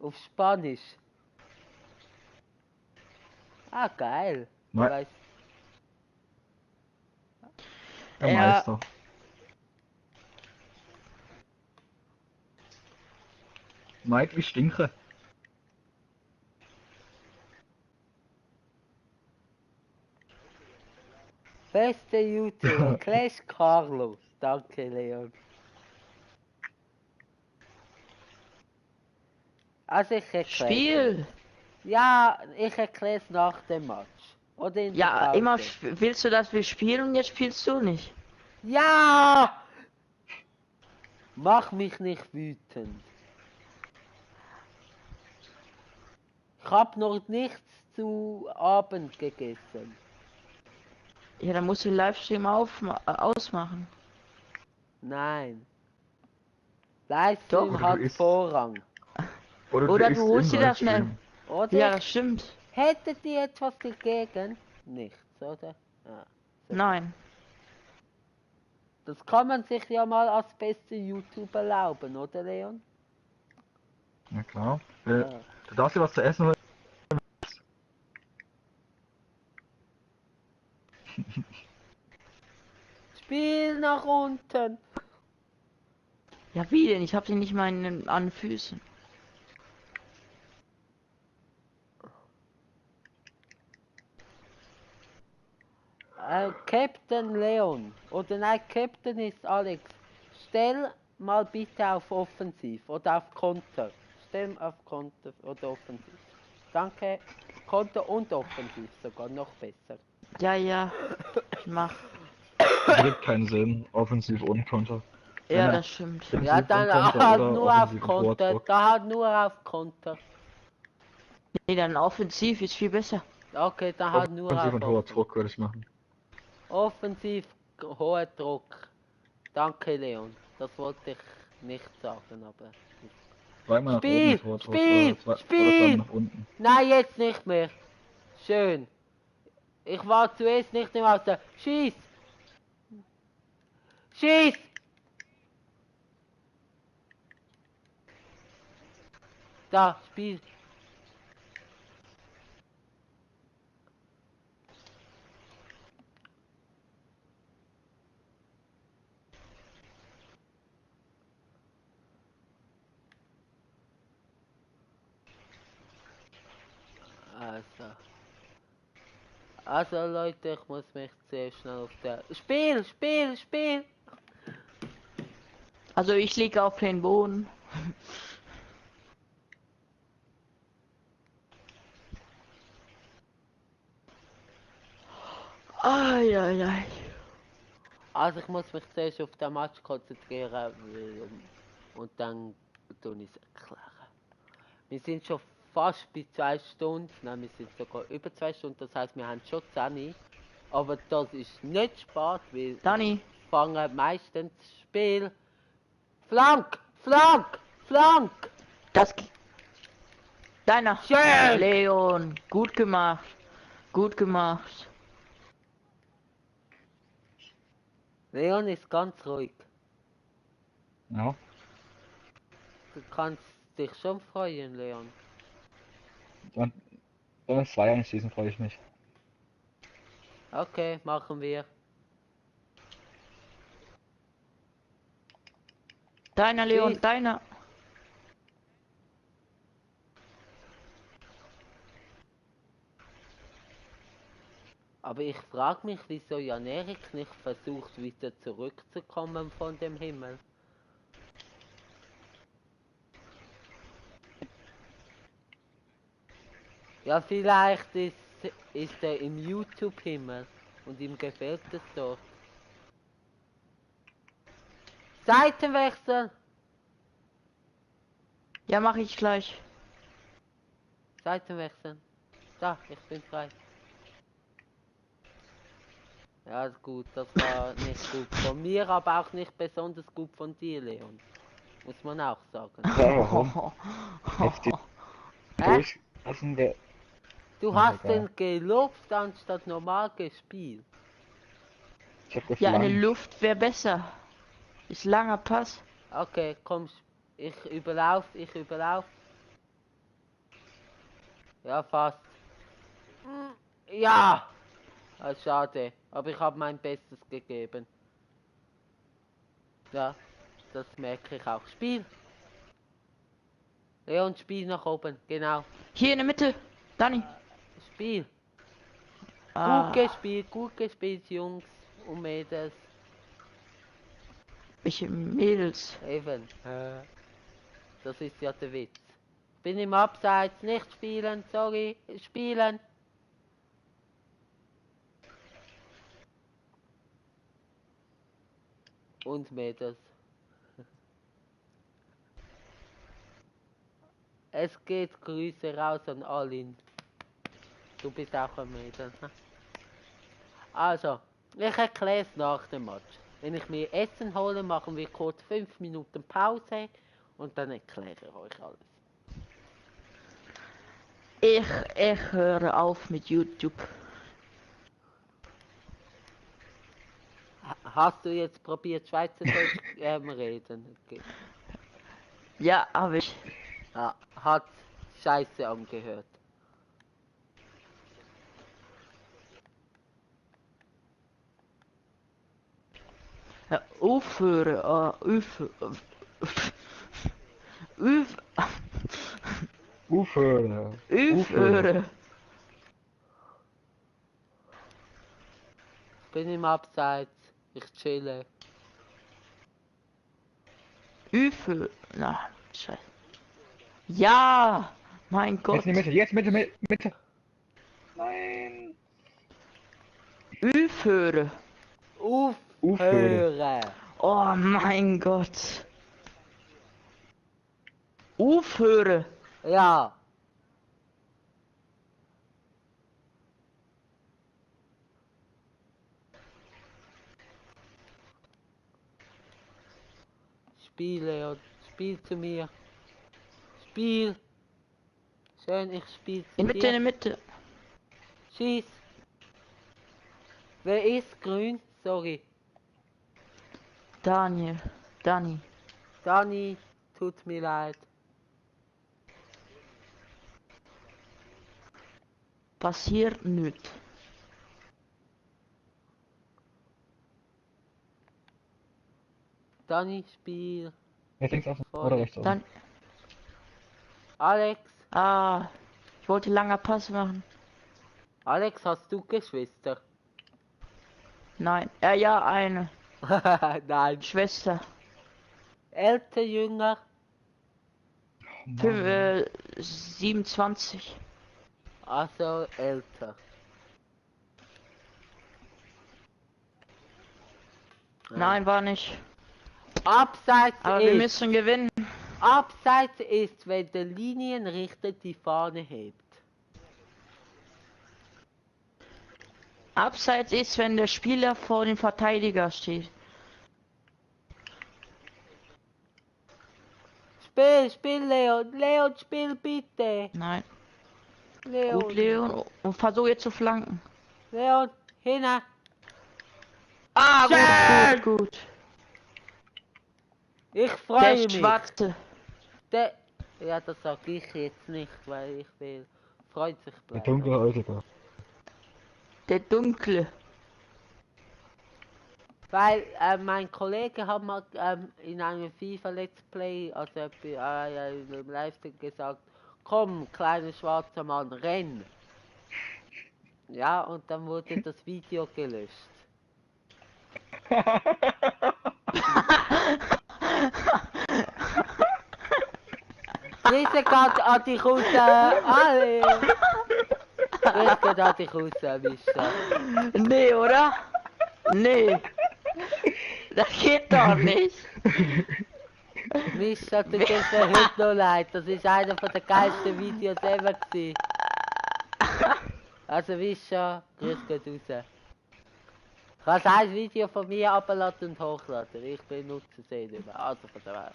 auf Spanisch. Ah, geil. Du Nein. weißt, Der Ja. Meister. Mike, ich stinke. beste YouTuber, Clash Carlos. Danke, Leon. Also ich erkläre. Spiel! Ja, ich erkläre es nach dem Match. Oder in der Ja, Pause. immer willst du, dass wir spielen und jetzt spielst du nicht. Ja! Mach mich nicht wütend. Ich hab noch nichts zu Abend gegessen. Ja, dann musst du den Livestream ausmachen. Nein. Livestream Doch. hat Du isst. Vorrang. Oder isst du holst im dir das schnell. Livestream. Oder? Ja, das stimmt. Hättet ihr etwas dagegen? Nichts, oder? Ja. Nein. Das kann man sich ja mal als beste YouTuber erlauben, oder Leon? Ja klar. Ja. Du darfst dir was zu essen holen. Spiel nach unten. Ja, wie denn? Ich hab den nicht mal an den Füßen. Captain Leon. Oder nein, Captain ist Alex. Stell mal bitte auf Offensiv oder auf Konter. Stell auf Konter oder Offensiv. Danke. Konter und Offensiv sogar noch besser. Ja. Ich mach. Es gibt keinen Sinn. Offensiv und Konter. Ja, das stimmt. Ja, dann Konter halt oder nur auf offensiven Konter. Vordruck. Da halt nur auf Konter. Nee, dann offensiv ist viel besser. Okay, dann halt nur Offensiv auf und hoher Offensiv. Druck würde ich machen. Offensiv, hoher Druck. Danke, Leon. Das wollte ich nicht sagen, aber... Zweimal nach Spiel, oben mit hoher Druck Spiel, oder Spiel! zweimal nach unten. Nein, jetzt nicht mehr. Schön. Ich war zuerst nicht im Auto. Schieß! Schieß! Da, Spiel. Also Leute, ich muss mich sehr schnell auf der... Spiel! Also ich liege auf den Boden. Ai. Also ich muss mich zuerst auf den Match konzentrieren und dann tue ich es erklären. Wir sind schon fast bei 2 Stunden, nein, wir sind sogar über 2 Stunden, das heißt wir haben schon 10. Aber das ist nicht spät, weil... Dani, fangen meistens das Spiel. Flank! Flank! Flank! Das. Deiner. Schön! Leon, gut gemacht. Gut gemacht. Leon ist ganz ruhig. Ja. Du kannst dich schon freuen, Leon. Und wenn wir 2 einschießen, freue ich mich. Okay, machen wir. Deiner, Leon, Schieß. deiner. Aber ich frage mich, wieso Jan Erik nicht versucht, wieder zurückzukommen von dem Himmel. Ja, vielleicht ist er im YouTube-Himmel und ihm gefällt es dort. Seitenwechsel! Ja, mache ich gleich. Seitenwechseln. Da, ich bin frei. Ja, ist gut, das war nicht gut von mir, aber auch nicht besonders gut von dir, Leon. Muss man auch sagen. Ja, warum? Jetzt die durchlassen wir. Du Na, hast egal. den gelobt anstatt normal gespielt. Ich hab Ja, eine geflankt. Luft wäre besser. Ist langer Pass. Okay, komm, ich überlauf. Ja, fast. Ja! Ah, schade, aber ich habe mein Bestes gegeben. Ja, das merke ich auch. Spiel! Leon, Spiel nach oben, genau. Hier in der Mitte. Dani. Spiel! Ah, Gut gespielt, Jungs und Mädels. welche Mädels. Eben. Das ist ja der Witz. Bin im Abseits, nicht spielen, sorry, spielen. Und Mädels. Es geht Grüße raus an Alin. Du bist auch ein Mädel. Ne? Also, ich erkläre es nach dem Match. Wenn ich mir Essen hole, machen wir kurz 5 Minuten Pause und dann erkläre ich euch alles. Ich höre auf mit YouTube. Hast du jetzt probiert Schweizerdeutsch reden? Okay. Ja, habe ich. Ja, hat scheiße angehört. Ja, aufhören. Aufhören. Aufhören. Bin im Abseits, ich chille. Aufhören. Na, scheiße. Ja, mein Gott. Jetzt in die Mitte, jetzt Mitte. Nein. Aufhören. Aufhören! Oh mein Gott. Aufhören. Ja! Spiele und spiel zu mir. Spiel! Schön, ich spiel zu In Mitte, in dir. der Mitte. Schieß! Wer ist grün? Sorry. Dani. Dani, tut mir leid. Passiert nichts. Dani, spiel. Jetzt links außen Voll. oder rechts außen. Dann. Alex, Ich wollte langer Pass machen. Alex, hast du Geschwister? Nein. Ja, eine. Nein. Schwester. Älter, jünger? 27. Also älter. Nein, war nicht. Abseits Aber wir ist. müssen gewinnen. Abseits ist, wenn der Linienrichter die Fahne hebt. Abseits ist, wenn der Spieler vor dem Verteidiger steht. Spiel, Leon. Leon, spiel bitte. Nein. Leon. Gut, Leon. Und versuch jetzt zu flanken. Leon, hinten. Ah, Schön! gut, gut. Ich Der freue ist mich. schwarze. Der... Ja, das sag ich jetzt nicht, weil ich will... Freut sich Der bleiben. dunkelhäutige. Der dunkle. Weil mein Kollege hat mal in einem FIFA Let's Play, also in einem Livestream gesagt, komm, kleiner schwarzer Mann, renn. Ja, und dann wurde das Video gelöscht. Grüße geht an dich raus, alle. Grüße geht an dich raus, Mischa. Nee, oder? Nee. Das geht doch nicht. Mischa, tut mir heute noch leid, das ist einer von den geilsten Videos ever gewesen. Also Mischa, grüß geht raus. Ich habe ein Video von mir abgeladen und hochladen, ich benutze es eh nicht mehr, also von der Welt.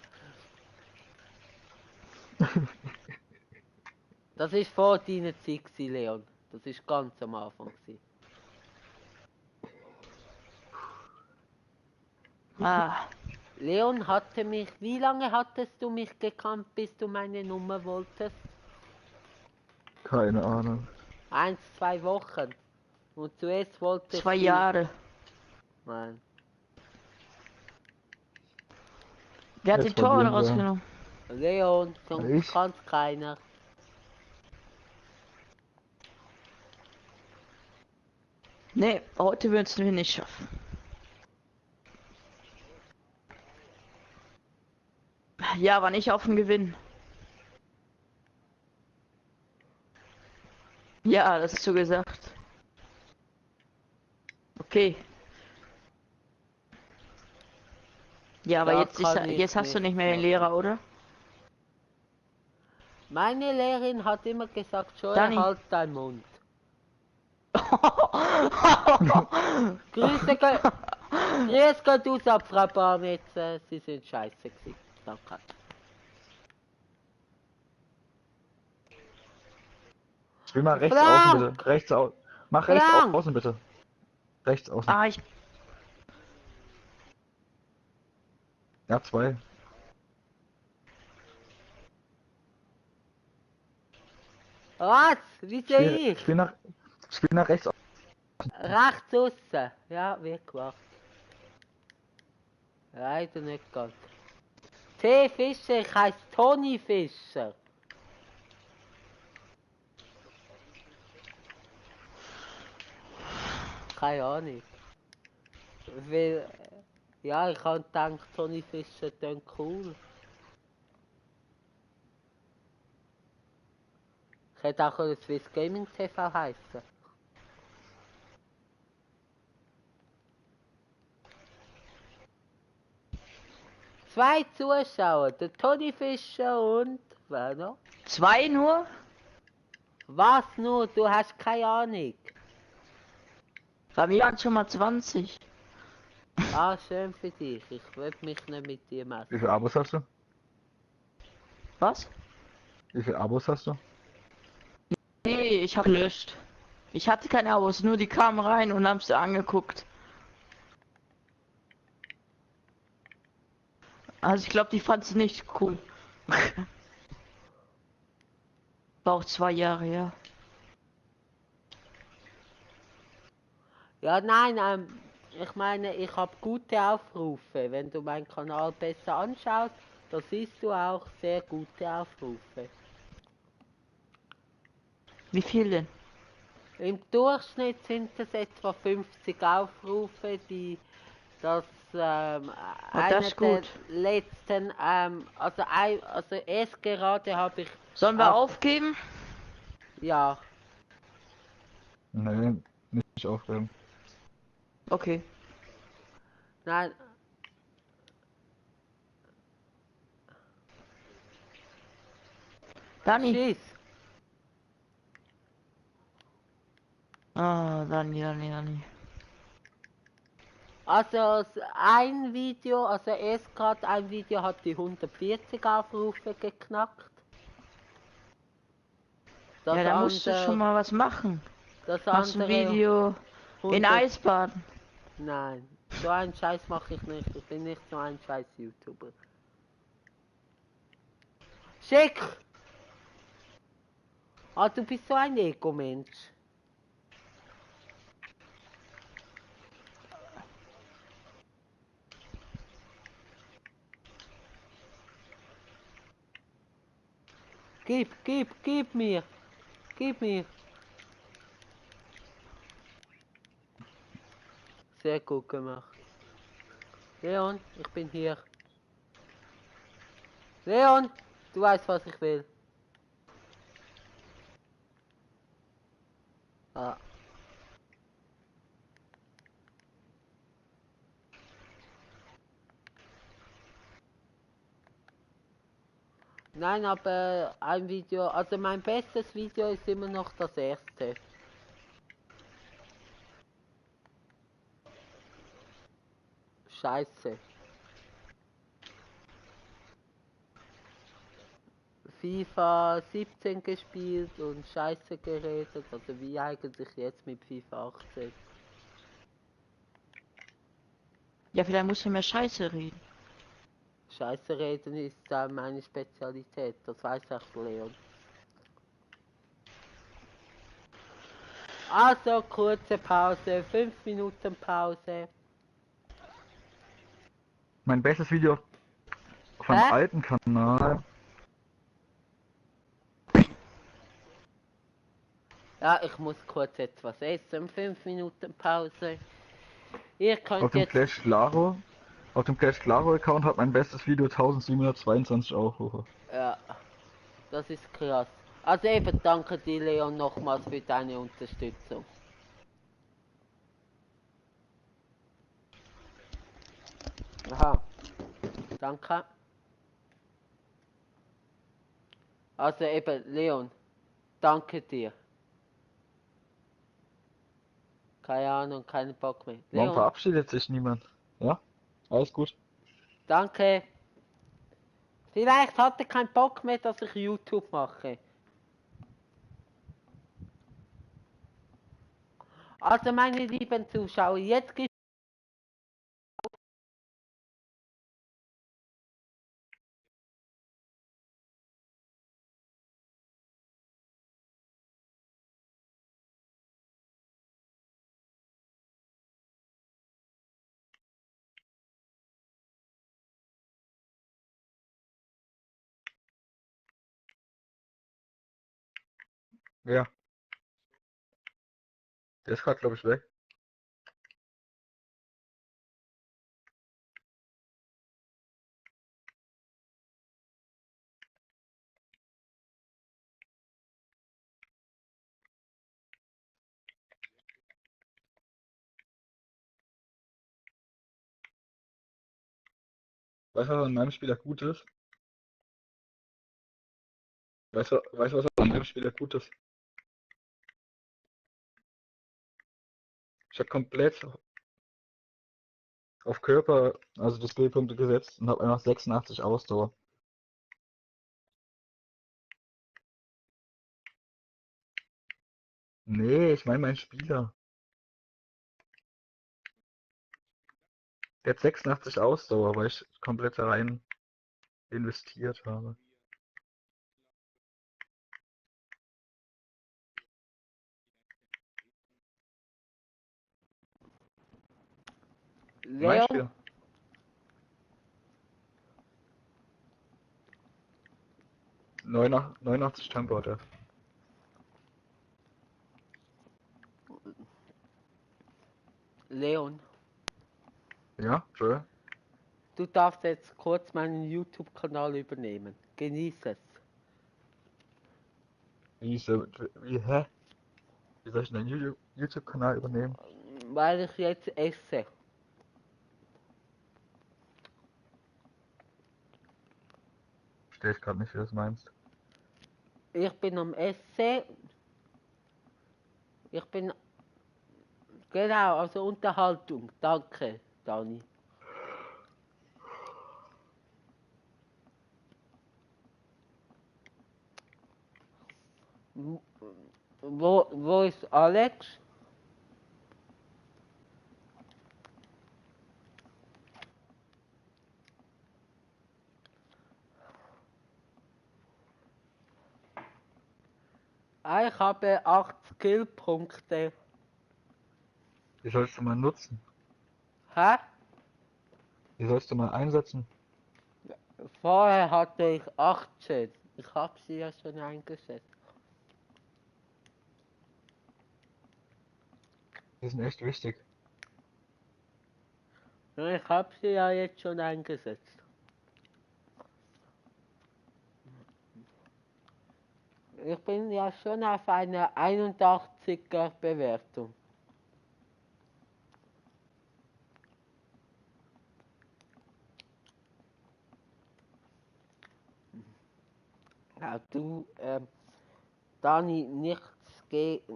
Das ist vor deiner Zeit gewesen, Leon. Das ist ganz am Anfang gewesen. Ah, Leon hatte mich, wie lange hattest du mich gekannt, bis du meine Nummer wolltest? Keine Ahnung. 1, 2 Wochen. Und zuerst wollte 2 ich... Jahre. Nein. Wer hat die Jetzt mal Tore Bier, ja. rausgenommen? Leon, sonst Ich? kann's keiner. Nee, heute würden wir nicht schaffen. Ja, war nicht auf den Gewinn. Ja, das hast du gesagt. Okay. Ja, aber Da jetzt, kann ich jetzt hast du nichts nicht mehr den machen. Lehrer, oder? Meine Lehrerin hat immer gesagt, Joel, Dani. halt deinen Mund. Grüße geht aus ab Frau Barmetz, sie sind scheiße gewesen. Danke. Spiel mal rechts Frank! außen bitte. Rechts au Mach rechts Frank! außen bitte. Rechts außen. Ah, ich. Ja, 2. Was? Wie sehe ich? Spiel nach rechts außen. Rechts aussen. Ja, wie gemacht. Leider nicht ganz. T. Fischer, ich heiße Toni Fischer. Keine Ahnung. Weil, ja, ich habe gedacht, Toni Fischer klingt cool. Ich hätte auch ein Swiss Gaming TV heißen. Zwei Zuschauer, der Toni Fischer und wer noch? 2 nur? Was nur? Du hast keine Ahnung. Bei mir waren schon mal 20. Ah, schön für dich. Ich will mich nicht mit dir Wie messen. viele Abos hast du? Was? Wie viele Abos hast du? Nee, ich hab gelöscht. Ich hatte keine Abos, nur die kamen rein und haben sie angeguckt. Also ich glaube, die fand sie nicht cool. War auch 2 Jahre, ja. Ja, nein, ich meine, ich habe gute Aufrufe. Wenn du meinen Kanal besser anschaust, da siehst du auch sehr gute Aufrufe. Wie viel denn? Im Durchschnitt sind es etwa 50 Aufrufe, die das einer ist der gut. letzten, also erst gerade habe ich, Sollen wir Auf- aufgeben? ja, Nee, nicht aufgeben. Okay. nein, Dani. schieß. Ah, Dani. Also ein Video, also erst gerade ein Video hat die 140 Aufrufe geknackt. Das Ja, da musst du schon andere, mal was machen. das Machst ein andere Video in 100. Eisbaden. Nein, so einen Scheiß mache ich nicht. Ich bin nicht so ein Scheiß YouTuber. Schick! Ah, du bist so ein Ego-Mensch. Gib mir. Gib mir. Sehr gut gemacht. Leon, ich bin hier. Leon, du weißt, was ich will. Ah. Nein, aber ein Video, also mein bestes Video ist immer noch das erste. Scheiße. FIFA 17 gespielt und Scheiße geredet, also wie eigentlich jetzt mit FIFA 18. Ja, vielleicht musst du mehr Scheiße reden. Scheiße reden ist meine Spezialität, das weiß auch Leon. Also kurze Pause, 5 Minuten Pause. Mein bestes Video von Hä? alten Kanal. Ja, ich muss kurz etwas essen, 5 Minuten Pause. Ihr Auf könnt dem jetzt... Clash Claro. Auf dem Clash Claro Account hat mein bestes Video 1722 Aufrufe. Ja, das ist krass. Also eben, danke dir Leon nochmals für deine Unterstützung. Aha, danke. Also eben, Leon, danke dir. Keine Ahnung, keinen Bock mehr. Warum Leon, verabschiedet sich niemand? Ja? Alles gut. danke. Vielleicht hat er keinen Bock mehr, dass ich YouTube mache. Also meine lieben Zuschauer, jetzt gibt Ja. Der ist gerade, glaube ich, weg. Weißt du, was an meinem Spieler gut ist? Weißt du, was an meinem Spieler gut ist? Ich habe komplett auf Körper, also die Skillpunkte gesetzt und habe einfach 86 Ausdauer. Nee, ich meine meinen Spieler. Der hat 86 Ausdauer, weil ich komplett da rein investiert habe. Mein Leon, Spieler. Neunundach- 89 Tempo hat er. Leon, Ja, Joel? du darfst jetzt kurz meinen YouTube-Kanal übernehmen. Genieß es. Hä? Wie soll ich denn deinen YouTube-Kanal übernehmen? Weil ich jetzt esse. Verstehe ich gerade nicht, wie du das meinst. Ich bin am Essen. Ich bin... Genau, also Unterhaltung. Danke. Dani. Wo ist Alex? Ich habe 8 Skillpunkte. Die sollst du mal nutzen. Hä? Die sollst du mal einsetzen. Vorher hatte ich 18. Ich habe sie ja schon eingesetzt. Die sind echt wichtig. Ja, ich habe sie ja jetzt schon eingesetzt. Ich bin ja schon auf einer 81er Bewertung. Ja, du, Dani,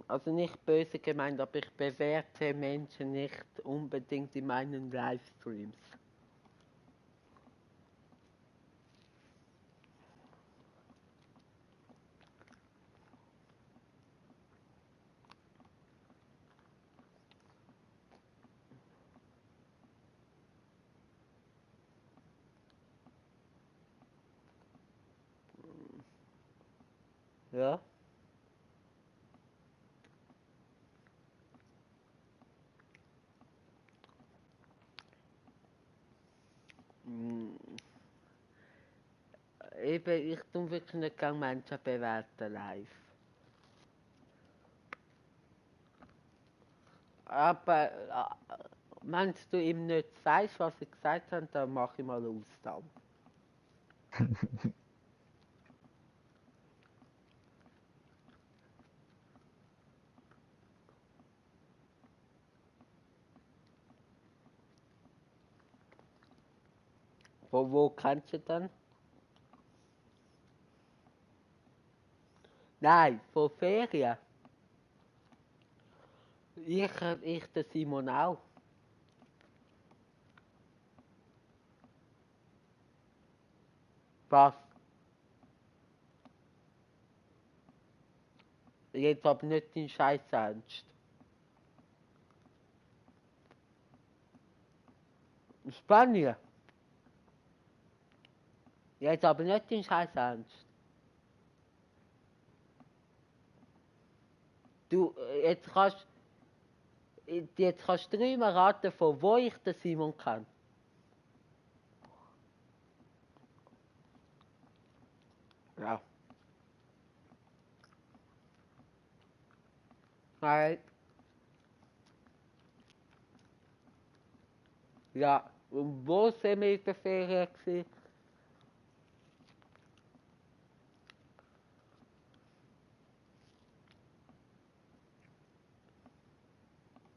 also nicht böse gemeint, aber ich bewerte Menschen nicht unbedingt in meinen Livestreams. Ja? Mm, Eben, ich tue wirklich nicht gerne Menschen bewerten live. Aber wenn du ihm nicht sagst, was ich gesagt habe, dann mache ich mal einen Ausnahme. Wo kennst du denn? Nein, von Ferien. Ich der Simon auch. Was? Jetzt aber nicht den Scheiß ernst. Spanien. Jetzt aber nicht den Scheiß ernst. Du, jetzt kannst du dreimal raten, von wo ich den Simon kenne. Ja. Nein. Ja. Und wo sind wir in der Ferien gewesen?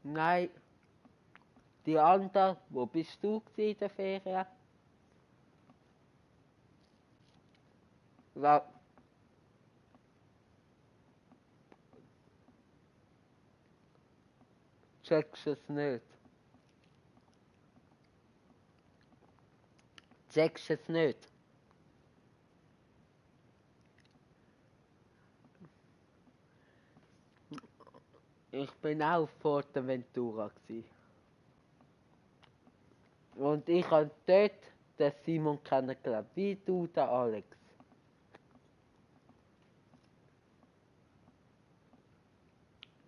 Nein. Die andere, wo bist du gewesen in der Ferien? Ja. Checkst es nicht. Checkst es nicht. Ich bin auch auf Forteventura gewesen. Und ich habe dort den Simon kennengelernt, wie du, der Alex.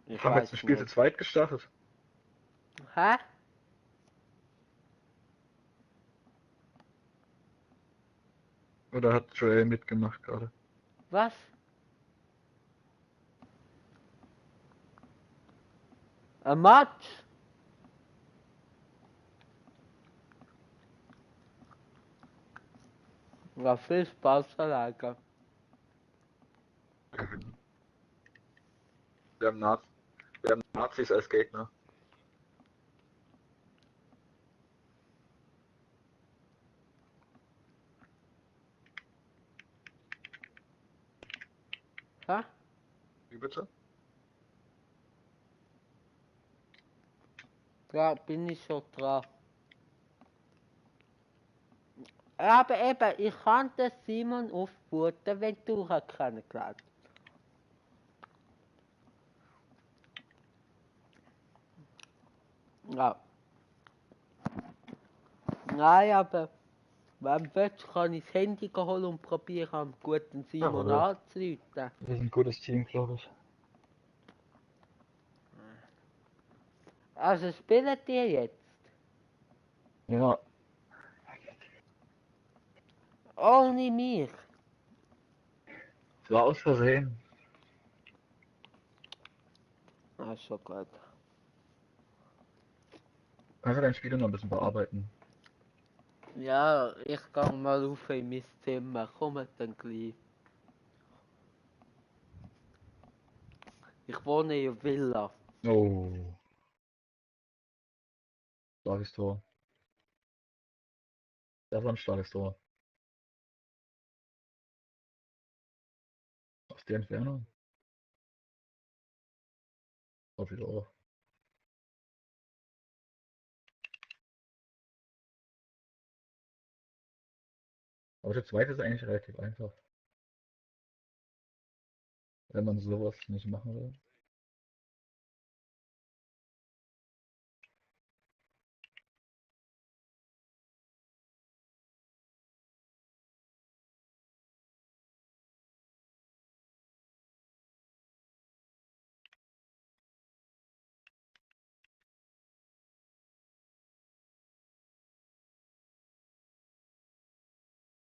Ich Haben wir jetzt weiß ein Spiel zu nicht. zweit gestartet? Hä? Oder hat Joel mitgemacht gerade? Was? Ein Match? Ja, viel Spaß, Lager. Wir haben Nazis als Gegner. Hä? Wie bitte? Ja, bin ich schon dran. Aber eben, ich kann den Simon aufboten, wenn du ihn kennengelernt. Ja. Nein, aber wenn du willst, kann ich das Handy holen und probieren, am guten Simon Ja. anzurufen. Wir sind ein gutes Team, glaube ich. Also spielen die jetzt? Ja, Ohne mich? es war aus Versehen. Ah, schon gut. Kannst du dein Spiel noch ein bisschen bearbeiten? Ja, ich gehe mal auf in mein Zimmer. Komm dann gleich. Ich wohne in einer Villa. Oh. Starkes Tor. Das war ein starkes Tor. Aus der Entfernung? Auf wieder auf. Aber der zweite ist eigentlich relativ einfach. Wenn man sowas nicht machen will.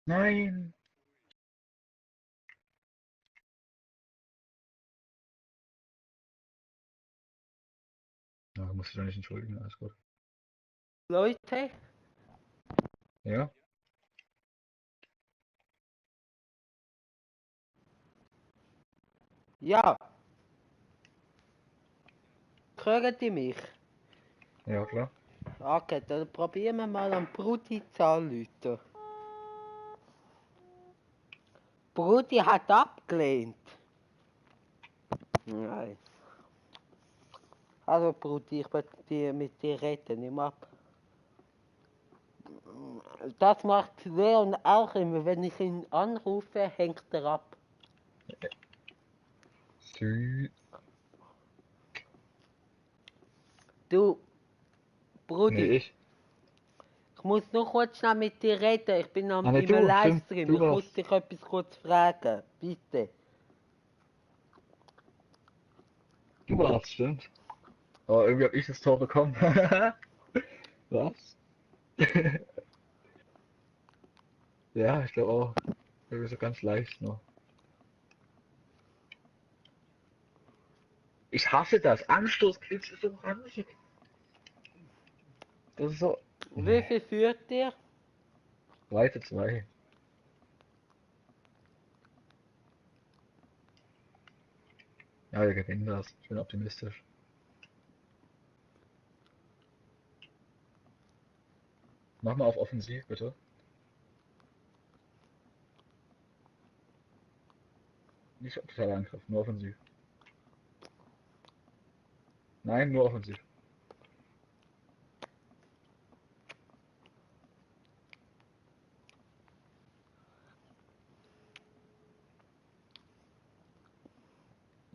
Nein! Ja, musst du doch nicht entschuldigen, alles gut. Leute, Ja? ja. Hören die mich? Ja, klar. Okay, dann probieren wir mal am Brudi zu anrufen. Brudi hat abgelehnt. Nein. Also Brudi, ich will mit dir reden. Das macht Leon auch immer. Wenn ich ihn anrufe, hängt er ab. Sü. Du, Nee, Brudi, ich. ich muss noch kurz schnell mit dir reden. Ich bin Ah, nee, in du, einem stimmt. Livestream. Du Ich muss warst. dich etwas kurz fragen. Bitte. Du warst, stimmt. Aber irgendwie hab ich das Tor bekommen. Was? Ja, ich glaube auch. Irgendwie so ganz leicht noch. Ich hasse das. Anstoßblitz ist so ranzig. Das ist so. Wie Nee. viel führt ihr? 3:2. Ja, wir gewinnen das. Ich bin optimistisch. Mach mal auf Offensiv, bitte. Nicht totaler Angriff, nur offensiv. Nein, nur offensiv.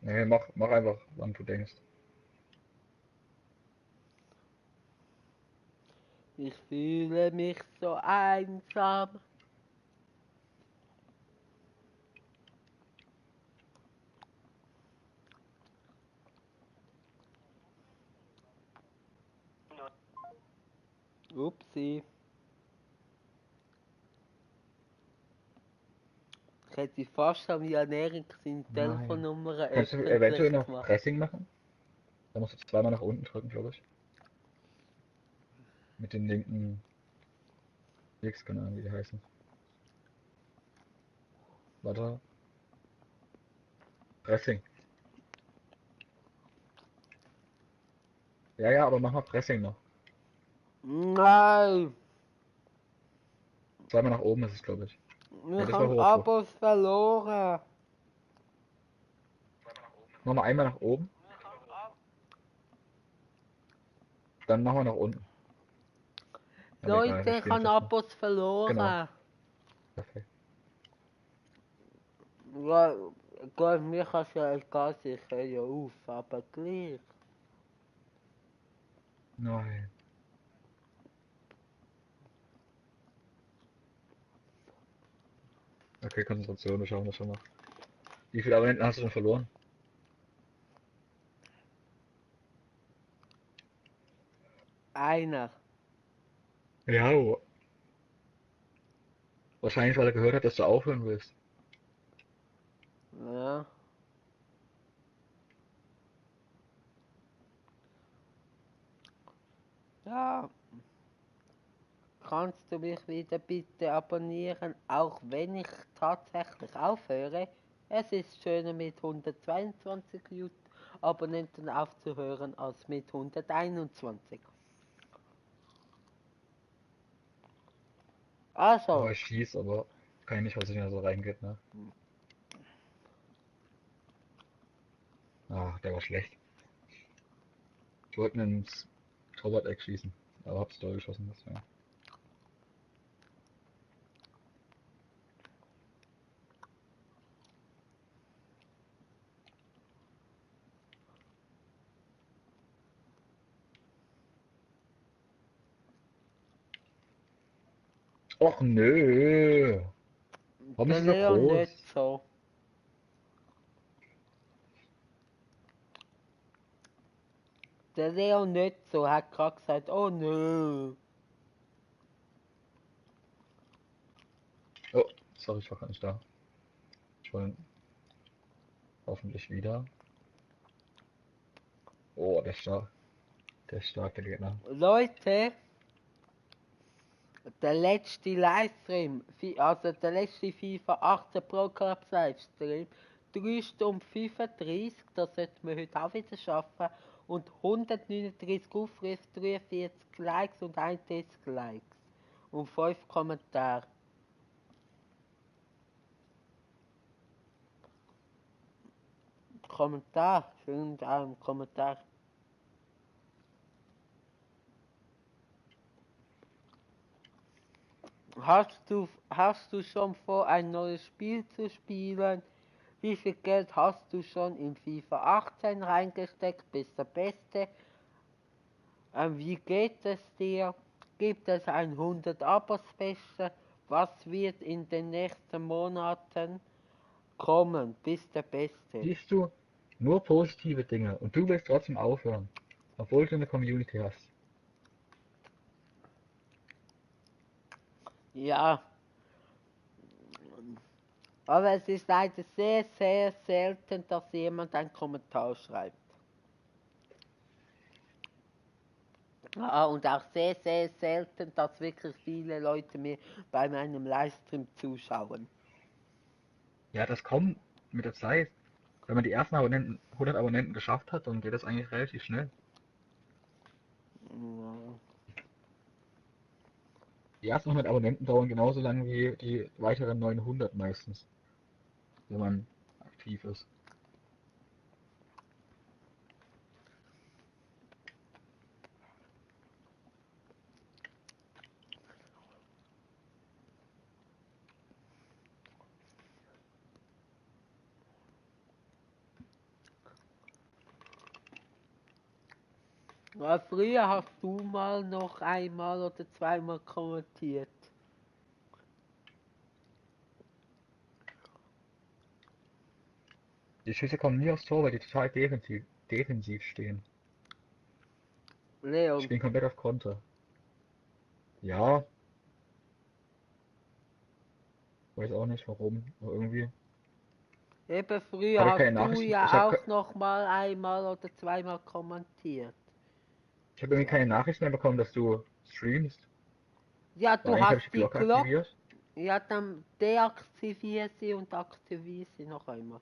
Nee, mach einfach, wann du denkst. Ich fühle mich so einsam. Upsi. Ich hätte fast am Jan Erik seine Nein. Telefonnummer Kannst du öffentlich eventuell noch gemacht. Pressing machen? Da musst du zweimal nach unten drücken, glaube ich. Mit den linken Klicks, keine Ahnung, wie die heißen. Warte. Pressing. Ja, ja, aber mach mal Pressing noch. Nein, Zweimal nach oben ist es, glaube ich. wir Ja, das war haben hoch. Abos verloren. Mach mal einmal nach oben. Dann machen wir nach unten. Aber egal, wir Leute, ich spielen habe es jetzt mal. Abos verloren. Genau. Perfekt. Ja, gut, mir kann es ja egal sein, ich höre ja auf, aber gleich. Nein. Okay, Konzentration, wir schauen das schon noch. Wie viele Abonnenten hast du schon verloren? Einer. Ja, wahrscheinlich, weil er gehört hat, dass du aufhören willst. Ja. Ja. Kannst du mich wieder bitte abonnieren, auch wenn ich tatsächlich aufhöre? Es ist schöner mit 122 Abonnenten aufzuhören als mit 121. Oh, Also, ich schieß, aber kann ich nicht, weil es nicht mehr so reingeht, ne? Ah, der war schlecht. Ich wollte ins Torwart-Eck schießen, aber hab's durchgeschossen, deswegen. Och nö! Warum ist der sie so Leon groß? nicht so. Der Leon nicht so, hat gerade gesagt, oh nö. Oh, sorry, ich war gar nicht da. Ich wollte hoffentlich wieder. Oh, der ist stark. Der ist stark, der Gegner. Leute, der letzte Livestream, also der letzte FIFA 18 Pro Club Livestream, 3 Stunden 35, das sollten wir heute auch wieder schaffen, und 139 Aufrufe, 43 Likes und 1 Dislikes und 5 Kommentare. Kommentar, schön einen Kommentar. Hast du schon vor, ein neues Spiel zu spielen? Wie viel Geld hast du schon in FIFA 18 reingesteckt? Bist der Beste? Wie geht es dir? Gibt es ein 100 Abo-Special? Was wird in den nächsten Monaten kommen? Bist der Beste? Siehst du, nur positive Dinge und du willst trotzdem aufhören, obwohl du eine Community hast. Ja, aber es ist leider sehr, sehr selten, dass jemand einen Kommentar schreibt. Und auch sehr, sehr selten, dass wirklich viele Leute mir bei meinem Livestream zuschauen. Ja, das kommt mit der Zeit. Wenn man die ersten Abonnenten, 100 Abonnenten geschafft hat, dann geht das eigentlich relativ schnell. Ja. Die ersten 100 Abonnenten dauern genauso lange wie die weiteren 900 meistens, wenn man aktiv ist. Ja, früher hast du mal noch einmal oder zweimal kommentiert. Die Schüsse kommen nie aufs Tor, weil die total defensiv stehen. Die Leon, spielen komplett auf Konter. Ja, weiß auch nicht warum, aber irgendwie. eben früher Habe ich hast keine du Nachrichten, ja auch noch mal einmal oder zweimal kommentiert. ich habe irgendwie keine Nachrichten mehr bekommen, dass du streamst. Ja, Weil du eigentlich habe hast ich die die Glocke Glocke. aktiviert. Ja, dann deaktiviere sie und aktiviere sie noch einmal.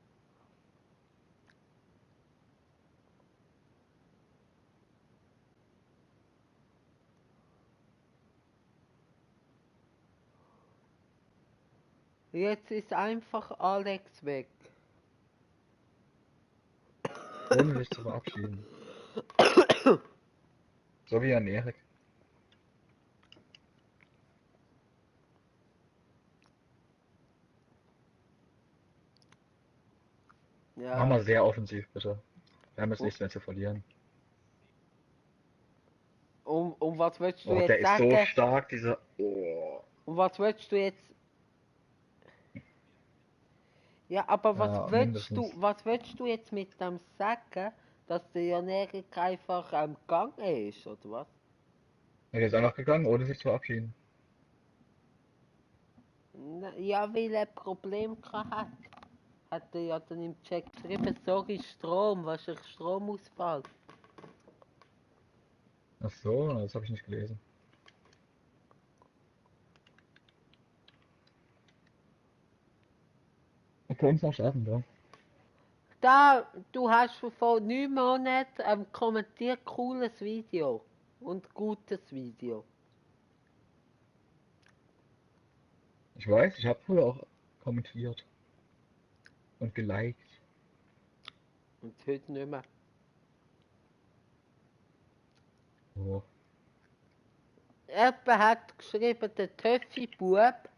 Jetzt ist einfach Alex weg. Ohne sich zu verabschieden. So wie ein Erik. Machen Ja. wir sehr offensiv, bitte. Wir haben jetzt Oh. nichts mehr zu verlieren. Und was willst du Oh, der jetzt ist so sagen? stark, dieser. Oh. Und was willst du jetzt? Ja, aber Ja, mindestens. was willst du jetzt mit dem sagen, dass der Janerik einfach am Gang ist, oder was? Er ist einfach gegangen, ohne sich zu verabschieden. Ja, weil er ein Problem gehabt hat. Hat er ja dann im Chat geschrieben, sorry Strom, wahrscheinlich Stromausfall. Ach so, das habe ich nicht gelesen. Wir können es noch schaffen, ja. Da, du hast vor 9 Monaten kommentiert, cooles Video und gutes Video. Ich weiß, ich habe früher auch kommentiert und geliked. Und heute nicht mehr. Oh. Jemand hat geschrieben, der Töffi-Bub,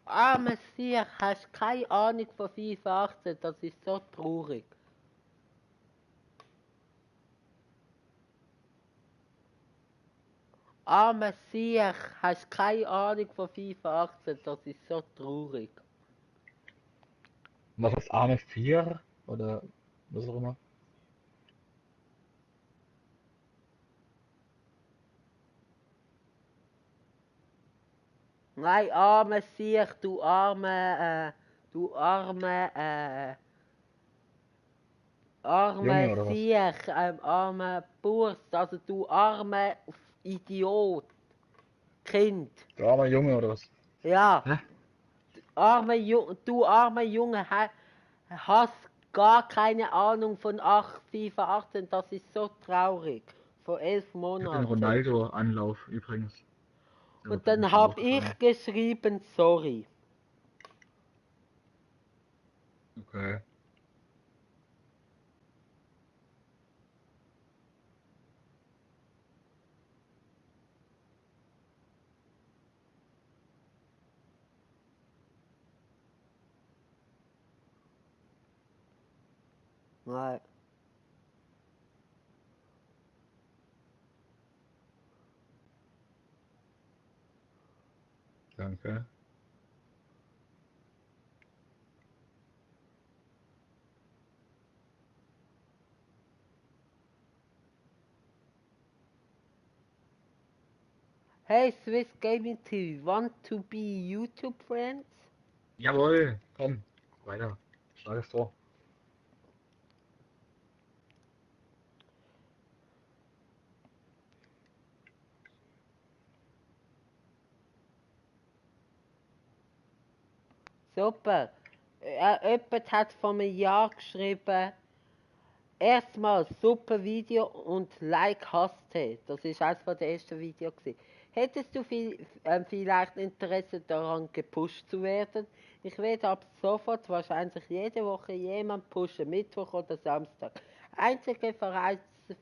armer Sieg, hast keine Ahnung von 518, das ist so traurig. Armer Sieg, hast keine Ahnung von 518, das ist so traurig. Was ist Arme 4? Oder was auch immer? Nein, armer Sieg, du arme Junge oder was? Sieg, armer Burst, also du armer Idiot, Kind. Der arme Junge oder was? Ja, Hä? du armer Junge, hast gar keine Ahnung von 518, das ist so traurig. Vor 11 Ich hab den Monaten. Ronaldo-Anlauf übrigens. Der Und wird mir dann nicht hab aufgefallen. ich geschrieben, sorry. Okay. Nein. Danke. Hey Swiss Gaming TV, want to be YouTube friends? Jawohl, komm, weiter. Schlag es vor. Super. Jemand hat vor einem Jahr geschrieben, erstmal super Video und Like hasste. Das ist eines der ersten Videos gewesen. Hättest du vielleicht Interesse daran, gepusht zu werden? Ich werde ab sofort wahrscheinlich jede Woche jemand pushen, Mittwoch oder Samstag. Einzige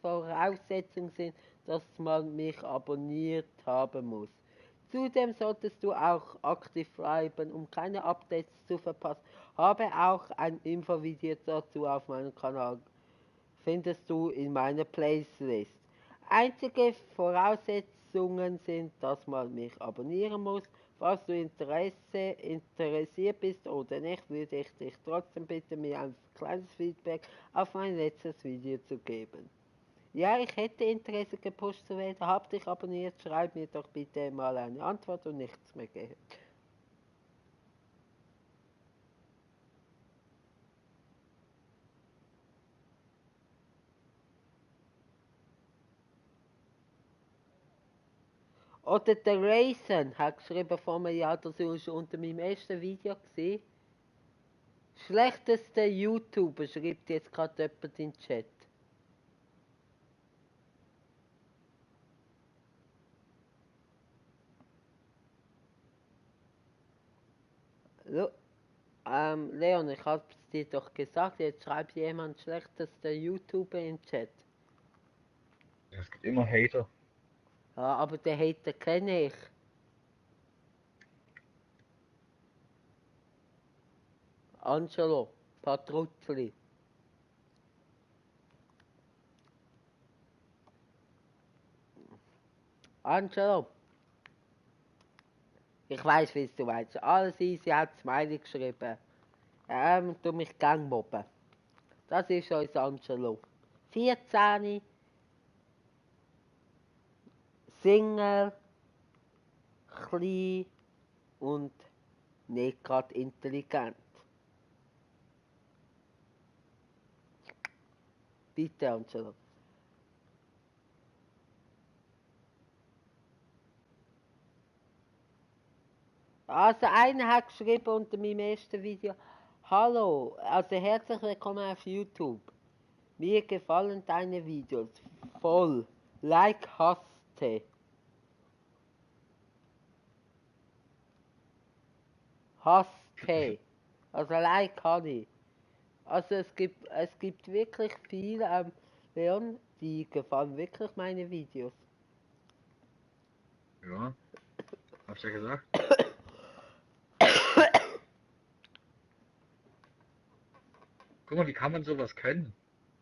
Voraussetzung sind, dass man mich abonniert haben muss. Zudem solltest du auch aktiv bleiben, um keine Updates zu verpassen. Habe auch ein Infovideo dazu auf meinem Kanal. Findest du in meiner Playlist. Einzige Voraussetzungen sind, dass man mich abonnieren muss. Falls du interessiert bist oder nicht, würde ich dich trotzdem bitten, mir ein kleines Feedback auf mein letztes Video zu geben. Ja, ich hätte Interesse gepusht zu werden, hab dich abonniert, schreib mir doch bitte mal eine Antwort und nichts mehr gehört. Oder der Raisin hat geschrieben vor einem Jahr, das war unter meinem ersten Video gesehen. Schlechtester YouTuber, schreibt jetzt gerade jemand in den Chat. Leon, ich hab's dir doch gesagt, jetzt schreibt jemand schlechtester YouTuber in den Chat. Es gibt immer Hater. Ja, aber den Hater kenne ich. Angelo, Patruzzli. Angelo. Ich weiß, wie du meinst. Alles easy, hat Smiley geschrieben. Tu mich gang mobben. Das ist unser Angelo. 14, Single, klein und nicht gerade intelligent. Bitte, Angelo. Also einer hat geschrieben unter meinem ersten Video, hallo, also herzlich willkommen auf YouTube. Mir gefallen deine Videos voll. Like hasste. Hasste. Also like kann ich. Also es gibt wirklich viele, Leon, die gefallen wirklich meine Videos. Ja, hab's ja gesagt. Guck mal, wie kann man sowas können?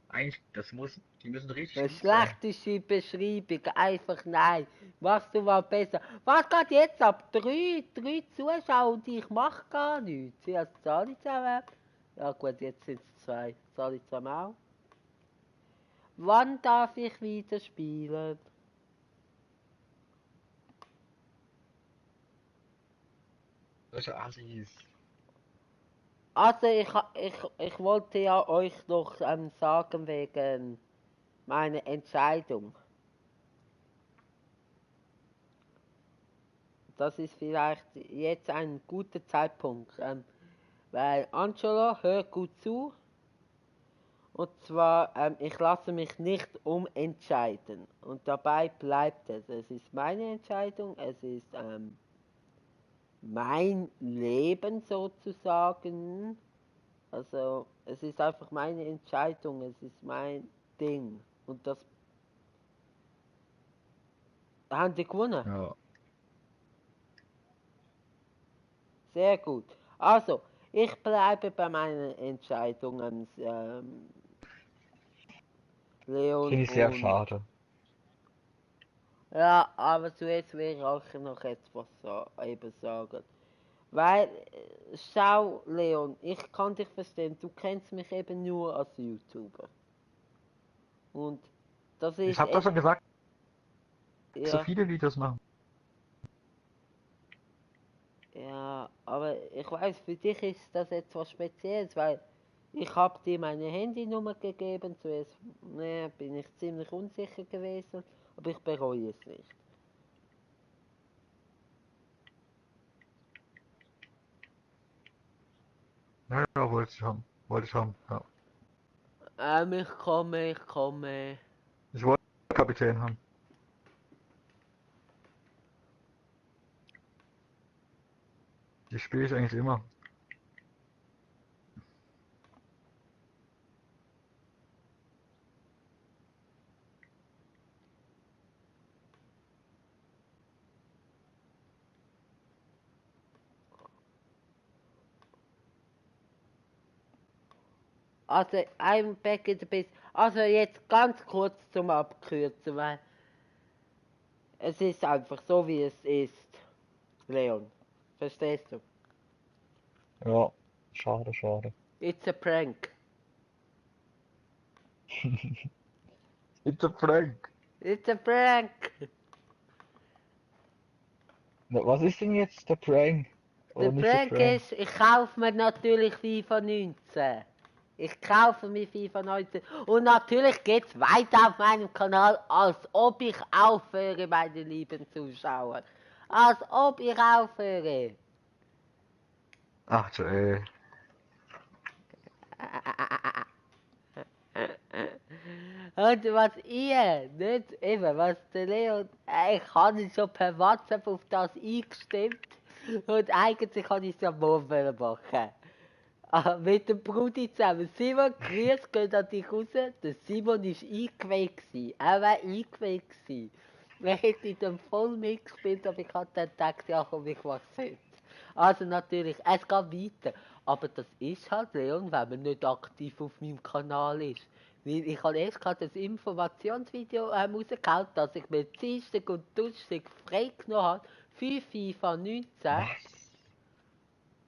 Eigentlich, die müssen richtig Eine gut sein. schlechte Beschreibung, einfach nein. Machst du mal besser. Was geht jetzt ab? Drei Zuschauer und ich mach gar nichts. Ja, zahle ich zusammen. Ja gut, jetzt sind es 2. Zahle ich zusammen auch. Wann darf ich wieder spielen? Solche Assis. Also ich wollte ja euch noch sagen wegen meiner Entscheidung. Das ist vielleicht jetzt ein guter Zeitpunkt, weil Angelo, hör gut zu. Und zwar, ich lasse mich nicht umentscheiden. Und dabei bleibt es. Es ist meine Entscheidung, es ist mein Leben sozusagen. Also es ist einfach meine Entscheidung, es ist mein Ding. Und das haben die gewonnen. Ja. Sehr gut. Also, ich bleibe bei meinen Entscheidungen, Leon. Finde ich sehr Und schade. ja, aber zuerst will ich auch noch etwas eben sagen. Weil, schau, Leon, ich kann dich verstehen, du kennst mich eben nur als YouTuber. Und das Ich ist hab doch schon gesagt, so ja, viele Videos machen. ja, aber ich weiß, für dich ist das etwas Spezielles, weil ich habe dir meine Handynummer gegeben, zuerst bin ich ziemlich unsicher gewesen, aber ich bereue es nicht. Ja, ja, wollte ich haben. Wollte ich haben, ja. Ich komme. Ich wollte Kapitän haben. Die spiele ich eigentlich immer. Also, I'm back in the base. Also jetzt ganz kurz zum Abkürzen, weil es ist einfach so, wie es ist, Leon. Verstehst du? Ja, schade, schade. It's a prank. It's a prank. It's a prank. Na, was ist denn jetzt der Prank? Der Oder nicht der Prank Prank? ist, ich kaufe mir natürlich FIFA 19. Ich kaufe mir FIFA 19. Und natürlich geht's weiter auf meinem Kanal, als ob ich aufhöre, meine lieben Zuschauer. Als ob ich aufhöre. Ach du ey. Und was ihr nicht, eben, was der Leon, ich habe schon per WhatsApp auf das eingestimmt und eigentlich kann ich es ja morgen machen. Mit dem Brudi zusammen. Simon, grüß, geht an dich raus. Der Simon war eingeweiht. Er war eingeweiht. Wir hätten dann voll mitgespielt, aber ich hatte dann gedacht, ja komm, ich mach's jetzt. Also natürlich, es geht weiter. Aber das ist halt, Leon, wenn man nicht aktiv auf meinem Kanal ist. Weil ich habe erst gerade das Informationsvideo rausgehauen, dass ich mir Dienstag und Donnerstag freigenommen habe für FIFA 19. Was?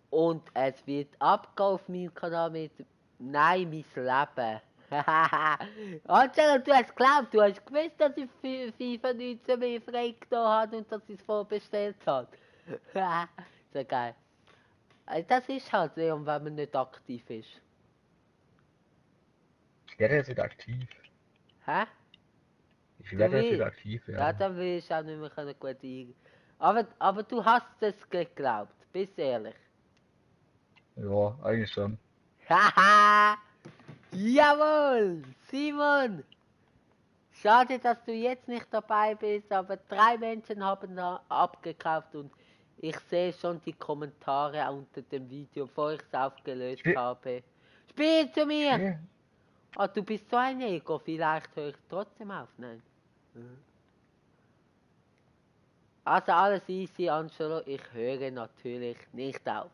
Und es wird abgehen auf meinem Kanal mit Nein, mein Leben. Angela, du hast geglaubt, du hast gewusst, dass ich für FIFA 19 mehr freigenommen habe und dass ich es vorbestellt habe. So geil. Das ist halt Leon, wenn man nicht aktiv ist. Ich werde jetzt wieder aktiv. Hä? Ich Du werde jetzt wieder willst? aktiv Ja, werden. dann will ich auch nicht mehr gut ein. Aber du hast es geglaubt, bist ehrlich. Ja, eigentlich schon. Haha! Jawohl! Simon! Schade, dass du jetzt nicht dabei bist, aber 3 Menschen haben da abgekauft und ich sehe schon die Kommentare unter dem Video, bevor ich es aufgelöst Spiel, habe. Spiel zu mir! Spiel. Ah, du bist so ein Ego, vielleicht höre ich trotzdem auf. Nein. Also alles easy, Angelo, ich höre natürlich nicht auf.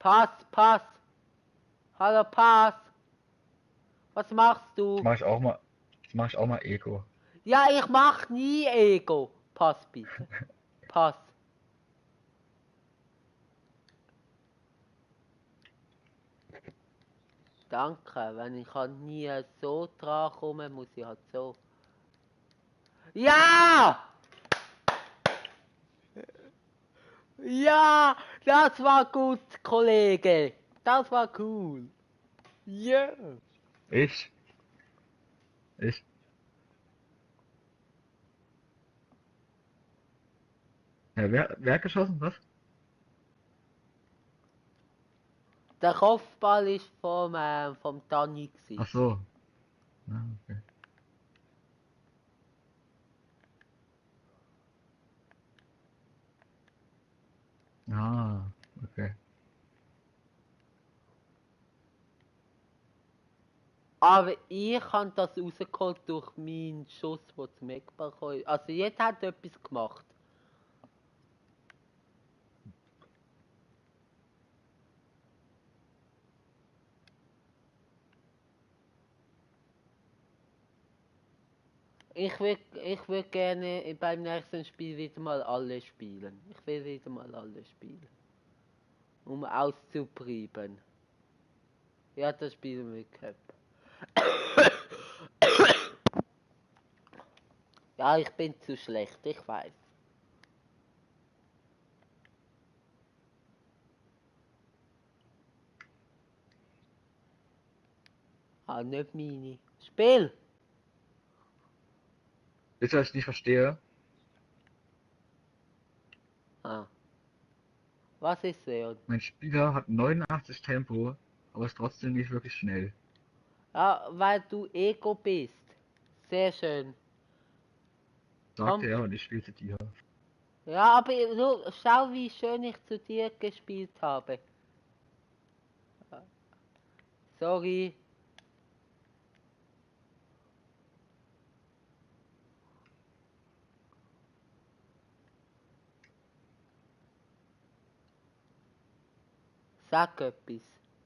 Pass, pass! Hallo, pass! Was machst Das du? mache ich auch mal. Das mache ich auch mal Ego. Ja, ich mach nie Ego. Pass bitte. Pass. Danke, wenn ich halt nie so dran komme, muss ich halt so. Ja! Ja! Das war gut, Kollege. Das war cool. Ja! Ich. Ich. Ja, wer hat geschossen? Was? Der Kopfball ist vom Dani Ach gsi. so. Ja, okay. Ah, okay. Aber ich habe das rausgeholt durch meinen Schuss, der zum Eckball kam. Also jetzt hat er etwas gemacht. Ich will gerne beim nächsten Spiel wieder mal alle spielen. Ich will wieder mal alle spielen. Um auszubleiben. Ja, das spielen wir Cup. Ja, ich bin zu schlecht, ich weiß. Ah, nicht meine. Spiel! Wisst ihr, was ich nicht verstehe? Ah, was ist Leon? Mein Spieler hat 89 Tempo, aber ist trotzdem nicht wirklich schnell. Ja, weil du Ego bist. Sehr schön. Sagte Komm. er und ich spielte dir. Ja, aber nur schau, wie schön ich zu dir gespielt habe. Sorry. Sag etwas.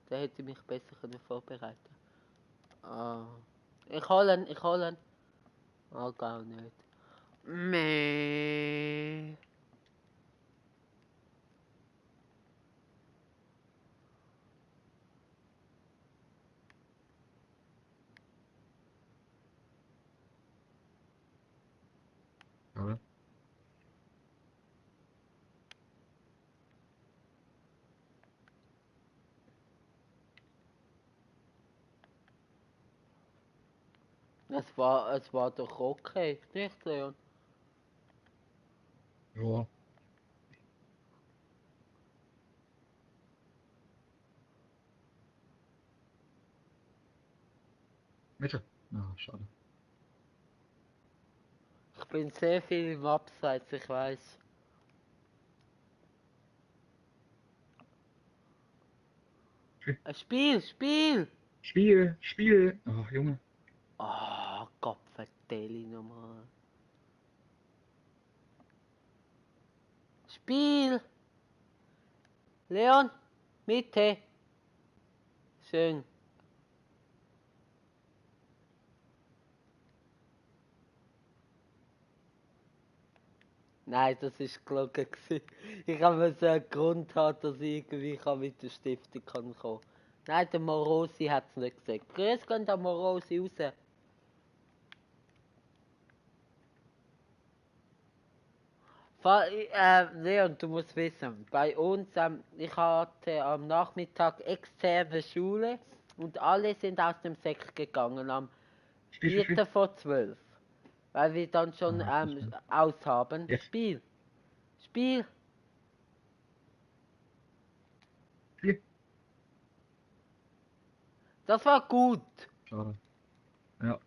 Der hätte mich besser können vorbereiten. Ah. Ich hol ihn, ich hol ihn. Ah, gar nicht. Meh. Oder? Es war doch okay, nicht Leon? Ja. Mitte. Ah, schade. Ich bin sehr viel im Abseits, ich weiß. Ein Spiel, Spiel! Spiel! Ach, Junge. Ah, Gott vertelle nochmal. Spiel! Leon, Mitte. Schön. Nein, das ist gelogen gewesen. Ich habe mir so einen Grund haben, dass ich irgendwie mit der Stiftung kommen kann. Nein, der Morosi hat es nicht gesagt. Grüß gehen der Morosi raus. Leon, du musst wissen, bei uns, ich hatte am Nachmittag externe Schule und alle sind aus dem Sekt gegangen am Spiel. 4. vor 12. Weil wir dann schon aus haben. Jetzt. Spiel. Das war gut. Schade. Ja.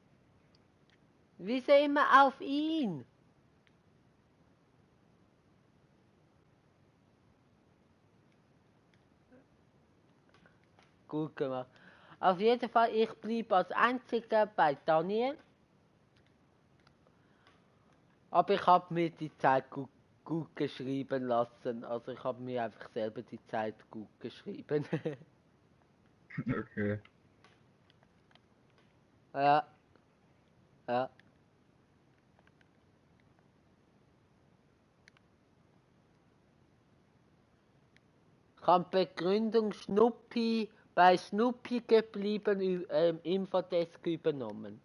Wieso immer auf ihn? Gut gemacht. Auf jeden Fall, ich blieb als einziger bei Daniel. Aber ich habe mir die Zeit gut geschrieben lassen. Also ich habe mir einfach selber die Zeit gut geschrieben. Okay. Ja. Ja. Ich habe Begründung bei Schnuppi geblieben, Infodesk übernommen.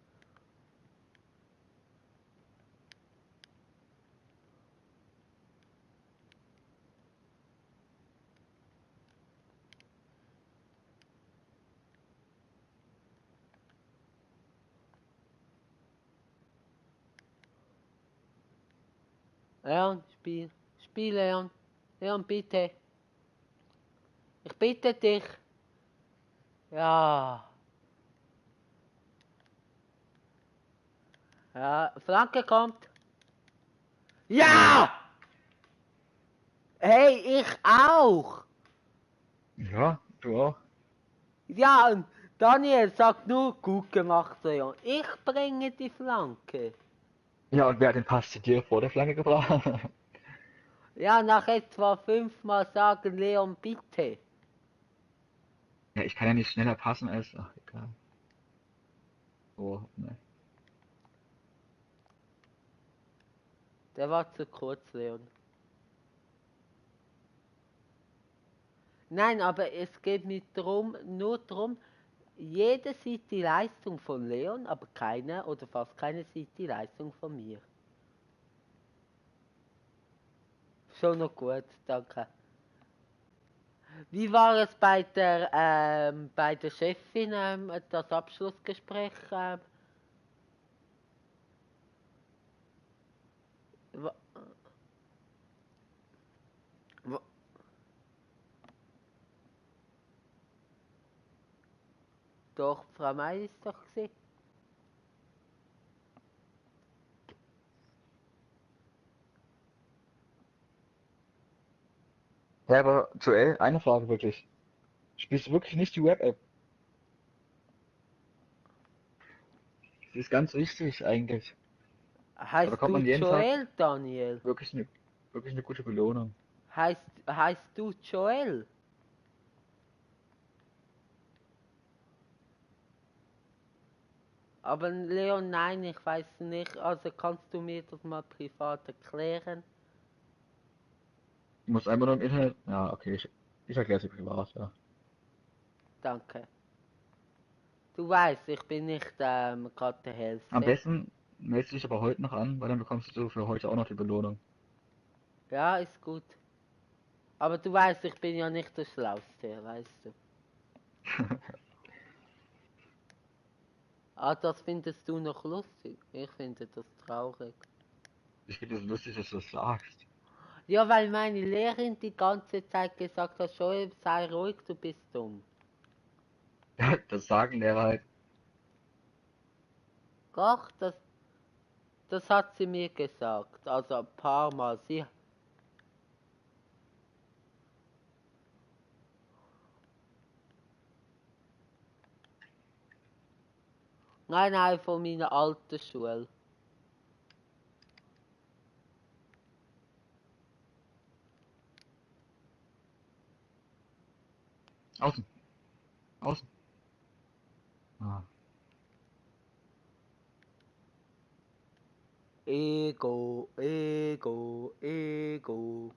Leon, Spiel, Leon. Leon, bitte. Ich bitte dich. Ja. Ja, Flanke kommt. Ja! Hey, ich auch. Ja, du auch. Ja, und Daniel sagt nur, gut gemacht, Leon. Ich bringe die Flanke. Ja, und wer hat den Pass zu dir vor der Flanke gebracht? Ja, nach etwa 5-mal sagen, Leon, bitte. Ja, ich kann ja nicht schneller passen als. Ach, egal. Oh, ne. Der war zu kurz, Leon. Nein, aber es geht mir nur darum, jeder sieht die Leistung von Leon, aber keiner oder fast keiner sieht die Leistung von mir. Schon noch gut, danke. Wie war es bei der Chefin, das Abschlussgespräch? Wa- wa- Doch, Frau May ist doch gewesen. Ja, aber Joel, eine Frage wirklich. Spielst du wirklich nicht die Web-App? Das ist ganz wichtig eigentlich. Da Heißt bekommt du man jeden Tag Joel, Daniel? wirklich eine gute Belohnung. Heißt du Joel? Aber Leon, nein, ich weiß nicht. Also kannst du mir das mal privat erklären? Du musst einfach nur im Internet. Ja, okay, ich erkläre es dir privat, ja. Danke. Du weißt, ich bin nicht gerade der Am Hellste. besten meldest du dich aber heute noch an, weil dann bekommst du für heute auch noch die Belohnung. Ja, ist gut. Aber du weißt, ich bin ja nicht der Schlauste, weißt du. Ah, das findest du noch lustig. Ich finde das traurig. Ich finde es lustig, dass du das sagst. Ja, weil meine Lehrerin die ganze Zeit gesagt hat, Joel, sei ruhig, du bist dumm. Ja, das sagen Lehrer halt. Doch, das hat sie mir gesagt. Also ein paar Mal. Nein, von meiner alten Schule. Außen, außen. Ah. Ego, Ego, Ego.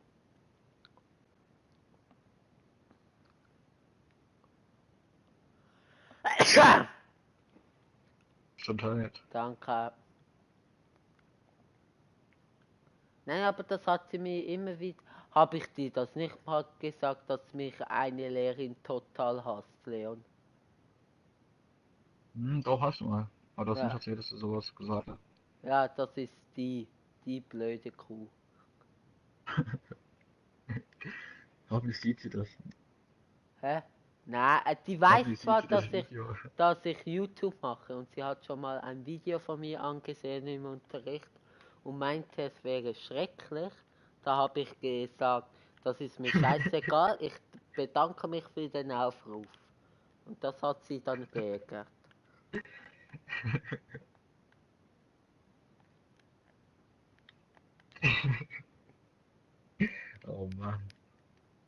Gesundheit. Danke. Nein, aber das hat sie mir immer wieder. Habe ich dir das nicht mal gesagt, dass mich eine Lehrerin total hasst, Leon? Doch, hast du mal. Aber du hast nicht Ja, erzählt, dass du sowas gesagt hast. ja, das ist die blöde Kuh. Hoffentlich sieht sie das. Hä? Nein, die weiß Hoffentlich sieht zwar, sie das Video. dass ich YouTube mache und sie hat schon mal ein Video von mir angesehen im Unterricht und meinte, es wäre schrecklich. Da habe ich gesagt, das ist mir scheißegal, ich bedanke mich für den Aufruf. Und das hat sie dann geärgert. Oh Mann.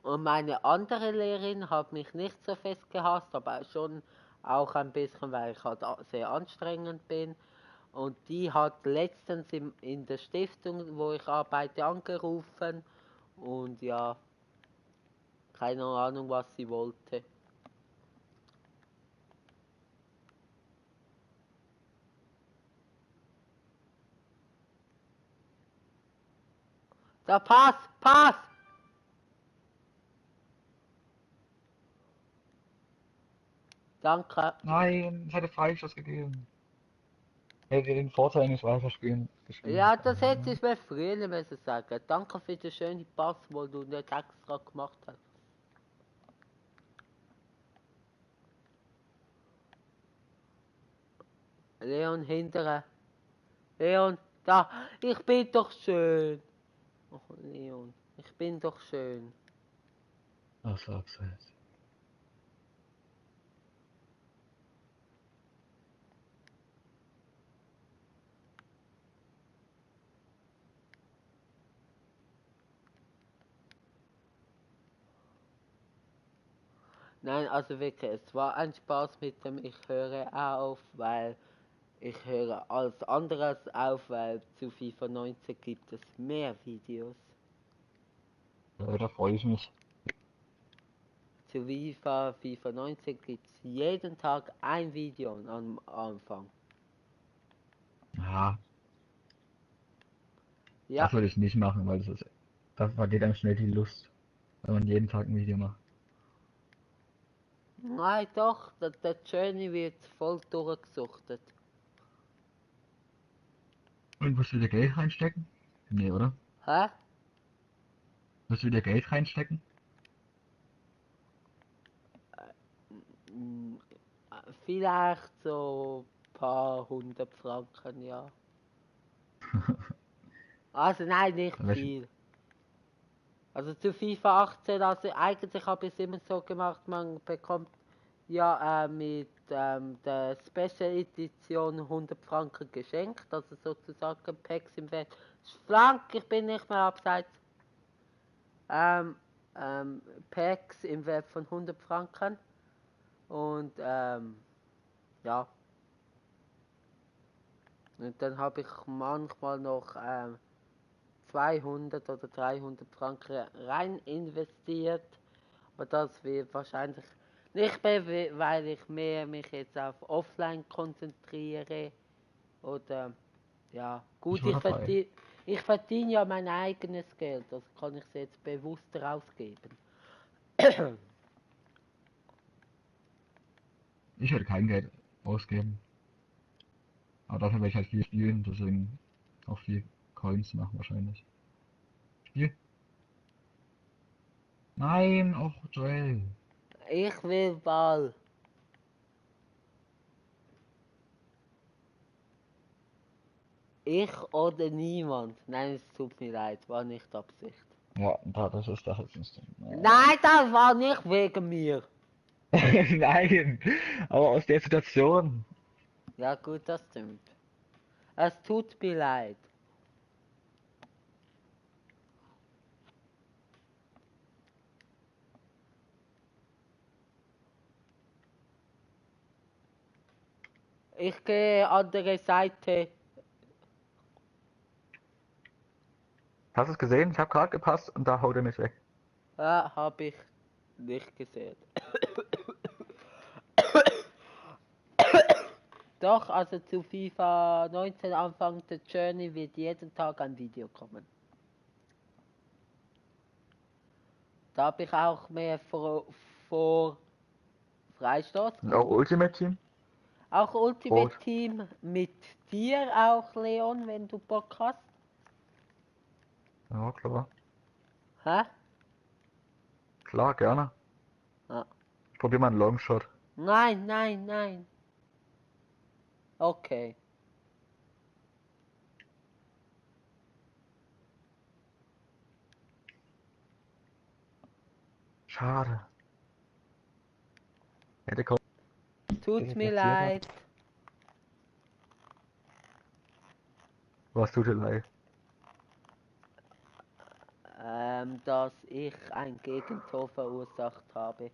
Und meine andere Lehrerin hat mich nicht so fest gehasst, aber schon auch ein bisschen, weil ich halt sehr anstrengend bin. Und die hat letztens in der Stiftung, wo ich arbeite, angerufen. Und ja, keine Ahnung, was sie wollte. Da, pass, pass! Danke. Nein, ich hätte falsch was gegeben. Hätte den Vorteil nicht weiterspielen gespielt. Ja, das hätte ich mir früher müssen sagen. Danke für den schönen Pass, wo du nicht extra gemacht hast. Leon, hintere. Leon, da, ich bin doch schön. Oh, Leon, ich bin doch schön. Ach, so abseits. Nein, also wirklich, es war ein Spaß mit dem Ich höre auf, weil ich höre alles anderes auf, weil zu FIFA 19 gibt es mehr Videos. Ja, da freue ich mich. Zu FIFA 19 gibt es jeden Tag ein Video am Anfang. Ja, Ja, das würde ich nicht machen, weil da vergeht einem schnell die Lust, wenn man jeden Tag ein Video macht. nein doch, der Journey wird voll durchgesuchtet. Und musst du wieder Geld reinstecken? Nee, oder? Hä? Musst du wieder Geld reinstecken? Mm, Vielleicht so ein paar 100 Franken, ja. Also nein, nicht Welche? viel. Also zu FIFA 18, also eigentlich habe ich es immer so gemacht, man bekommt ja mit der Special Edition 100 Franken geschenkt, also sozusagen Packs im Wert. Frank, ich bin nicht mehr abseits. Ähm, Packs im Wert von 100 Franken und ja. Und dann habe ich manchmal noch 200 oder 300 Franken rein investiert. Aber das wird wahrscheinlich nicht mehr, weil ich mehr mich jetzt auf Offline konzentriere. Oder ja, Ich gut, war dabei. ich verdiene ja mein eigenes Geld, also kann ich es jetzt bewusster ausgeben. Ich werde kein Geld ausgeben. Aber dafür werde ich halt viel spielen, deswegen auch viel Coins machen wahrscheinlich. Spiel? Nein, auch Joel. Ich will Ball. Ich oder niemand. Nein, es tut mir leid, war nicht Absicht. Ja, das ist das jetzt. Nein, das war nicht wegen mir. Nein, aber aus der Situation. Ja gut, das stimmt. Es tut mir leid. Ich gehe andere Seite. Hast du es gesehen? Ich habe gerade gepasst und da haut er mich weg. Ja, habe ich nicht gesehen. Doch, also zu FIFA 19 Anfang der Journey wird jeden Tag ein Video kommen. Da habe ich auch mehr vor Freistoß. Und auch Ultimate Team? Auch Ultimate Rot. Team mit dir auch, Leon, wenn du Bock hast. Ja, klar. Hä? Klar, gerne. Ah. Ich probier mal einen Longshot. Nein, nein, nein. Okay. Schade. Hätte kaum Tut mir platziert leid. hat. Was tut dir leid? Dass ich ein Gegentor verursacht habe.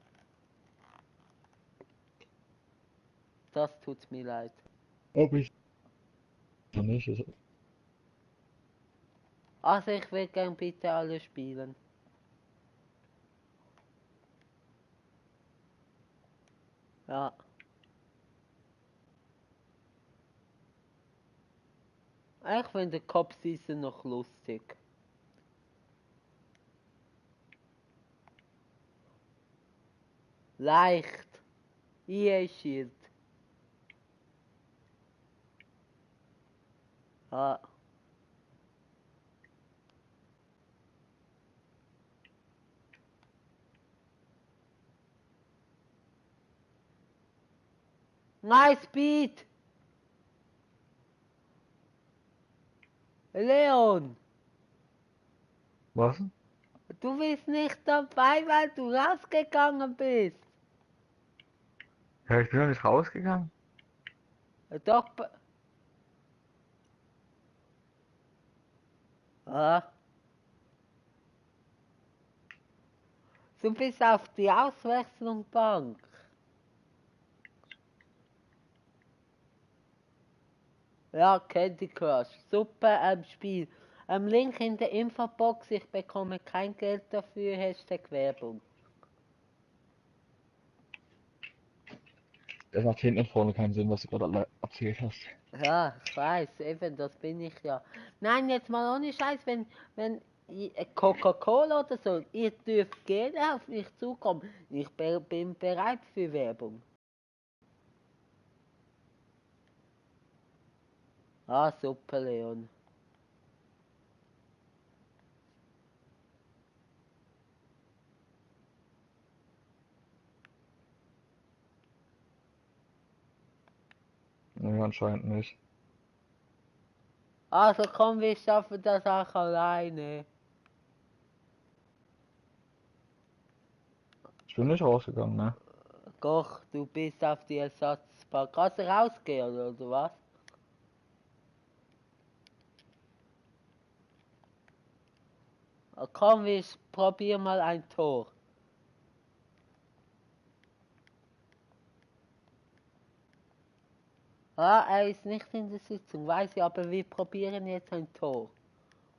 Das tut mir leid. Ob ich noch nicht. Also, Also ich will gern bitte alle spielen. Ja. Ich finde Cup Season noch lustig. Leicht. EA Shield. Ja. Nice beat! Leon! was? Du bist nicht dabei, weil du rausgegangen bist. Ja, ich bin noch nicht rausgegangen. Doch. Ah. Du bist auf die Auswechslungsbank. Ja, Candy Crush. Super Spiel. Link in der Infobox. Ich bekomme kein Geld dafür. Hashtag Werbung. Das macht hinten und vorne keinen Sinn, was du gerade erzählt hast. Ja, ich weiß, eben, das bin ich ja. Nein, jetzt mal ohne Scheiß, wenn Coca-Cola oder so, ihr dürft gerne auf mich zukommen. Ich bin bereit für Werbung. Ah, super, Leon. Nee, anscheinend nicht. Also komm, wir schaffen das auch alleine. Ich bin nicht rausgegangen, ne? Doch, du bist auf die Ersatzbank. Kannst du rausgehen, oder was? Komm, wir probieren mal ein Tor. Ah, er ist nicht in der Sitzung, weiß ich, aber wir probieren jetzt ein Tor.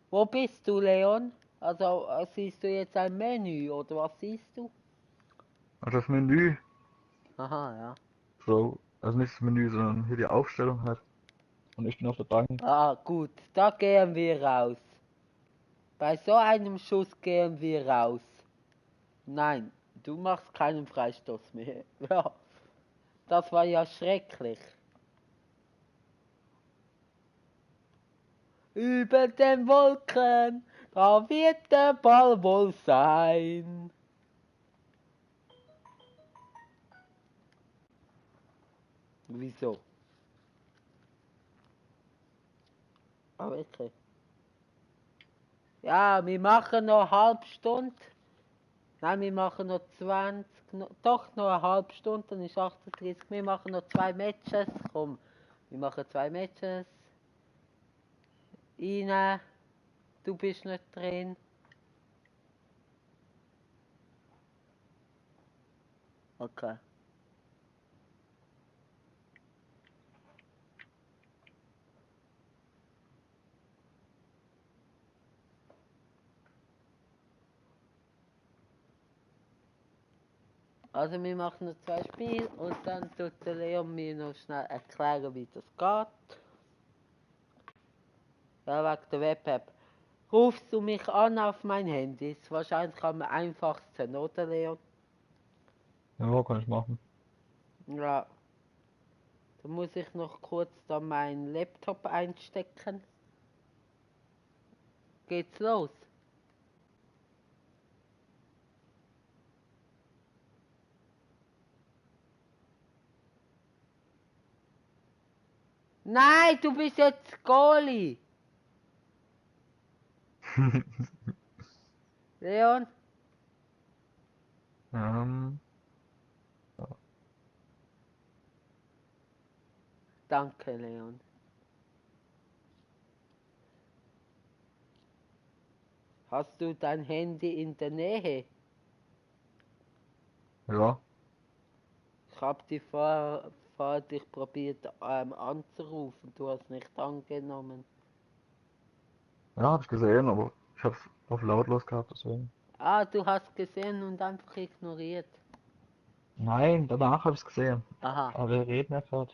Wo bist du, Leon? Also, siehst du jetzt ein Menü, oder was siehst du? Also das Menü, Aha, ja. Bro. Also nicht das Menü, sondern hier die Aufstellung hat. Und ich bin auf der Bank. Ah, gut, da gehen wir raus. Bei so einem Schuss gehen wir raus. Nein, du machst keinen Freistoß mehr. Ja, das war ja schrecklich. Über den Wolken, da wird der Ball wohl sein. Wieso? Ah, wirklich? Ja, wir machen noch eine halbe Stunde. Nein, wir machen noch 20, doch noch eine halbe Stunde, dann ist 38. Wir machen noch 2 Matches. Komm, wir machen 2 Matches. Ina, du bist nicht drin. Okay. Also wir machen noch 2 Spiele und dann tut der Leon mir noch schnell erklären, wie das geht. Ja, wegen der Web-App. Rufst du mich an auf mein Handy? Ist wahrscheinlich am einfachsten, oder Leon? Ja, kann ich machen. Ja. Da muss ich noch kurz da meinen Laptop einstecken. Geht's los? Nein, du bist jetzt Goalie. Leon? Ähm, Danke, Leon. Hast du dein Handy in der Nähe? ja. Ich hab vorher dich probiert anzurufen, du hast nicht angenommen. Ja, hab ich gesehen, aber ich hab's auf lautlos gehabt, deswegen. Ah, du hast gesehen und einfach ignoriert. Nein, danach hab ich's gesehen. Aha. Aber wir reden ja gerade.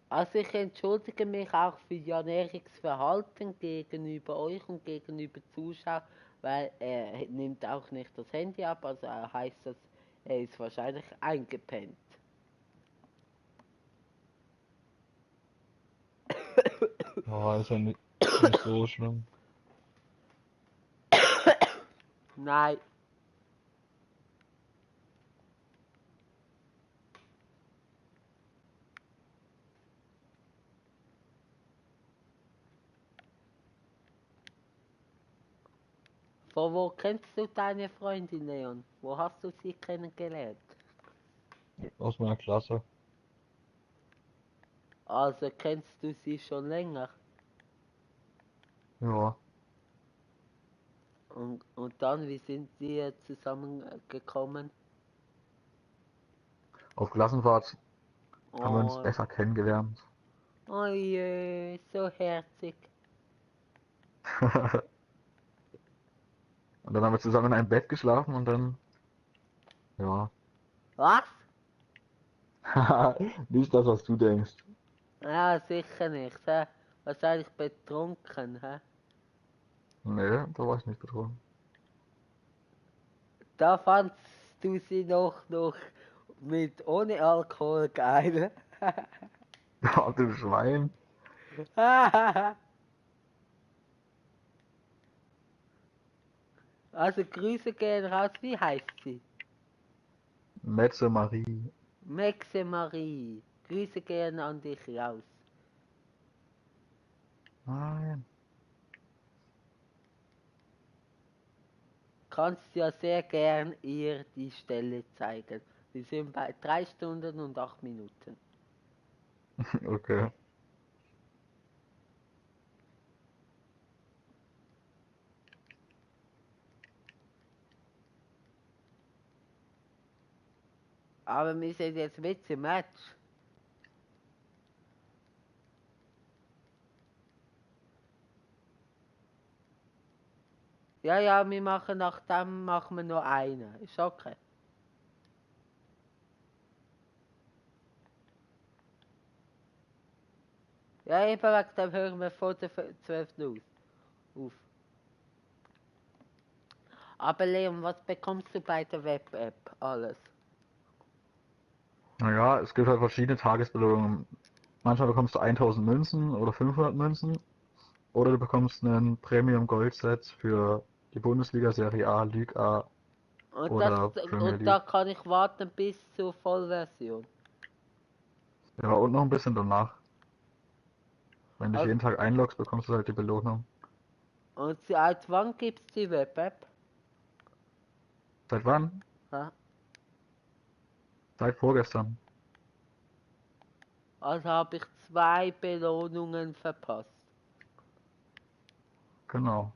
Also ich entschuldige mich auch für Jan Eriks Verhalten gegenüber euch und gegenüber Zuschauern, weil er nimmt auch nicht das Handy ab, also heißt das, er ist wahrscheinlich eingepennt. Ja, ist ja nicht so schlimm. Nein. Von wo kennst du deine Freundin, Leon? Wo hast du sie kennengelernt? Aus meiner Klasse. Also kennst du sie schon länger? Ja. Und dann, wie sind sie zusammengekommen? Auf Klassenfahrt haben wir uns Oh, besser kennengelernt. oh je, so herzig. Und dann haben wir zusammen in einem Bett geschlafen und dann, ja. Was? Nicht das, was du denkst. Ja, sicher nicht. Hä? Wahrscheinlich betrunken. Hä? Nee, da war ich nicht betrunken. Da fandst du sie noch mit ohne Alkohol geil. Ja, du Schwein. Also Grüße gehen raus. Wie heißt sie? Metze Marie. Maxe Marie. Grüße gehen an dich raus. Nein. Kannst ja sehr gern ihr die Stelle zeigen. Wir sind bei 3 Stunden und 8 Minuten. Okay. Aber wir sind jetzt mit im Match. Ja, ja, wir machen nach dem machen wir noch einen. Ist okay. Ja, eben wegen dem hören wir vor der 12. auf. Aber Leon, was bekommst du bei der Web-App alles? Naja, es gibt halt verschiedene Tagesbelohnungen. Manchmal bekommst du 1000 Münzen oder 500 Münzen. Oder du bekommst einen Premium Gold Set für die Bundesliga, Serie A, Ligue A Und, oder Premier und da League. kann ich warten bis zur Vollversion. Ja, und noch ein bisschen danach. Wenn du dich Also, jeden Tag einloggst, bekommst du halt die Belohnung. und seit wann gibt's die Web-App? Seit wann? Ja? Seit vorgestern. Also habe ich 2 Belohnungen verpasst. Genau.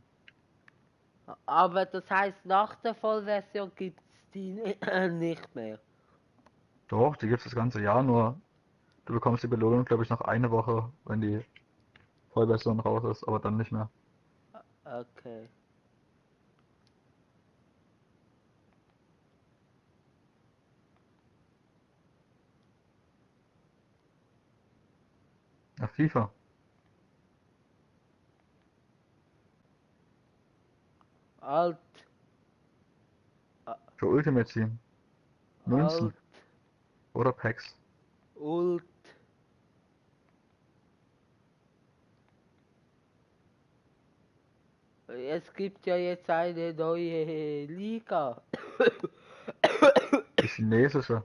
Aber das heißt, nach der Vollversion gibt's die nicht mehr. Doch, die gibt's das ganze Jahr, nur du bekommst die Belohnung, glaube ich, noch eine Woche, wenn die Vollversion raus ist, aber dann nicht mehr. Okay. Ja, FIFA. Alt, Für Ultimate Team. Münzen alt, oder Packs. ult. Es gibt ja jetzt eine neue Liga. Die chinesische.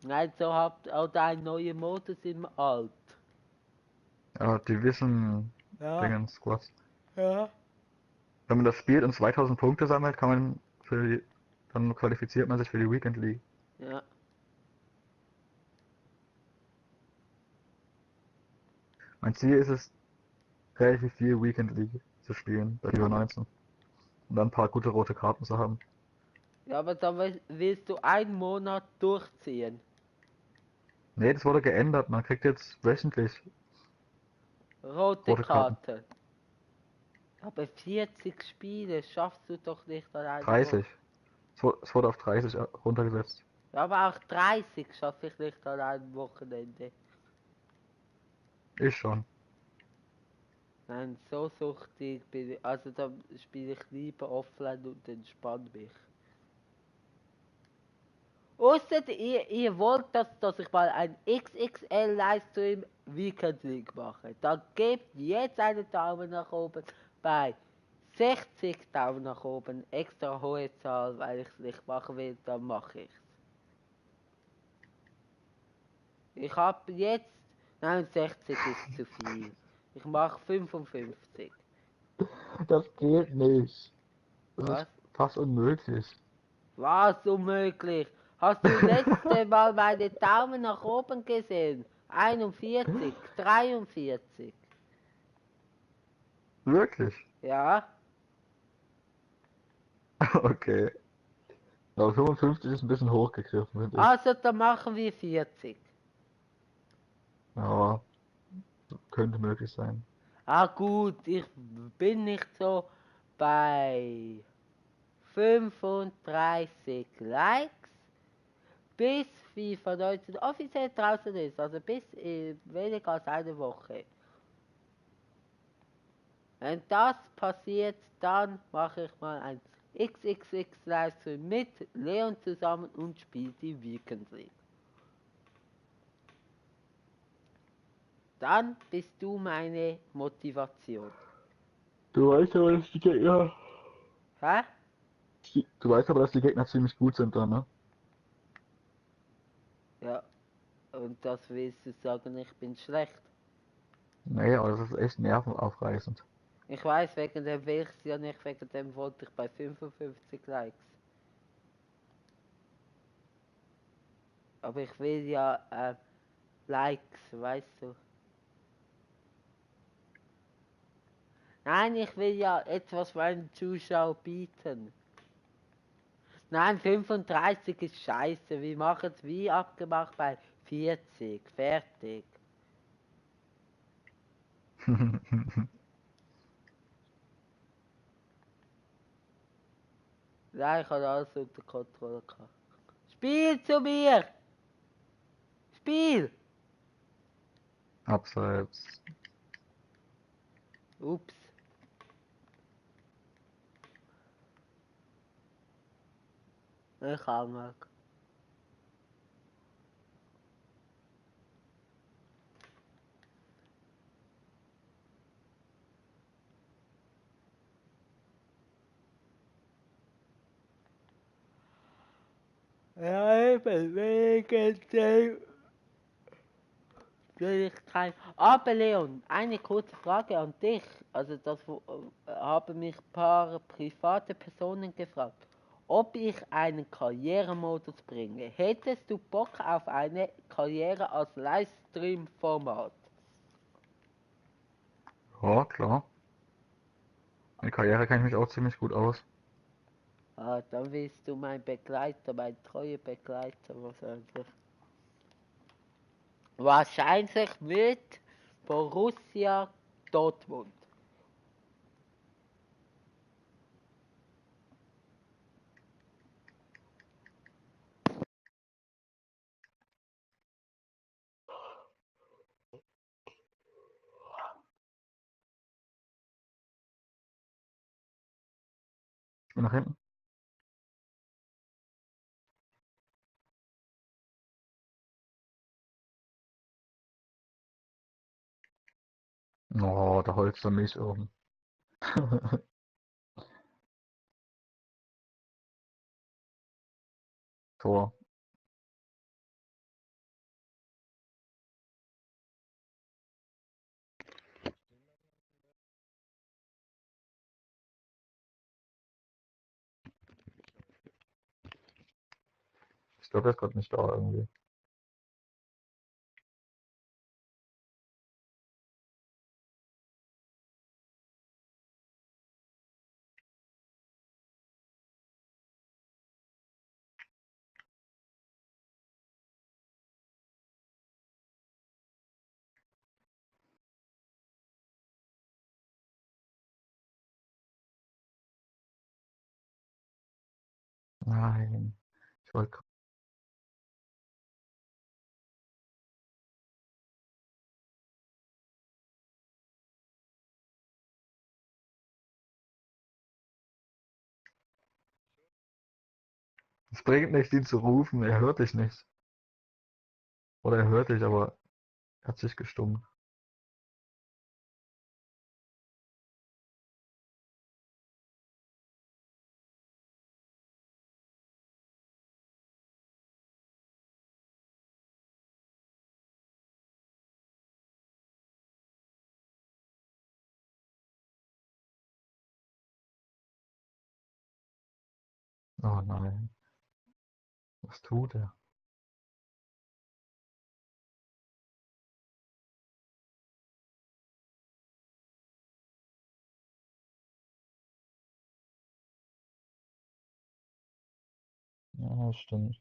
Nein, so habt auch ein neuer Modus im Alt. Ja, Division Ja, Dingen Squads. ja. Wenn man das spielt und 2000 Punkte sammelt, kann man dann qualifiziert man sich für die Weekend League. Ja. Mein Ziel ist es, relativ viel Weekend League zu spielen bei FIFA 19. Und dann ein paar gute rote Karten zu haben. Ja, aber dann willst du einen Monat durchziehen. Nee, das wurde geändert. Man kriegt jetzt wöchentlich Rote rote Karten. Karte. Aber 40 Spiele schaffst du doch nicht an einer 30. Woche. Es wurde auf 30 runtergesetzt. Ja, aber auch 30 schaffe ich nicht an einem Wochenende. Ich schon. Nein, so suchtig bin ich. Also da spiele ich lieber offline und entspanne mich. Ausser ihr wollt, dass ich mal ein XXL Livestream Weekend League mache. Dann gebt jetzt einen Daumen nach oben bei 60 Daumen nach oben. Extra hohe Zahl, weil ich es nicht machen will, dann mache ich's. Ich habe jetzt. Nein, 60 ist zu viel. Ich mache 55. Das geht nicht. Das Was? ist fast unmöglich. Was unmöglich? Hast du letzte Mal meine Daumen nach oben gesehen? 41, 43. Wirklich? Ja? Okay. Aber 55 ist ein bisschen hochgegriffen, finde ich. Also dann machen wir 40. Ja, könnte möglich sein. Ah gut, ich bin nicht so bei 35 Likes, bis FIFA 19 offiziell draußen ist, also bis weniger als eine Woche. Wenn das passiert, dann mache ich mal ein XXX Livestream mit Leon zusammen und spiele die Weekend League. Dann bist du meine Motivation. Du weißt aber, dass die Gegner. Hä? Du weißt aber, dass die Gegner ziemlich gut sind dann, ne? Ja. Und das willst du sagen, ich bin schlecht. Nee, aber das ist echt nervenaufreißend. Ich weiß, wegen dem will ich ja nicht, wegen dem wollte ich bei 55 Likes. Aber ich will ja Likes, weißt du. Nein, ich will ja etwas meinen Zuschauern bieten. Nein, 35 ist scheiße. Wir machen es wie abgemacht bei 40. Fertig. Nein, ich habe alles unter Kontrolle gehabt. Spiel zu mir! Spiel! Abseits. Ups. Ich auch mal. Ja, eben, wegen dem will ich kein... Aber Leon, eine kurze Frage an dich. Also das haben mich ein paar private Personen gefragt. Ob ich einen Karrieremodus bringe. Hättest du Bock auf eine Karriere als Livestream-Format? Ja, klar. Meine Karriere kenne ich mich auch ziemlich gut aus. Ah, dann bist du mein Begleiter, mein treuer Begleiter wahrscheinlich. Wahrscheinlich mit Borussia Dortmund. Geh nach hinten. Oh, der Holz der Milchofen. Tor. Ich glaube, er ist gerade nicht da irgendwie. Nein. Ich wollte. Es bringt nichts, ihn zu rufen. Er hört dich nicht. Oder er hört dich, aber er hat sich gestummt. Oh nein. Was tut er? Ja, stimmt.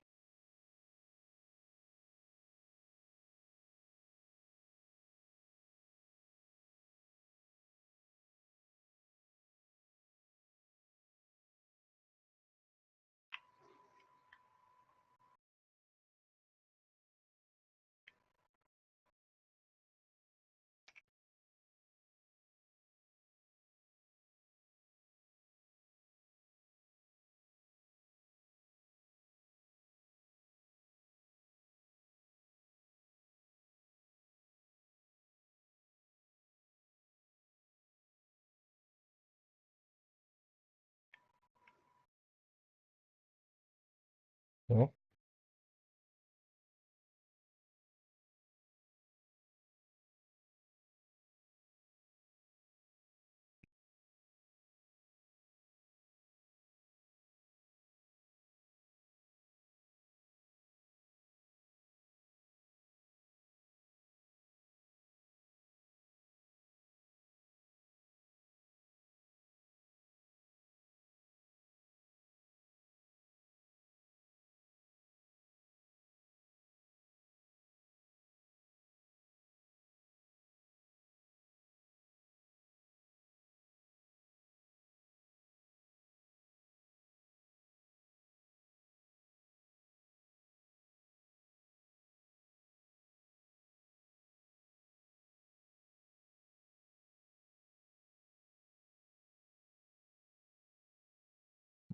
Ja.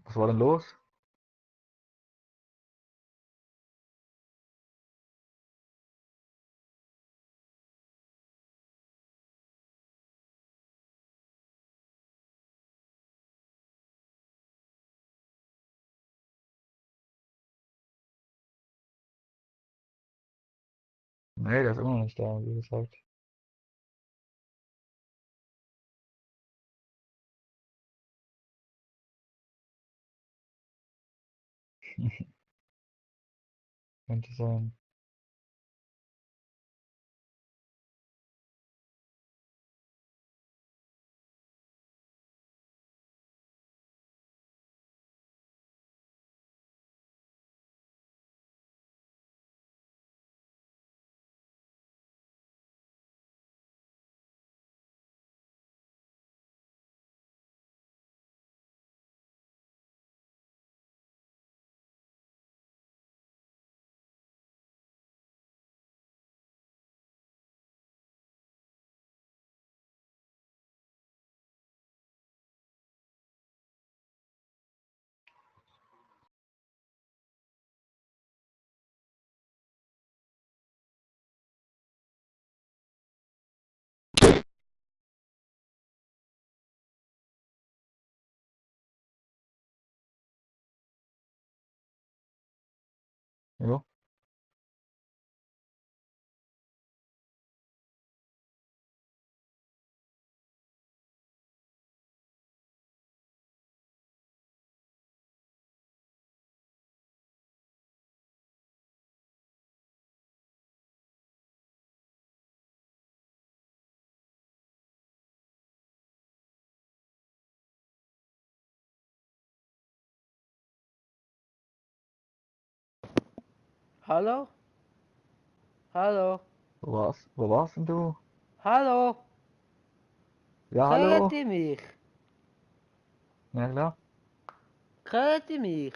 Was war denn los? Nee, der ist immer noch nicht da, wie gesagt. Könnte sein. Jo. Hallo? Hallo? Wo warst denn du? Hallo? Ja, Hört hallo? ihr mich? Ja, klar. Hört ihr mich?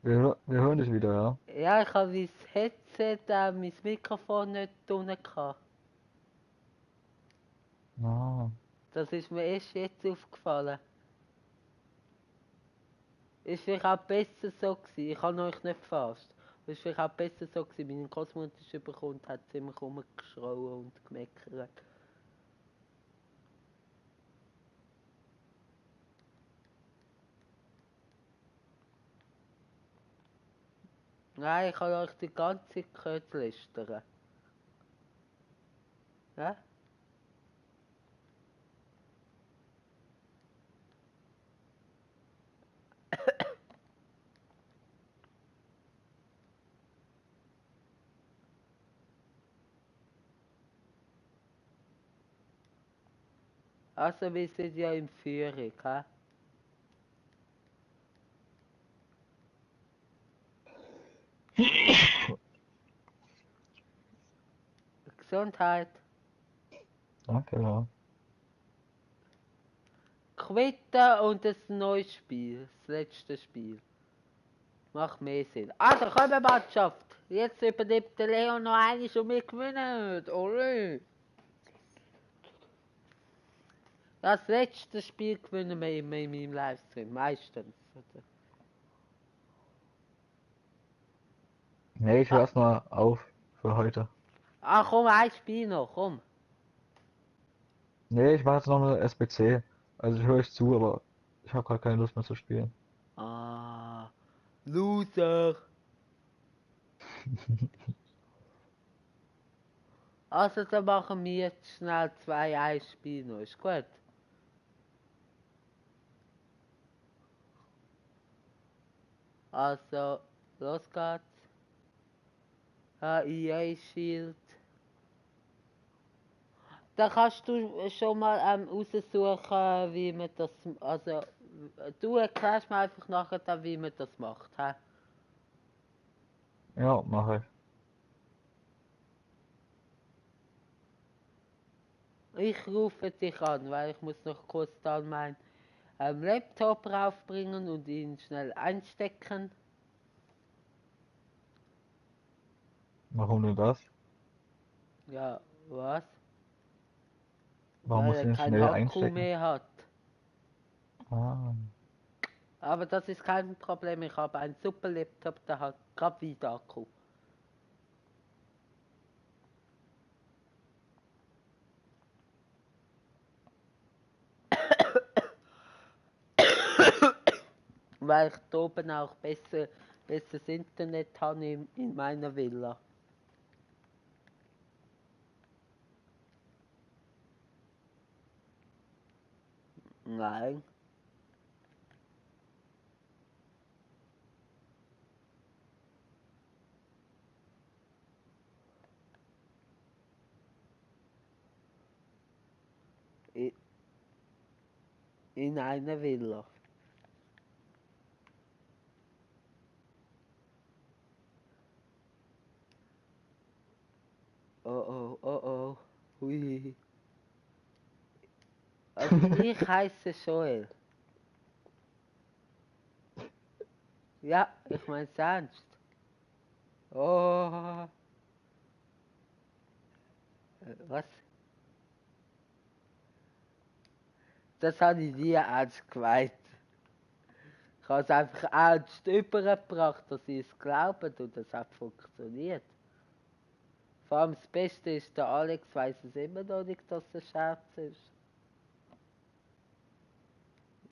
Wir hören dich wieder, ja. Ja, ich habe mein Headset, mein Mikrofon nicht unten gehabt. Ah. Das ist mir erst jetzt aufgefallen. Ist vielleicht auch besser so gewesen. Ich habe euch nicht gefasst. Ist vielleicht auch besser so gewesen. Meine Großmutter ist übergekommen und hat ziemlich rumgeschrauen und gemeckert. Nein, ich habe euch die ganze Zeit gehört lästern. Ja? Also wir sind ja in Führung, hä? Gesundheit. Danke, ja. Quitten und ein neues Spiel. Das letzte Spiel. Macht mehr Sinn. Also komm Mannschaft. Jetzt übernimmt der Leon noch eines und wir gewinnen. Ole. Das letzte Spiel gewinnen wir immer in meinem Livestream. Meistens. Nee, ich höre Ah, erstmal auf für heute. komm, ein Spiel noch, komm. Nee, ich mache jetzt noch eine SBC. Also ich höre euch zu, aber ich habe gerade keine Lust mehr zu spielen. Ah, Loser. Also dann machen wir jetzt schnell 2 Spiel noch. Ist gut? Also, los geht's. EA Shield. Da kannst du schon mal raussuchen, wie man das. Also, du erklärst mir einfach nachher, dann, wie man das macht. He? Ja, mache ich. Ich rufe dich an, weil ich muss noch kurz dann meinen Laptop raufbringen und ihn schnell einstecken. Warum denn das? Ja, was? Warum Weil musst er du den keinen schnell Akku einstecken? mehr hat. Ah. Aber das ist kein Problem, ich habe einen super Laptop, der hat gerade wieder Akku. Weil ich da oben auch besseres Internet habe in meiner Villa. Nein. i- In einer Villa. Oh oh, oh oh. Hui. Also ich heiße Joel. Ja, ich meine ernst. Oh. Was? Das habe ich nie ernst gemeint. Ich habe es einfach ernst übergebracht, dass sie es glauben und das hat funktioniert. Vor allem das Beste ist, der Alex weiß es immer noch nicht, dass es ein Scherz ist.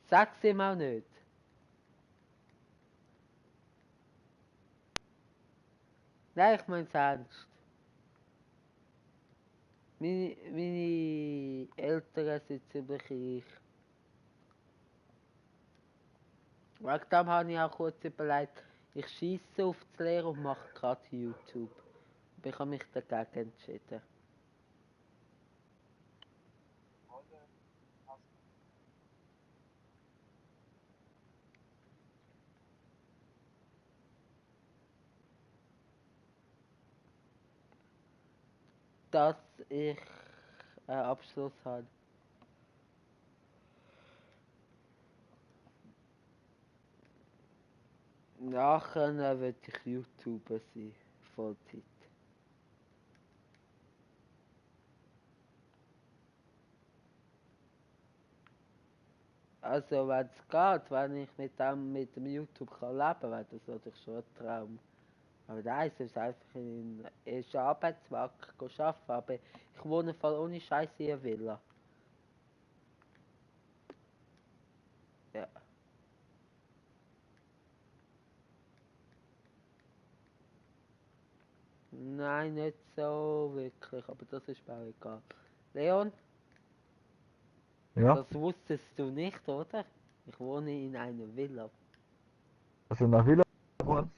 Sag's ihm auch nicht. Nein, ich mein's ernst. Meine Eltern sind ziemlich reich. Wegen dem habe ich auch kurz überlegt, ich schieße auf die Lehre und mache gerade YouTube. Aber ich habe mich dagegen entschieden. Dass ich einen Abschluss habe. Nachher will ich YouTuber sein, Vollzeit. Also wenn es geht, wenn ich mit dem YouTube kann leben, wäre das natürlich schon ein Traum. Aber nein, es ist einfach in ersten Arbeitsmarkt arbeiten, aber ich wohne voll ohne Scheiß in einer Villa. Ja. Nein, nicht so wirklich, aber das ist mir auch egal. Leon, Ja, das wusstest du nicht, oder? Ich wohne in einer Villa. also in der Villa wohnst?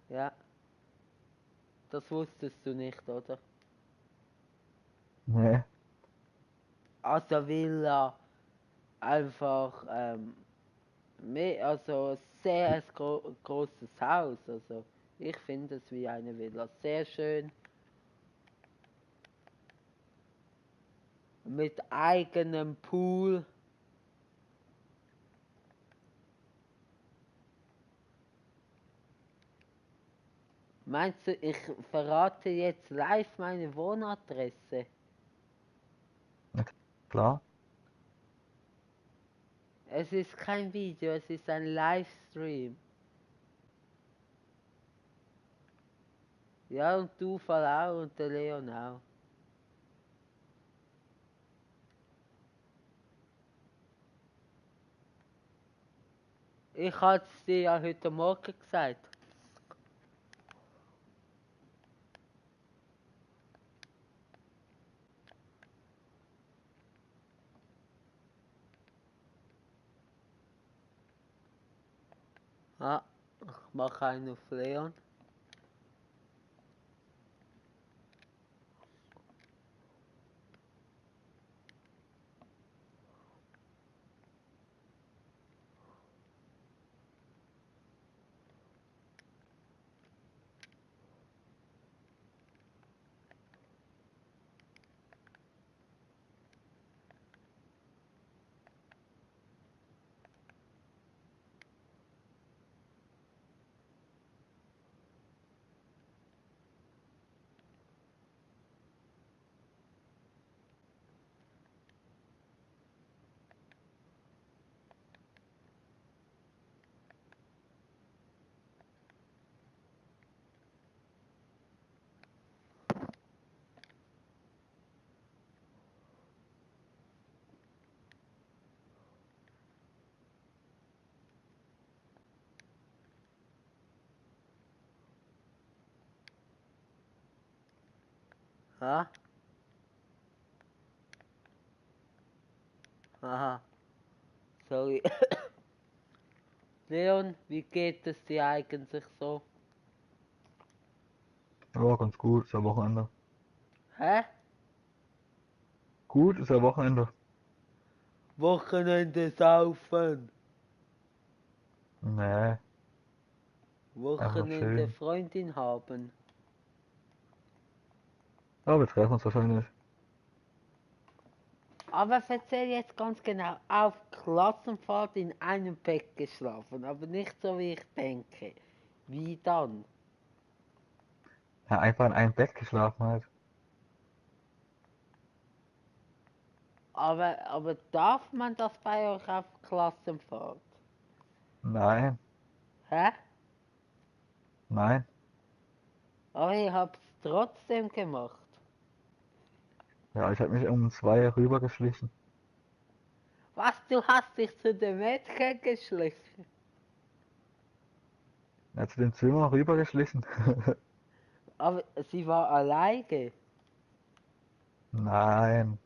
Ja, das wusstest du nicht, oder? Nee. Also Villa, einfach, also sehr ein großes Haus, also ich finde es wie eine Villa, sehr schön, mit eigenem Pool. Meinst du, ich verrate jetzt live meine Wohnadresse? Klar. Es ist kein Video, es ist ein Livestream. Ja, und du Fall auch und der Leon auch. Ich hatte es dir ja heute Morgen gesagt. Ah, ich mache einen auf Leon. Ah, aha, sorry. Leon, wie geht es dir eigentlich so? Ja, ganz gut, ist ja Wochenende. Hä? Gut, ist ja Wochenende. Wochenende saufen. Nee, einfach Wochenende chillen. Freundin haben. Ja, wir treffen uns wahrscheinlich. Aber erzähl jetzt ganz genau, auf Klassenfahrt in einem Bett geschlafen, aber nicht so wie ich denke. Wie dann? Ja, einfach in einem Bett geschlafen halt. Aber darf man das bei euch auf Klassenfahrt? Nein, Hä? nein. Aber ihr habt's trotzdem gemacht. Ja, ich habe mich um 2 rübergeschlichen. Was, du hast dich zu dem Mädchen geschlichen? Ja, zu dem Zimmer rübergeschlichen. Aber sie war alleine. Nein.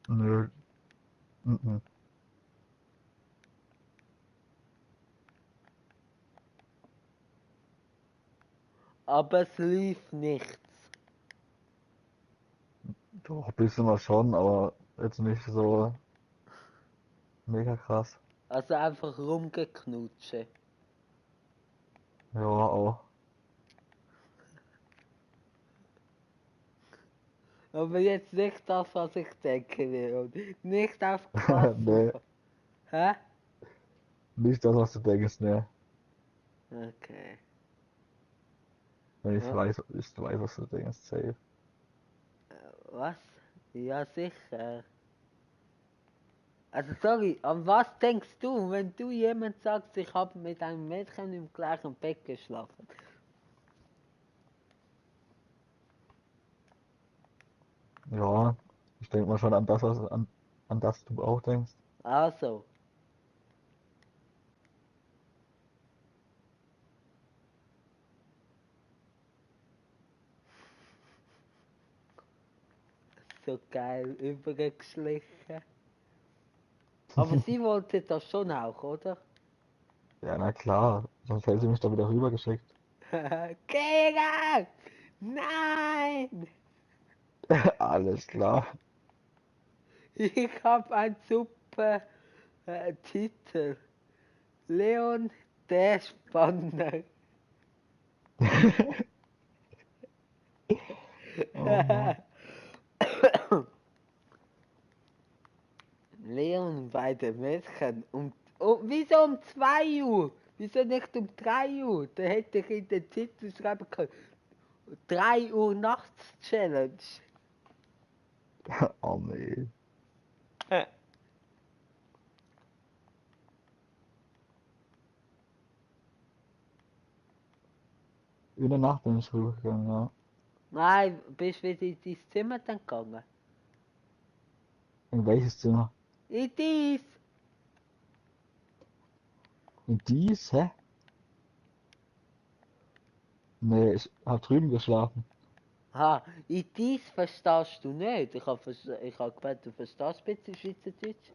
Nö. Mhm. Aber es lief nichts. Doch, ein bisschen was schon, aber jetzt nicht so mega krass. Also einfach rumgeknutscht. Ja, auch. Aber jetzt nicht das, was ich denke, Leon. Nicht auf krass. Nee, Hä? nicht das, was du denkst, ne. Okay. Wenn Ja. ich weiß, was du denkst, safe. Was? Ja, sicher. Also sorry, an was denkst du, wenn du jemand sagst, ich habe mit einem Mädchen im gleichen Bett geschlafen? Ja, ich denke mal schon an das, an das du auch denkst. Also, so geil übergeschlichen. Aber sie wollte das schon auch, oder? Ja, na klar, sonst hätte sie mich da wieder rübergeschickt. Kega! Nein! Alles klar. Ich habe einen super Titel. Leon der Spanner. Oh Mann. Leon bei den Mädchen wieso um 2 Uhr? Wieso nicht um 3 Uhr? Da hätte ich in den Titel schreiben können. 3 Uhr nachts Challenge. Oh nee. In der Nacht bin ich rübergegangen, ja. Nein, bist wieder in dein Zimmer dann gegangen? In welches Zimmer? In dies! In dies, hä? Nee, ich hab drüben geschlafen. Ha, in dies verstehst du nicht. Ich hab gemeint, du verstehst ein bisschen Schweizerdeutsch.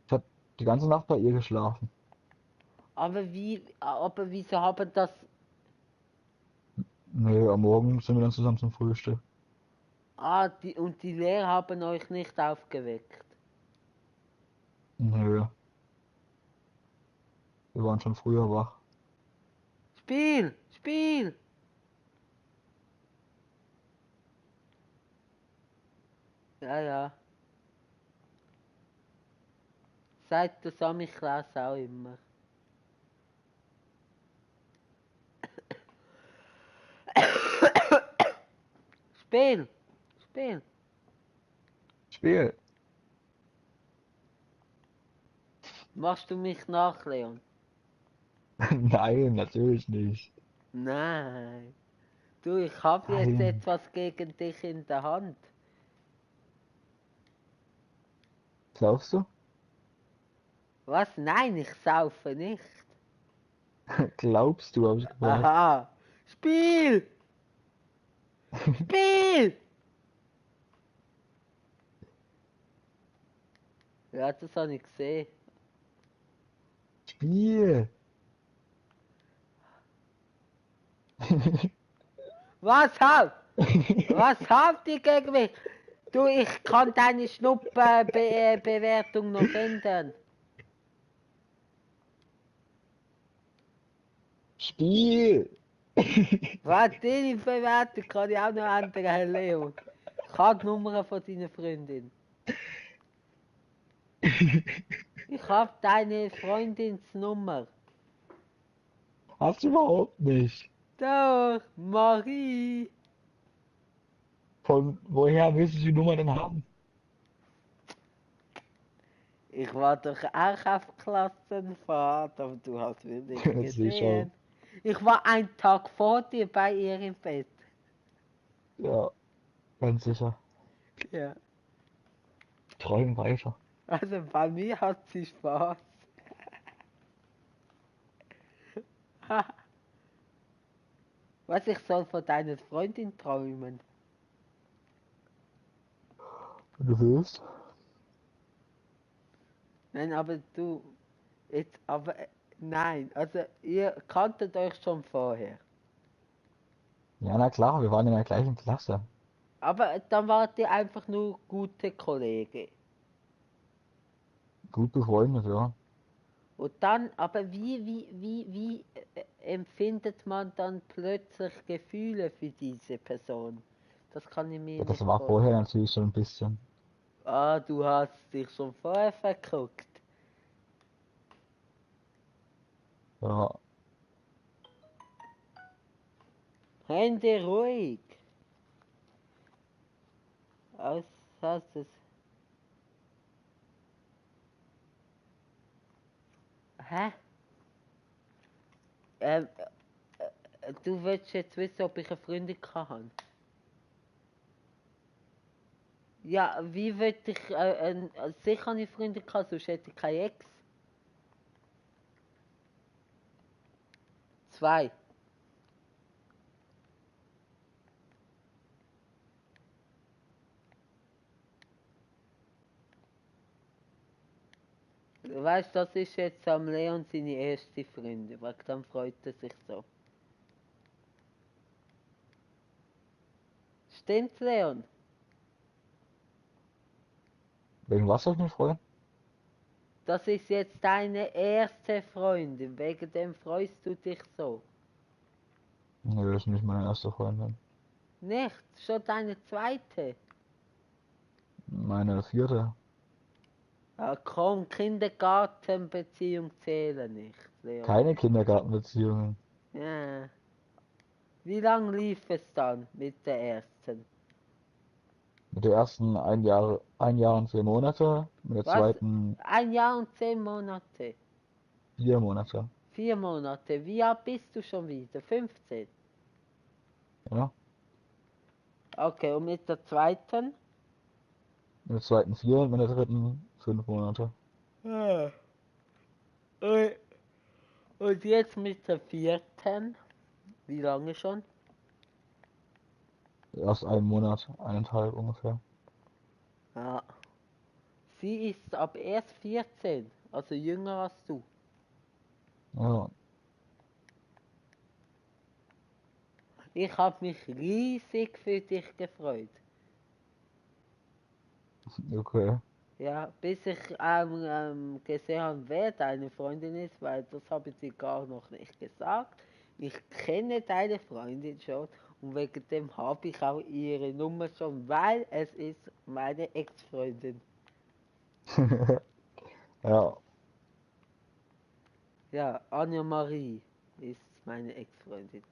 Ich hab die ganze Nacht bei ihr geschlafen. Aber wieso haben das... Nee, am Morgen sind wir dann zusammen zum Frühstück. Und die Lehrer haben euch nicht aufgeweckt? Nö, wir waren schon früher wach. Spiel! Spiel! Ja, ja. Seit der Samichlaus auch immer. Spiel! Spiel! Spiel! Machst du mich nach, Leon? Nein, natürlich nicht. Nein. Du, ich habe jetzt Nein. etwas gegen dich in der Hand. Glaubst du? Was? Nein, ich saufe nicht. Glaubst du, hab ich gefragt. Aha. Spiel! Spiel! Ja, das habe ich gesehen. Spiel! Was habt ihr gegen mich? Du, ich kann deine Bewertung noch ändern. Spiel! Was, deine Bewertung kann ich auch noch ändern, Herr Leo. Ich habe die Nummer von deiner Freundin. Ich habe deine Freundins Nummer. Hast du überhaupt nicht. Doch, Marie. Von woher willst du die Nummer denn haben? Ich war doch auch auf Klassenfahrt, aber du hast mich nicht Sicher. gesehen. Ich war einen Tag vor dir bei ihr im Bett. Ja, ganz sicher. Ja. Träum weiter. Also bei mir hat sie Spaß. Was, ich soll von deiner Freundin träumen? Wenn du willst. Nein, aber du, jetzt, aber, nein, also ihr kanntet euch schon vorher. Ja, na klar, wir waren in der gleichen Klasse. Aber dann wart ihr einfach nur gute Kollegen. Gut befreundet, ja. Und dann, aber wie empfindet man dann plötzlich Gefühle für diese Person? Das kann ich mir Ja, das nicht war vorstellen. vorher natürlich schon ein bisschen. Ah, du hast dich schon vorher verguckt. Ja, Hände ruhig. Aus, hast es. Hä? Ähm, du willst jetzt wissen, ob ich eine Freundin habe? Ja, wie will ich, sicher eine Freundin haben, sonst hätte ich keine Ex. 2. Weißt du, das ist jetzt am Leon seine erste Freundin, weil dann freut er sich so. Stimmt, Leon? wegen was soll ich mich freuen? Das ist jetzt deine erste Freundin, wegen dem freust du dich so. Nö, das ist nicht meine erste Freundin. Nicht? Schon deine zweite? Meine vierte. Ah, komm, Kindergartenbeziehung zählen nicht, Leon. Keine Kindergartenbeziehungen. Ja. Wie lange lief es dann mit der ersten? Mit der ersten ein Jahr und 4 Monate. Mit der Was? zweiten 1 Jahr und 10 Monate? 4 Monate. 4 Monate. Wie alt bist du schon wieder? 15? Ja. Okay, und mit der zweiten? Mit der zweiten 4 und mit der dritten 5 Monate. Ja. Und und jetzt mit der vierten? Wie lange schon? Erst einen Monat, 1,5 ungefähr. Ja. Sie ist ab erst 14, also jünger als du. Ja, Ich habe mich riesig für dich gefreut. okay. Ja, bis ich gesehen habe, wer deine Freundin ist, weil das habe ich dir gar noch nicht gesagt. Ich kenne deine Freundin schon und wegen dem habe ich auch ihre Nummer schon, weil es ist meine Ex-Freundin. Ja, Ja, Anja-Marie ist meine Ex-Freundin.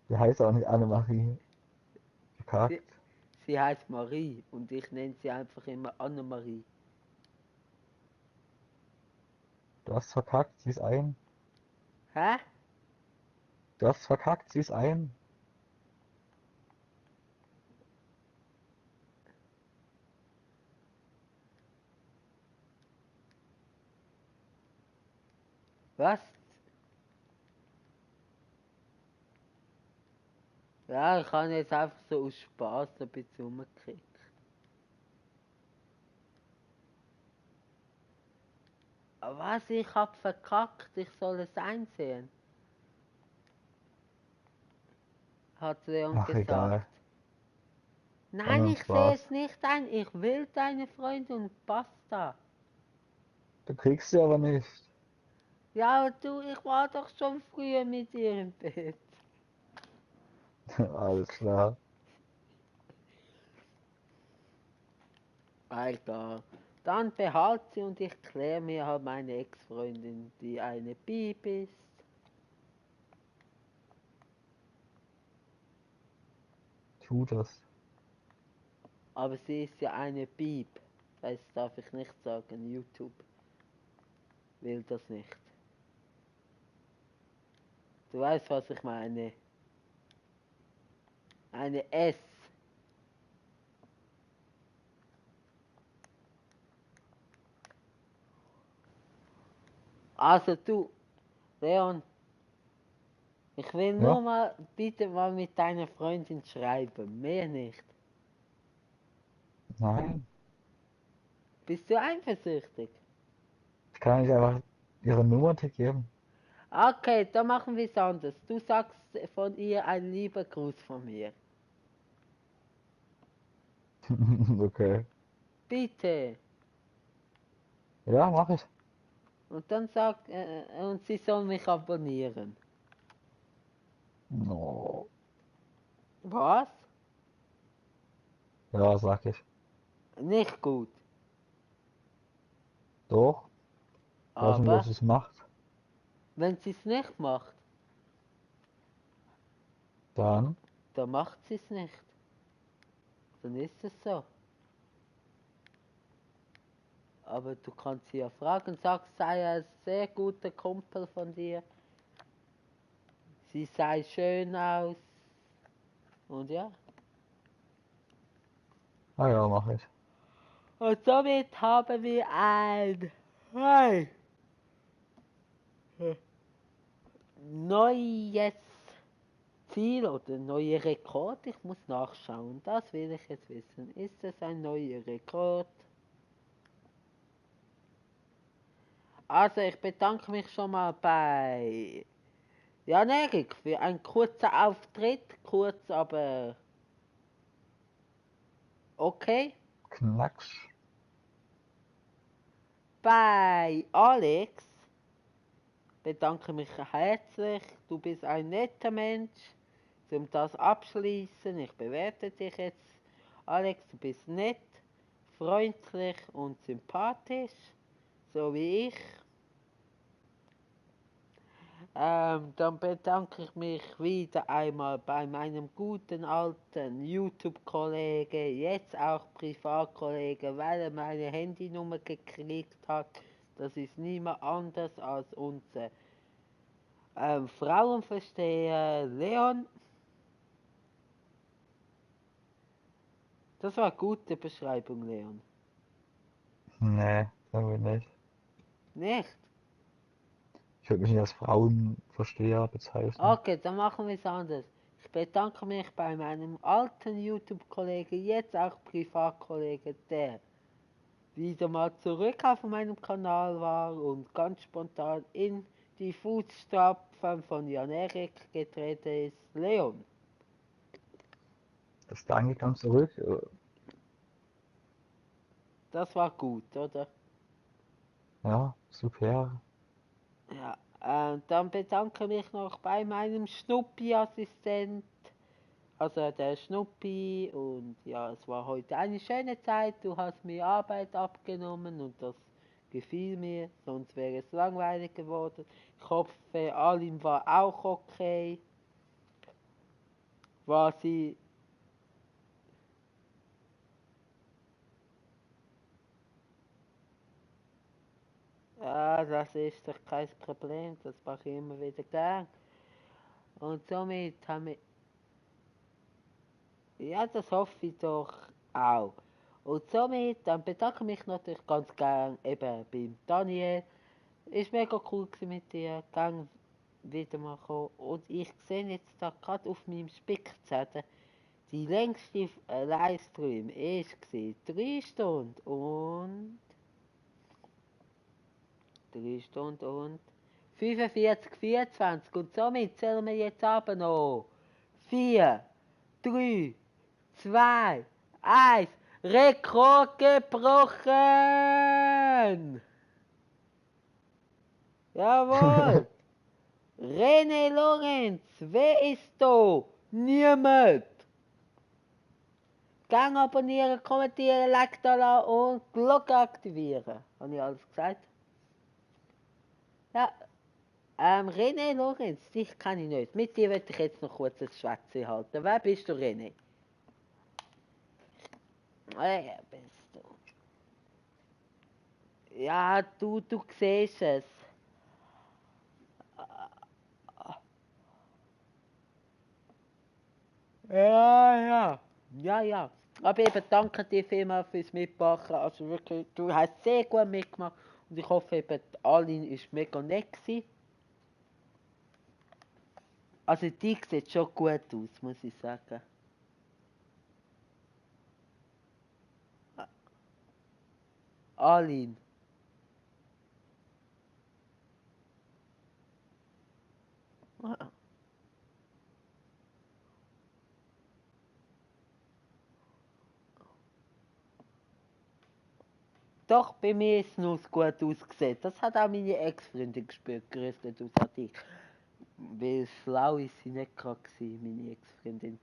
die heißt auch nicht Annemarie. Verkackt. Sie, sie heißt Marie und ich nenne sie einfach immer Anna-Marie. Du hast verkackt, sie ist ein. Hä? Du hast verkackt, sie ist ein. Was? Ja, ich habe jetzt einfach so aus Spaß ein bisschen rumgekriegt. Aber was? Ich hab verkackt, ich soll es einsehen, hat Leon Ach, gesagt. egal. War Nein, nur ein ich sehe Spaß. es nicht ein. Ich will deine Freundin und basta. Du kriegst sie aber nicht. Ja, aber du, ich war doch schon früher mit ihr im Bett. Alles klar. Alter. Dann behalt sie und ich kläre mir halt meine Ex-Freundin, die eine Piep ist. Tu das. Aber sie ist ja eine Piep. Das darf ich nicht sagen. YouTube will das nicht. Du weißt, was ich meine. Eine S. Also du, Leon, ich will Ja? nur mal bitte mal mit deiner Freundin schreiben, mehr nicht. Nein. Bist du eifersüchtig? Ich kann nicht einfach ihre Nummer geben. Okay, dann machen wir es anders. Du sagst von ihr einen lieber Gruß von mir. Okay. Bitte. Ja, mach ich. Und dann und sie soll mich abonnieren. No. Was? Ja, sag ich. Nicht gut. Doch. Ich weiß nicht, Aber was es macht. wenn sie es nicht macht, Dann. dann macht sie es nicht. Dann ist es so. Aber du kannst sie ja fragen, sag, sei ein sehr guter Kumpel von dir. Sie sei schön aus. Und ja. Ah ja, mach ich. Und somit haben wir ein neues Ziel oder neuer Rekord. Ich muss nachschauen. Das will ich jetzt wissen. Ist es ein neuer Rekord? Also ich bedanke mich schon mal bei Jan Erik für einen kurzen Auftritt. Kurz, aber okay. Knacks. Bei Alex bedanke mich herzlich. Du bist ein netter Mensch. Um das abschließen, ich bewerte dich jetzt. Alex, du bist nett, freundlich und sympathisch, so wie ich. Dann bedanke ich mich wieder einmal bei meinem guten alten YouTube-Kollege, jetzt auch Privatkollege, weil er meine Handynummer gekriegt hat. Das ist niemand anders als unser Frauenversteher Leon. Das war eine gute Beschreibung, Leon. Nee, sagen wir nicht. Nicht? Ich würde mich nicht als Frauenversteher bezeichnen. Okay, dann machen wir es anders. Ich bedanke mich bei meinem alten YouTube-Kollegen, jetzt auch Privatkollege, der wieder mal zurück auf meinem Kanal war und ganz spontan in die Fußstapfen von Jan Erik getreten ist, Leon. Das Danke kam zurück. Das war gut, oder? Ja, super. Ja, dann bedanke mich noch bei meinem Schnuppi-Assistent, also der Schnuppi, und ja, es war heute eine schöne Zeit, du hast mir Arbeit abgenommen und das gefiel mir, sonst wäre es langweilig geworden. Ich hoffe, Alim war auch okay. War sie... Ja, das ist doch kein Problem, das mache ich immer wieder gern. Und somit haben wir... Ja, das hoffe ich doch auch. Und somit, dann bedanke ich mich natürlich ganz gern eben beim Daniel. Ist mega cool gewesen mit dir, gang wieder mal kommen. Und ich sehe jetzt da gerade auf meinem Spickzettel, die längste Livestream ist 3 Stunden und 3 Stunden und 45, 24 und somit zählen wir jetzt aber noch 4, 3, 2, 1, Rekord gebrochen! Jawohl! René Lorenz, wer ist da? Niemand! Gang abonnieren, kommentieren, Like da lassen und Glocke aktivieren. Habe ich alles gesagt? Ja, René Lorenz, dich kann ich nicht. Mit dir möchte ich jetzt noch kurz ein Schwätzchen halten. Wer bist du, René? Wer bist du? Ja, du siehst es. Ja. Aber eben danke dir vielmals fürs Mitmachen. Also wirklich, du hast sehr gut mitgemacht. Und ich hoffe eben, Alin ist mega nett gewesen. Also die sieht schon gut aus, muss ich sagen. Alin. Doch, bei mir ist es gut ausgesehen. Das hat auch meine Ex-Freundin gespürt, gerüstet aus ich. Weil schlau ist sie nicht gerade gewesen, meine Ex-Freundin.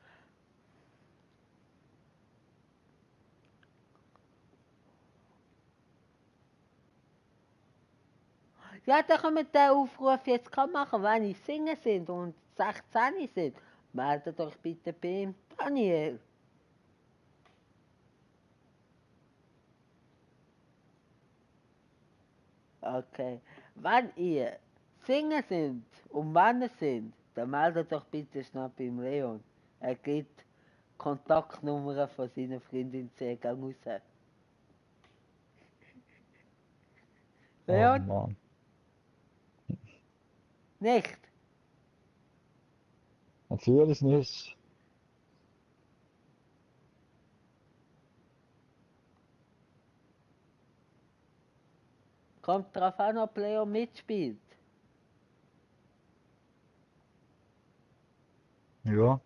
Ja, dann können wir den Aufruf jetzt machen, wenn ich singen sind und 16 sind. Meldet euch bitte bei Daniel. Okay. Wenn ihr singen sind und Männer sind, dann meldet euch bitte schnell beim Leon. Er gibt Kontaktnummern von seiner Freundin sehr gerne raus. Leon? Oh Mann. Nicht? Natürlich nicht. Kommt drauf an, ob Leon mitspielt. Ja.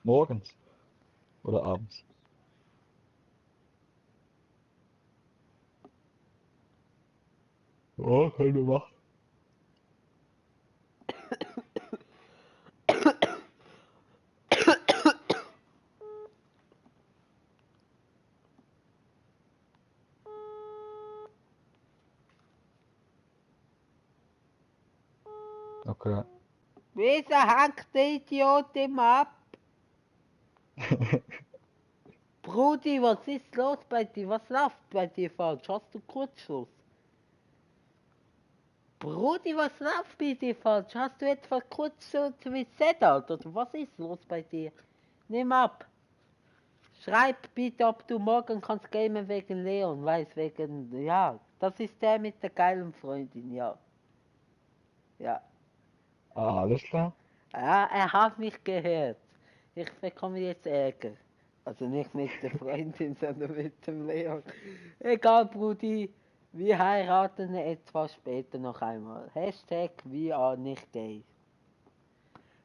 Morgens. Oder abends. Ja, können wir machen. Okay. Wieso hängt der Idiot immer ab? Brudi, was ist los bei dir? Was läuft bei dir falsch? Hast du Kurzschluss? Brudi, was läuft bei dir falsch? Hast du etwa Kurzschluss wie Sedat? Oder was ist los bei dir? Nimm ab. Schreib bitte, ob du morgen kannst gamen wegen Leon, weiß wegen, ja, das ist der mit der geilen Freundin, ja. Ja. Ah, alles klar. Ja, er hat mich gehört. Ich bekomme jetzt Ärger. Also nicht mit der Freundin, sondern mit dem Leon. Egal, Brudi. Wir heiraten etwas später noch einmal. Hashtag we are nicht gay.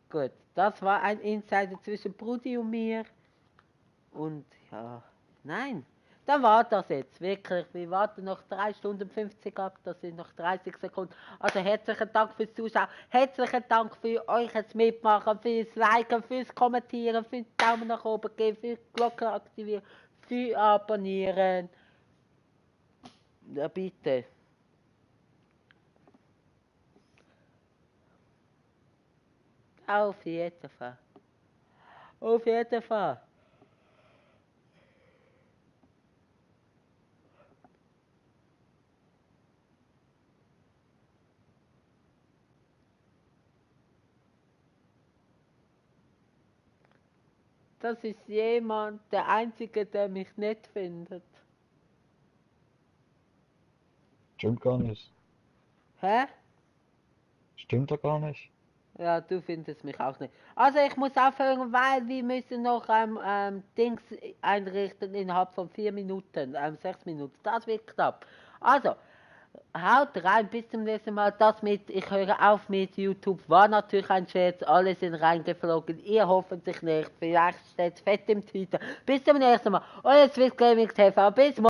Gut, das war ein Insider zwischen Brudi und mir. Und ja, nein. Dann war das jetzt, wirklich. Wir warten noch 3 Stunden 50 ab, das sind noch 30 Sekunden. Also herzlichen Dank fürs Zuschauen, herzlichen Dank für euch das Mitmachen, fürs Liken, fürs Kommentieren, für den Daumen nach oben geben, für die Glocke aktivieren, für Abonnieren. Ja, bitte. Auf jeden Fall. Auf jeden Fall. Das ist jemand, der Einzige, der mich nicht findet. Stimmt gar nicht. Hä? Stimmt doch gar nicht. Ja, du findest mich auch nicht. Also ich muss aufhören, weil wir müssen noch Dings einrichten innerhalb von 4 Minuten, 6 Minuten. Das wird knapp. Also, haut rein, bis zum nächsten Mal. Das mit, ich höre auf mit YouTube, war natürlich ein Scherz, alle sind reingeflogen, ihr hoffentlich nicht, vielleicht steht fett im Titel. Bis zum nächsten Mal, euer Swiss Gaming TV, bis morgen.